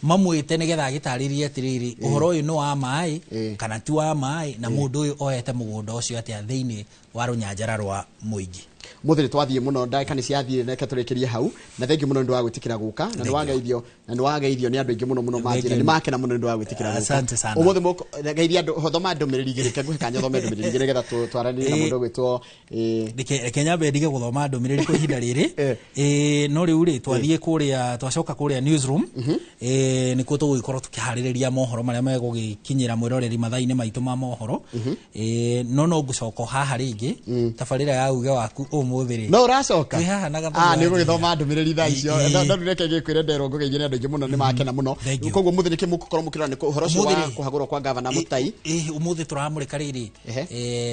mamwĩte nĩgetha agĩtarĩrie atĩrĩrĩ, ũhoro ũyũ nĩ wa maĩ kana ti wa maĩ, na mũndũ ũyũ oete mũgũnda ũcio atĩa thĩinĩ wa rũnyanjara rwa mũingĩ. Mũthĩ nĩ twathiĩ mũno, ndagĩka nĩ ciathiĩ, reke tũrĩkĩrie hau. Na thengiũ mũno nĩ ũndũ wa gwĩtĩkĩra gũka, na nĩ wageithio, na nĩ wageithio nĩ andũ aingĩ mũno mũno manjĩra nĩ makena mũno nĩ ũndũ wa gwĩtĩkĩra gũka. Asante sana. Ũmũthĩ geithia andũ, thoma ndũmĩrĩri igĩrĩ, reke ngũhe kanya ũthome ndũmĩrĩri igĩrĩ nĩgetha twaranĩrie na mũndũ ũgwĩtwo Reke nyambe ndige gũthoma ndũmĩrĩri kwa ihinda rĩrĩ. No rĩu rĩ, twathiĩ kũrĩa, twacoka kũrĩa newsroom, nĩkuo tũgũgĩkorwo tũkĩharĩrĩria mohoro marĩa megũgĩkinyĩra mwĩroreri mathaa-inĩ maitũ ma mohoro. No no ngũcoka o haha rĩngĩ tabarĩra ya uge waku ũmũthĩ rĩ. No ũracoka? Twĩ haha na Ah, nĩ ũgũgĩthoma ndũmĩrĩri thaa icio. No rĩu reke ngĩkwĩre nderwo ngũgeithie nĩ andũ aingĩ mũno, nĩ makena mũno. Koguo mũthĩ nĩkĩ mũgũkorwo mũkĩrora nĩ ũhoro ũcio wa Ũmũthĩ rĩ- kũhagũrwo kwa gavana Mũtai? Ũmũthĩ tũramũrĩka rĩrĩ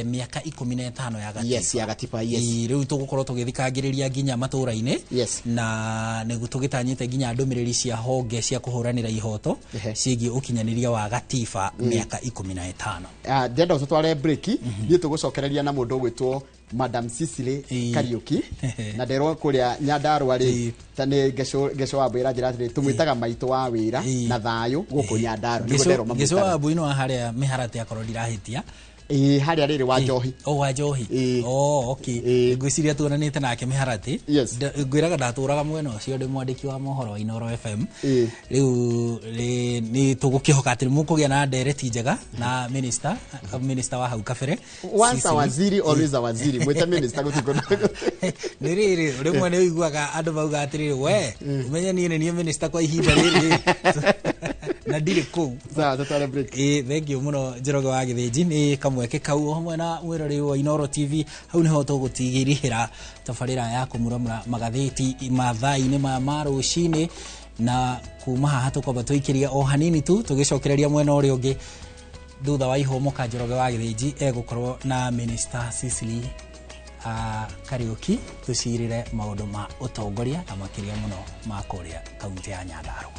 mĩaka 15 ya gatiba. Yes, ya gatiba, yes. Rĩu tũgũkorwo tũgĩthikangĩrĩria nginya matũra-inĩ, na nĩguo tũgĩtanyĩte nginya ndũmĩrĩri cia honge cia kũhũranĩra ihoto ciĩgiĩ ũkinyanĩria wa gatiba mĩaka 15. Ah, ndĩrenda tũtware break, niĩ tũgũcokereria na mũndũ ũgwĩtwo Madam Cecily Kariuki, na nderwo kũrĩa Nyandarua rĩ, ta nĩ Ngeco wa Mbũĩ njĩra atĩrĩ, tũmwĩtaga maitũ wa wĩra na thayũ gũkũ Nyandarua, nĩguo nderwo Ngĩco wa mamwĩtaga. Mbũi wa harĩa mĩharate, akorwo ndirahĩtia. Ĩĩ, harĩa rĩrĩ wa njohi. O wa njohi. Oh, okay. Ngwĩciria tuonanĩte nake mĩharate. Ngwĩraga ndatũraga mwena ũcio ndĩ mwandĩki wa mohoro wa Inooro FM. Rĩu nĩ tũgũkĩhoka atĩ mũkũgĩa na ndereti njega na minister wa hau kabere. Once a Cecily. waziri, always a waziri. Mwĩte minister gũtikũ. Nĩ rĩrĩ, rĩmwe nĩ ũiguaga andũ mauga atĩrĩrĩ, we ũmenye niĩ nĩ niĩ minister kwa ihinda rĩrĩ na ndirĩ kũu. Sawa, tũtware break. Thank you mũno Njoroge wa Gĩthĩnji nĩ kamweke kau, o hamwe na mwĩroreri wa Inooro TV. Hau nĩho tũgũtigĩrĩra tabarĩra ya kũmuramura magathĩti mathaa-inĩ maya ma rũcinĩ, na kuma haha tũkwamba tũikĩria o hanini tu tũgĩcokereria mwena ũrĩa ũngĩ thutha wa ihũmũka. Njoroge wa Gĩthĩnji egũkorwo na Minister Cecily Kariuki tũcirĩre maũndũ ma ũtongoria na makĩria mũno ma kũrĩa kaunti ya Nyandarua.